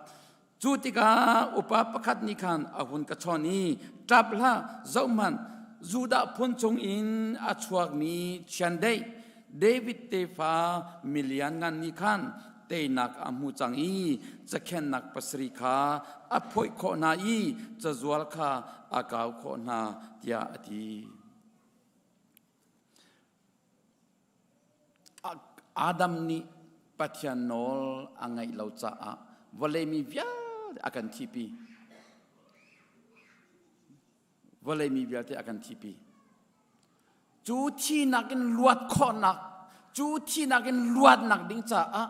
Cu tikah upa pakhat nih khan a hun ka chawnh i, Ṭap hlah, zohhmanh, Judah phun chungin a chuakmi chiandeih David tefa milianngan nih khan teinak a hmu cang i cakhennak pasarih kha a phoih khawh hna i cazual kha a kau khawh hna tiah a ti. Adam nih Pathian nawl a ngaih lo caah vawlei mi vialte a kan thipi. Vawlei mi vialte a kan thipi. Cu thinak in luat khawhnak, cu thinak in luatnak ding caah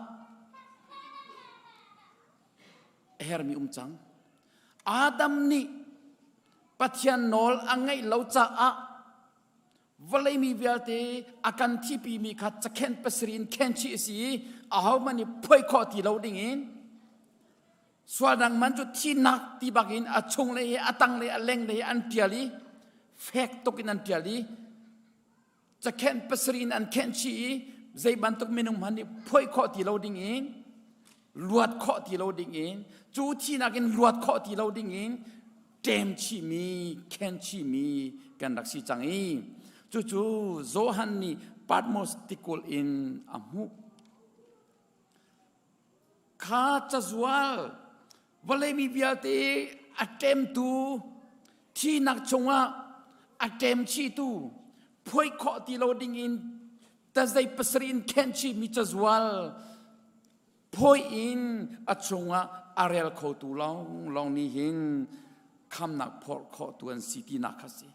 a hermi um cang. Adam nih Pathian nawl a ngaih lo caah vawlei mi vialte a kan thipimi kha cakhenh pasarih in khen chih a si i ahohmanh nih phuai khawh ti lo ding in sualnak man cu thinak ti bak in a chunglei he a tanglei a lenglei he an ṭial i fek tuk in an ṭial i cakhenh pasarih in an khenh chih i zei bantuk minung hmanh nih phuai khawh ti lo ding in luat khawh ti lo ding in cu thinak in luat khawh ti lo ding in ṭem chihmi khen chihmi kan rak si cang i cucu Johan nih Patmos tikulh in a hmuh Kha cazual vawlei mi vialte a ṭemtu thihnak chungah a ṭemchihtu phuai khawh ti lo dingin tazei pasarih in khenhchihmi cazual phuai in a chungah a rel khotu lawnglawng nih hin khamnak phorh khawhtu an si tinak kha si.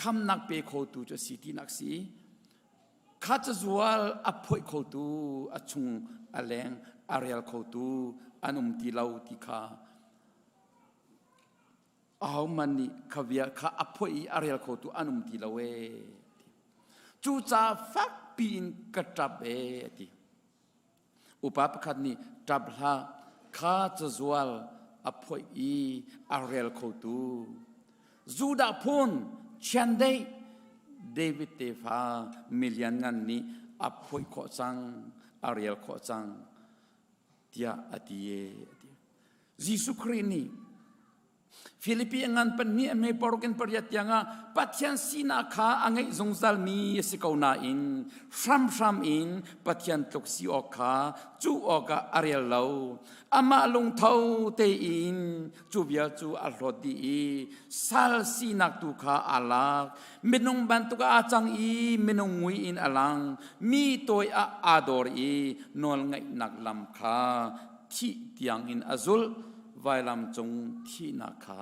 Khamnak pe khotu cu a si tinak si. Kha cazual a phoih khotu a chung a leng a rel khotu an um ti lo ti kha ahohmanh nih kha bia kha a phoih i a rel khotu an um ti lo ee. Cucaah fakpi in ka ṭap ee a ti. Upa pakhat nih ṭap hlah kha cazual a phoih i a rel khotu Judah phun chiandeih David tefa milianngan nih a phoih khawh cang a rel khawh cang tiah a ti e a ti. Jesuh Khrih nih Filipi a ngan pahnih a hme paruk in pariat tiangah Pathian sinak kha a ngeih zungzalmi a si ko nain hramhram in Pathian tluk si awk kha cuh awkah a rel lo. Amah lungtho tein cu vial cu a hlawt dih i sal sinak tu kha aa lak. Minung bantuk ah aa cang i minung mui in a lang. Mi tawi ah aa dor i nawlngaihnak lam kha thih tiangin a zulh. Vailam cung thihnak kha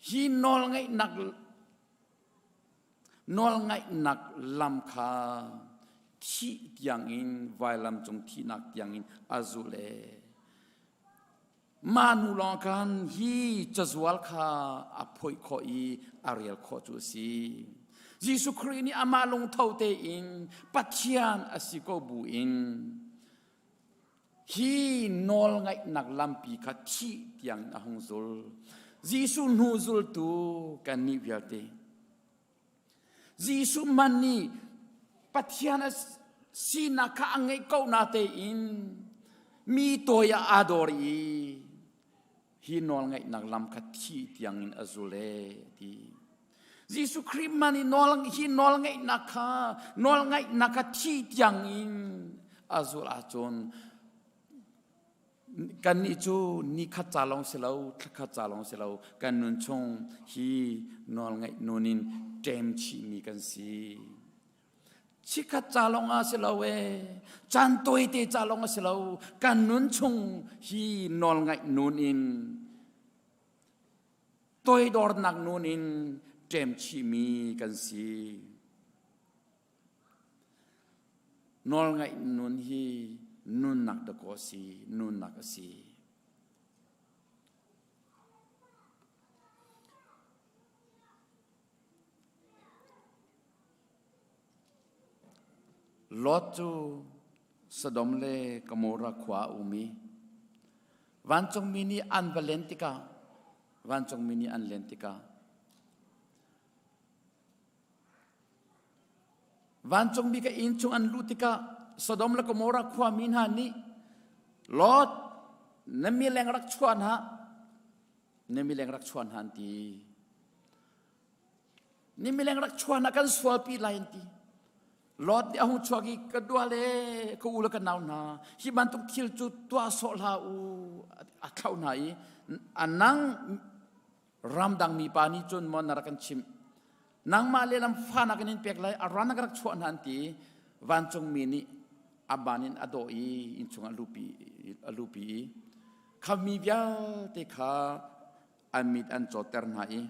hi nawlngaihnak nawlngaihnak lam kha thih tiangin vailam cung thihnak tiangin a zul e mah nu lawng khan hi cazual kha a phoih khawh i a rel khawh cu a si Jesuh Khrih nih amah lungtho tein Pathian a si ko bu in. Hi nawlngaihnak lampi kha thih tiang a hung zul. Jesuh hnu zultu kannih vialte. Jesuh man nih Pathian a sinak kha a ngeih ko na tein mi tawi ah aa dawr i hi nawlngaihnak lam kha thi tiangin a zul e ti. Jesuh Khrih man i nawl hi nawlngaihnak kha nawlngaihnak kha thi tiangin a zul ahcun kannih cu ni khat ca lawng si lo thla khat ca lawng si lo kan nun chung hi nawlngaih nun in ṭem chihmi kan si. Chikkhat ca lawng ah si lo e caan tawite ca lawng a si lo kan nun chung hi nawlngaih nun in toidornak nun in ṭem chihmi kan si. Nawlngaih nun hi nunnak dakaw a si, nunnak a si. Lot cu Sodom le Gomorrah khua a um i vancungmi nih an va len tikah vancungmi nih an len tikah vancungmi ka inn chung an luh tikah Sodom le Gomorrah khuami hna nih Lot na mileng rak chuah hna na mileng rak chuah hna an ti. Ni mileng rak chuan ah kan sualpi lai an ti. Lot nih a hung chuak i ka dua le ka u le ka nau hna hi bantuk thil cu tuah sawh hlah u a thlauh hna i a nang ramdang mi pa nih cun maw na rak kan chimh nangmah lehlam fa na kan in pek lai a ran na ka rak chuah hna an ti vancungmi nih a ban in a dawh i innchung a lupi a lupi i kha mi vialte kha an mit an cawtter hna i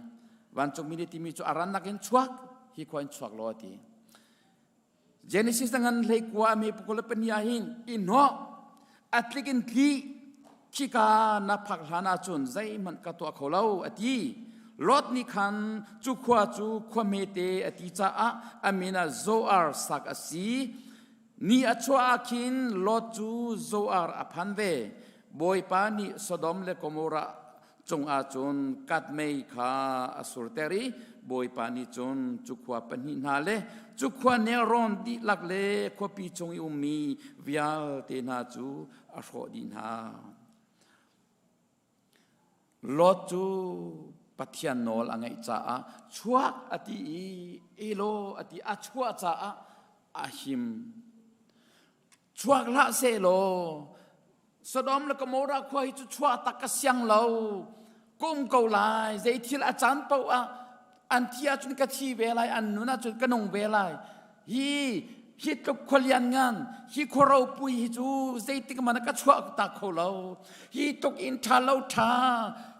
vancungmi nih timi cu a rannak in chuak hi khua in chuak law a ti Genesis ngan hlei kua mi pukul le pahnih ah hin i hnawh a tlik in tli khika na phak hlan ahcun zeihmanh ka tuah kho lo a ti Lot nih khan cu khua cu khua hmete a ti caah a min ah Zoar sak a si ni a chuah ah khin Lot cu Zoar a phan ve Bawipa nih Sodom le Gomorrah cungah cun katmei kha a surter i Bawipa nih cun cu khua pahnih hna le cu khua nelrawn dihlak le khuapi chung i ummi vialte hna cu a hrawh dih hna. Lot cu Pathian nawl a ngaih caah chuak a ti i elaw a ti a chuah caah a him. Chuak hlah sehlaw Sodom le Gomorrah khua hi cu chuah tak ka siang lo. Kum ko lai, zei thil a caan paoh ah an thi ahcun ka thi ve lai, an nun ahcun ka nung ve lai. Hi hi tluk khua lian ngan, hi khua ropui hi cu zeitik man ka chuah tak kho lo. Hi tluk in ṭha lo ṭha,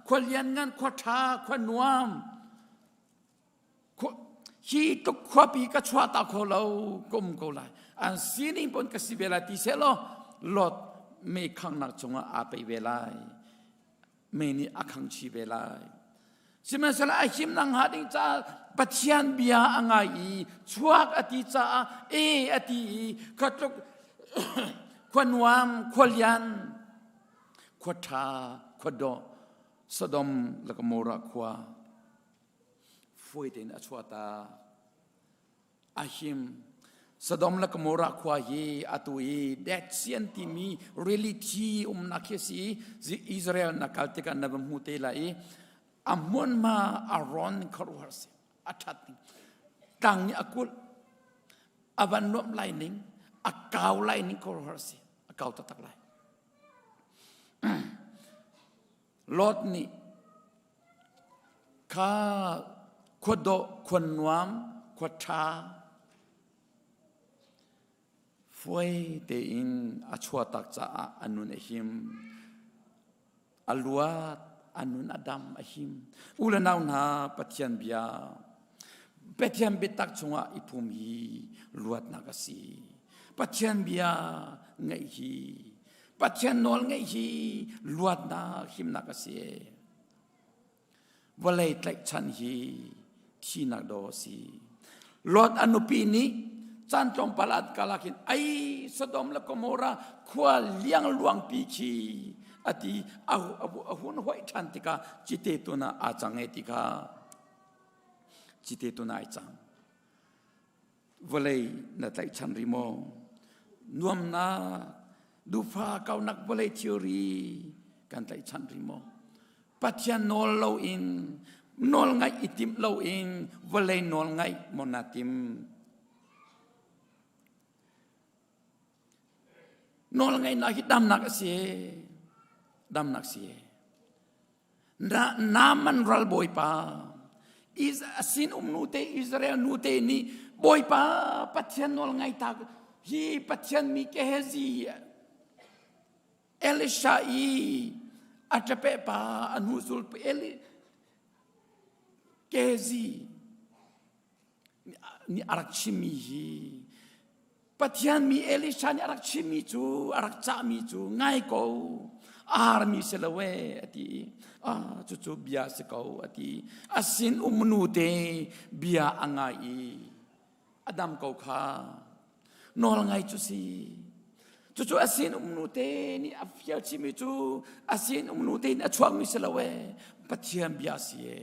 khua lian ngan, khua ṭha, khua nuam. Hi tluk khuapi ka chuah ta kho lo ka um ko lai an sining pon ka si ve lai ti seh law lot mei khangnak chungah aa pei ve lai mei nih a khang chi ve lai sihmanhsehlaw a himnak hnga ding caah Pathian bia a ngai i chuak a ti caah e a ti i khua tluk khua nuam khua lian khua ṭha khua dawh Sodom le Gomorrah khua Fawi tein a chuahtak. A him. Sodom le Gomorrah khua hi atu i Dead Sea an timi rili thi umnak khi a si i Israel na kal tikah na va hmu te lai i a hmunhma a rawn khuaruahhar si a ṭhat ning tlang nih a kulh a van nuamh lai ning a kau lai ning khuaruahhar si a kau taktak lai Lot nih kha khua dawh, khua nuam, khua ṭha fuai tein a chuahtak caah a nun a him. A luat, a nun a dam, a him. U le nau hna Pathian bia, Pathian biatak chungah i phum hi luatnak a si. Pathian bia ngaih hi Pathian nawl ngeih hi luatnak himnak a si. Vawlei tlaihchan hi thihnak dawh a si. Lot a nupi nih Caan tlawmpal an kal ah khin ai Sodom le Gomorrah khua liang luangpi khi a ti a hun hoih ṭhan tikah cite tun ah aa cang e ti kha cite tun ah ai cang. Vawlei na tlaihchan rih maw? Nuamnak, dufa kaunak vawlei thilri kan tlaihchan rih maw? Pathian nawl loin, nawl ngaih i timh loin vawlei nawl ngaih maw na tim? Nawl ngaihnak hi damnak a si. Damnak si. Naaman ral bawipa sin um nu te Israel nu te nih bawipa Pathian nawl ngai ta hi Pathian mi Gehazi Elisha i a ṭape pa a hnu zul Eli Gehazi nih a rak chimmi hi Pathian mi Elisha nih a rak chimmi cu a rak cahmi cu ngai ko armi si lo e a ti ah cucu bia si ko a ti a sin um nu te bia a ngai i a dam ko kha nawl ngai cu si cucu a sin um nu te nih a fial chimmi cu a sin um nu te nih a chuakmi si lo e Pathian bia si e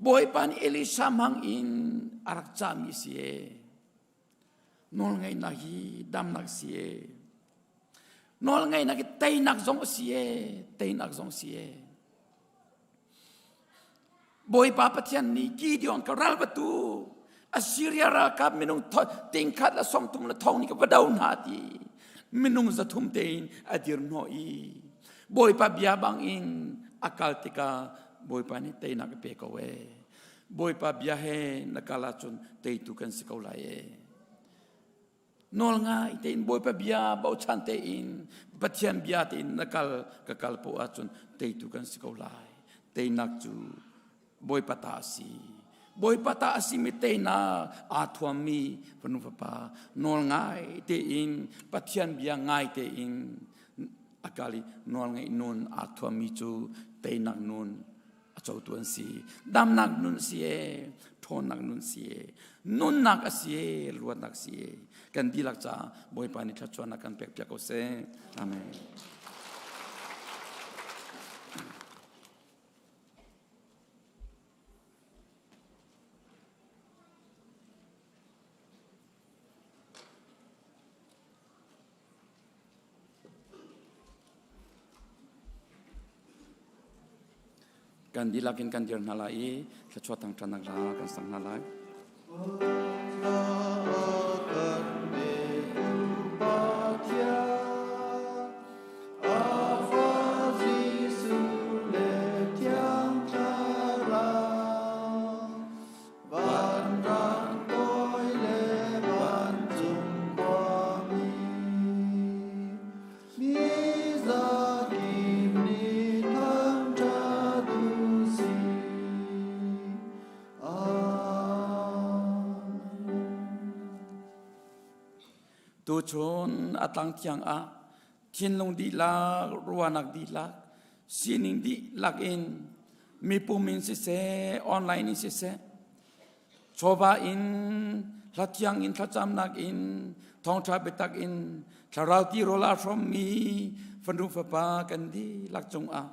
Bawipa nih Elisha hmang in a rak cahmi si e. Nawlngaihnak hi damnak si e. Nawlngaihnak hi teinak zong a si e. Teinak zong si e. Bawipa Pathian nih Gideon ka ral batu Assyria ralkap minung tingkhat le sawmthum le thong nih ka va do hna ti minung zathum tein a dir hnawh i Bawipa bia bangin a kal tikah Bawipa nih teinak a pe ko ee. Bawipa bia he na kal ahcun teitu kan si ko lai ee. Nawl ngai tein Bawipa bia bochan tein Pathian bia tein na kal ka kal poh ahcun teitu kan si ko lai. Teinak cu Bawipa ta a si. Bawipa ta a simi teinak aa thuammi fanu fapa nawl ngai tein Pathian bia ngai tein a kal i nawlngaih nun aa thuammi cu teinak nun a cotu an si. Damnak nun si e, ṭhawnnak nun si e, nunnak a si e, luatnak si e. Kan dihlak caah Bawipa nih thluachuahnak kan pek piak ko seh. Amen. Kan dihlak in kan dir hna lai i thluachuah thangṭhatnak hla kan sak hna lai. Tuchun a tlang thiang ah thinlung dihlak, ruahnak dihlak, sining dihlak in mipum in siseh, online in siseh, chawva in hlathiang in thlacamnak in thawngṭha biatak in thlarau tirawl aa hrawmmi fanu fapa kan dihlak cungah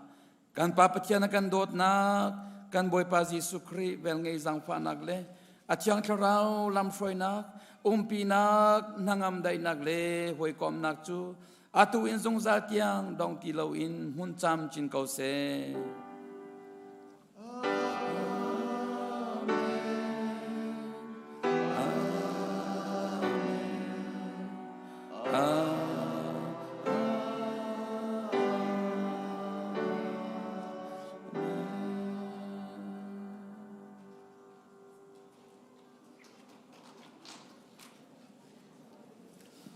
kan Pa Pathian a kan dawtnak kan Bawipa Jesuh Khrih velngei zaangfahnak le a Thiang Thlarau lamhruainak umpinak hnangam daihnak le hawikomnak cu atu in zungzal tiang dong ti loin hmun camcin ko seh.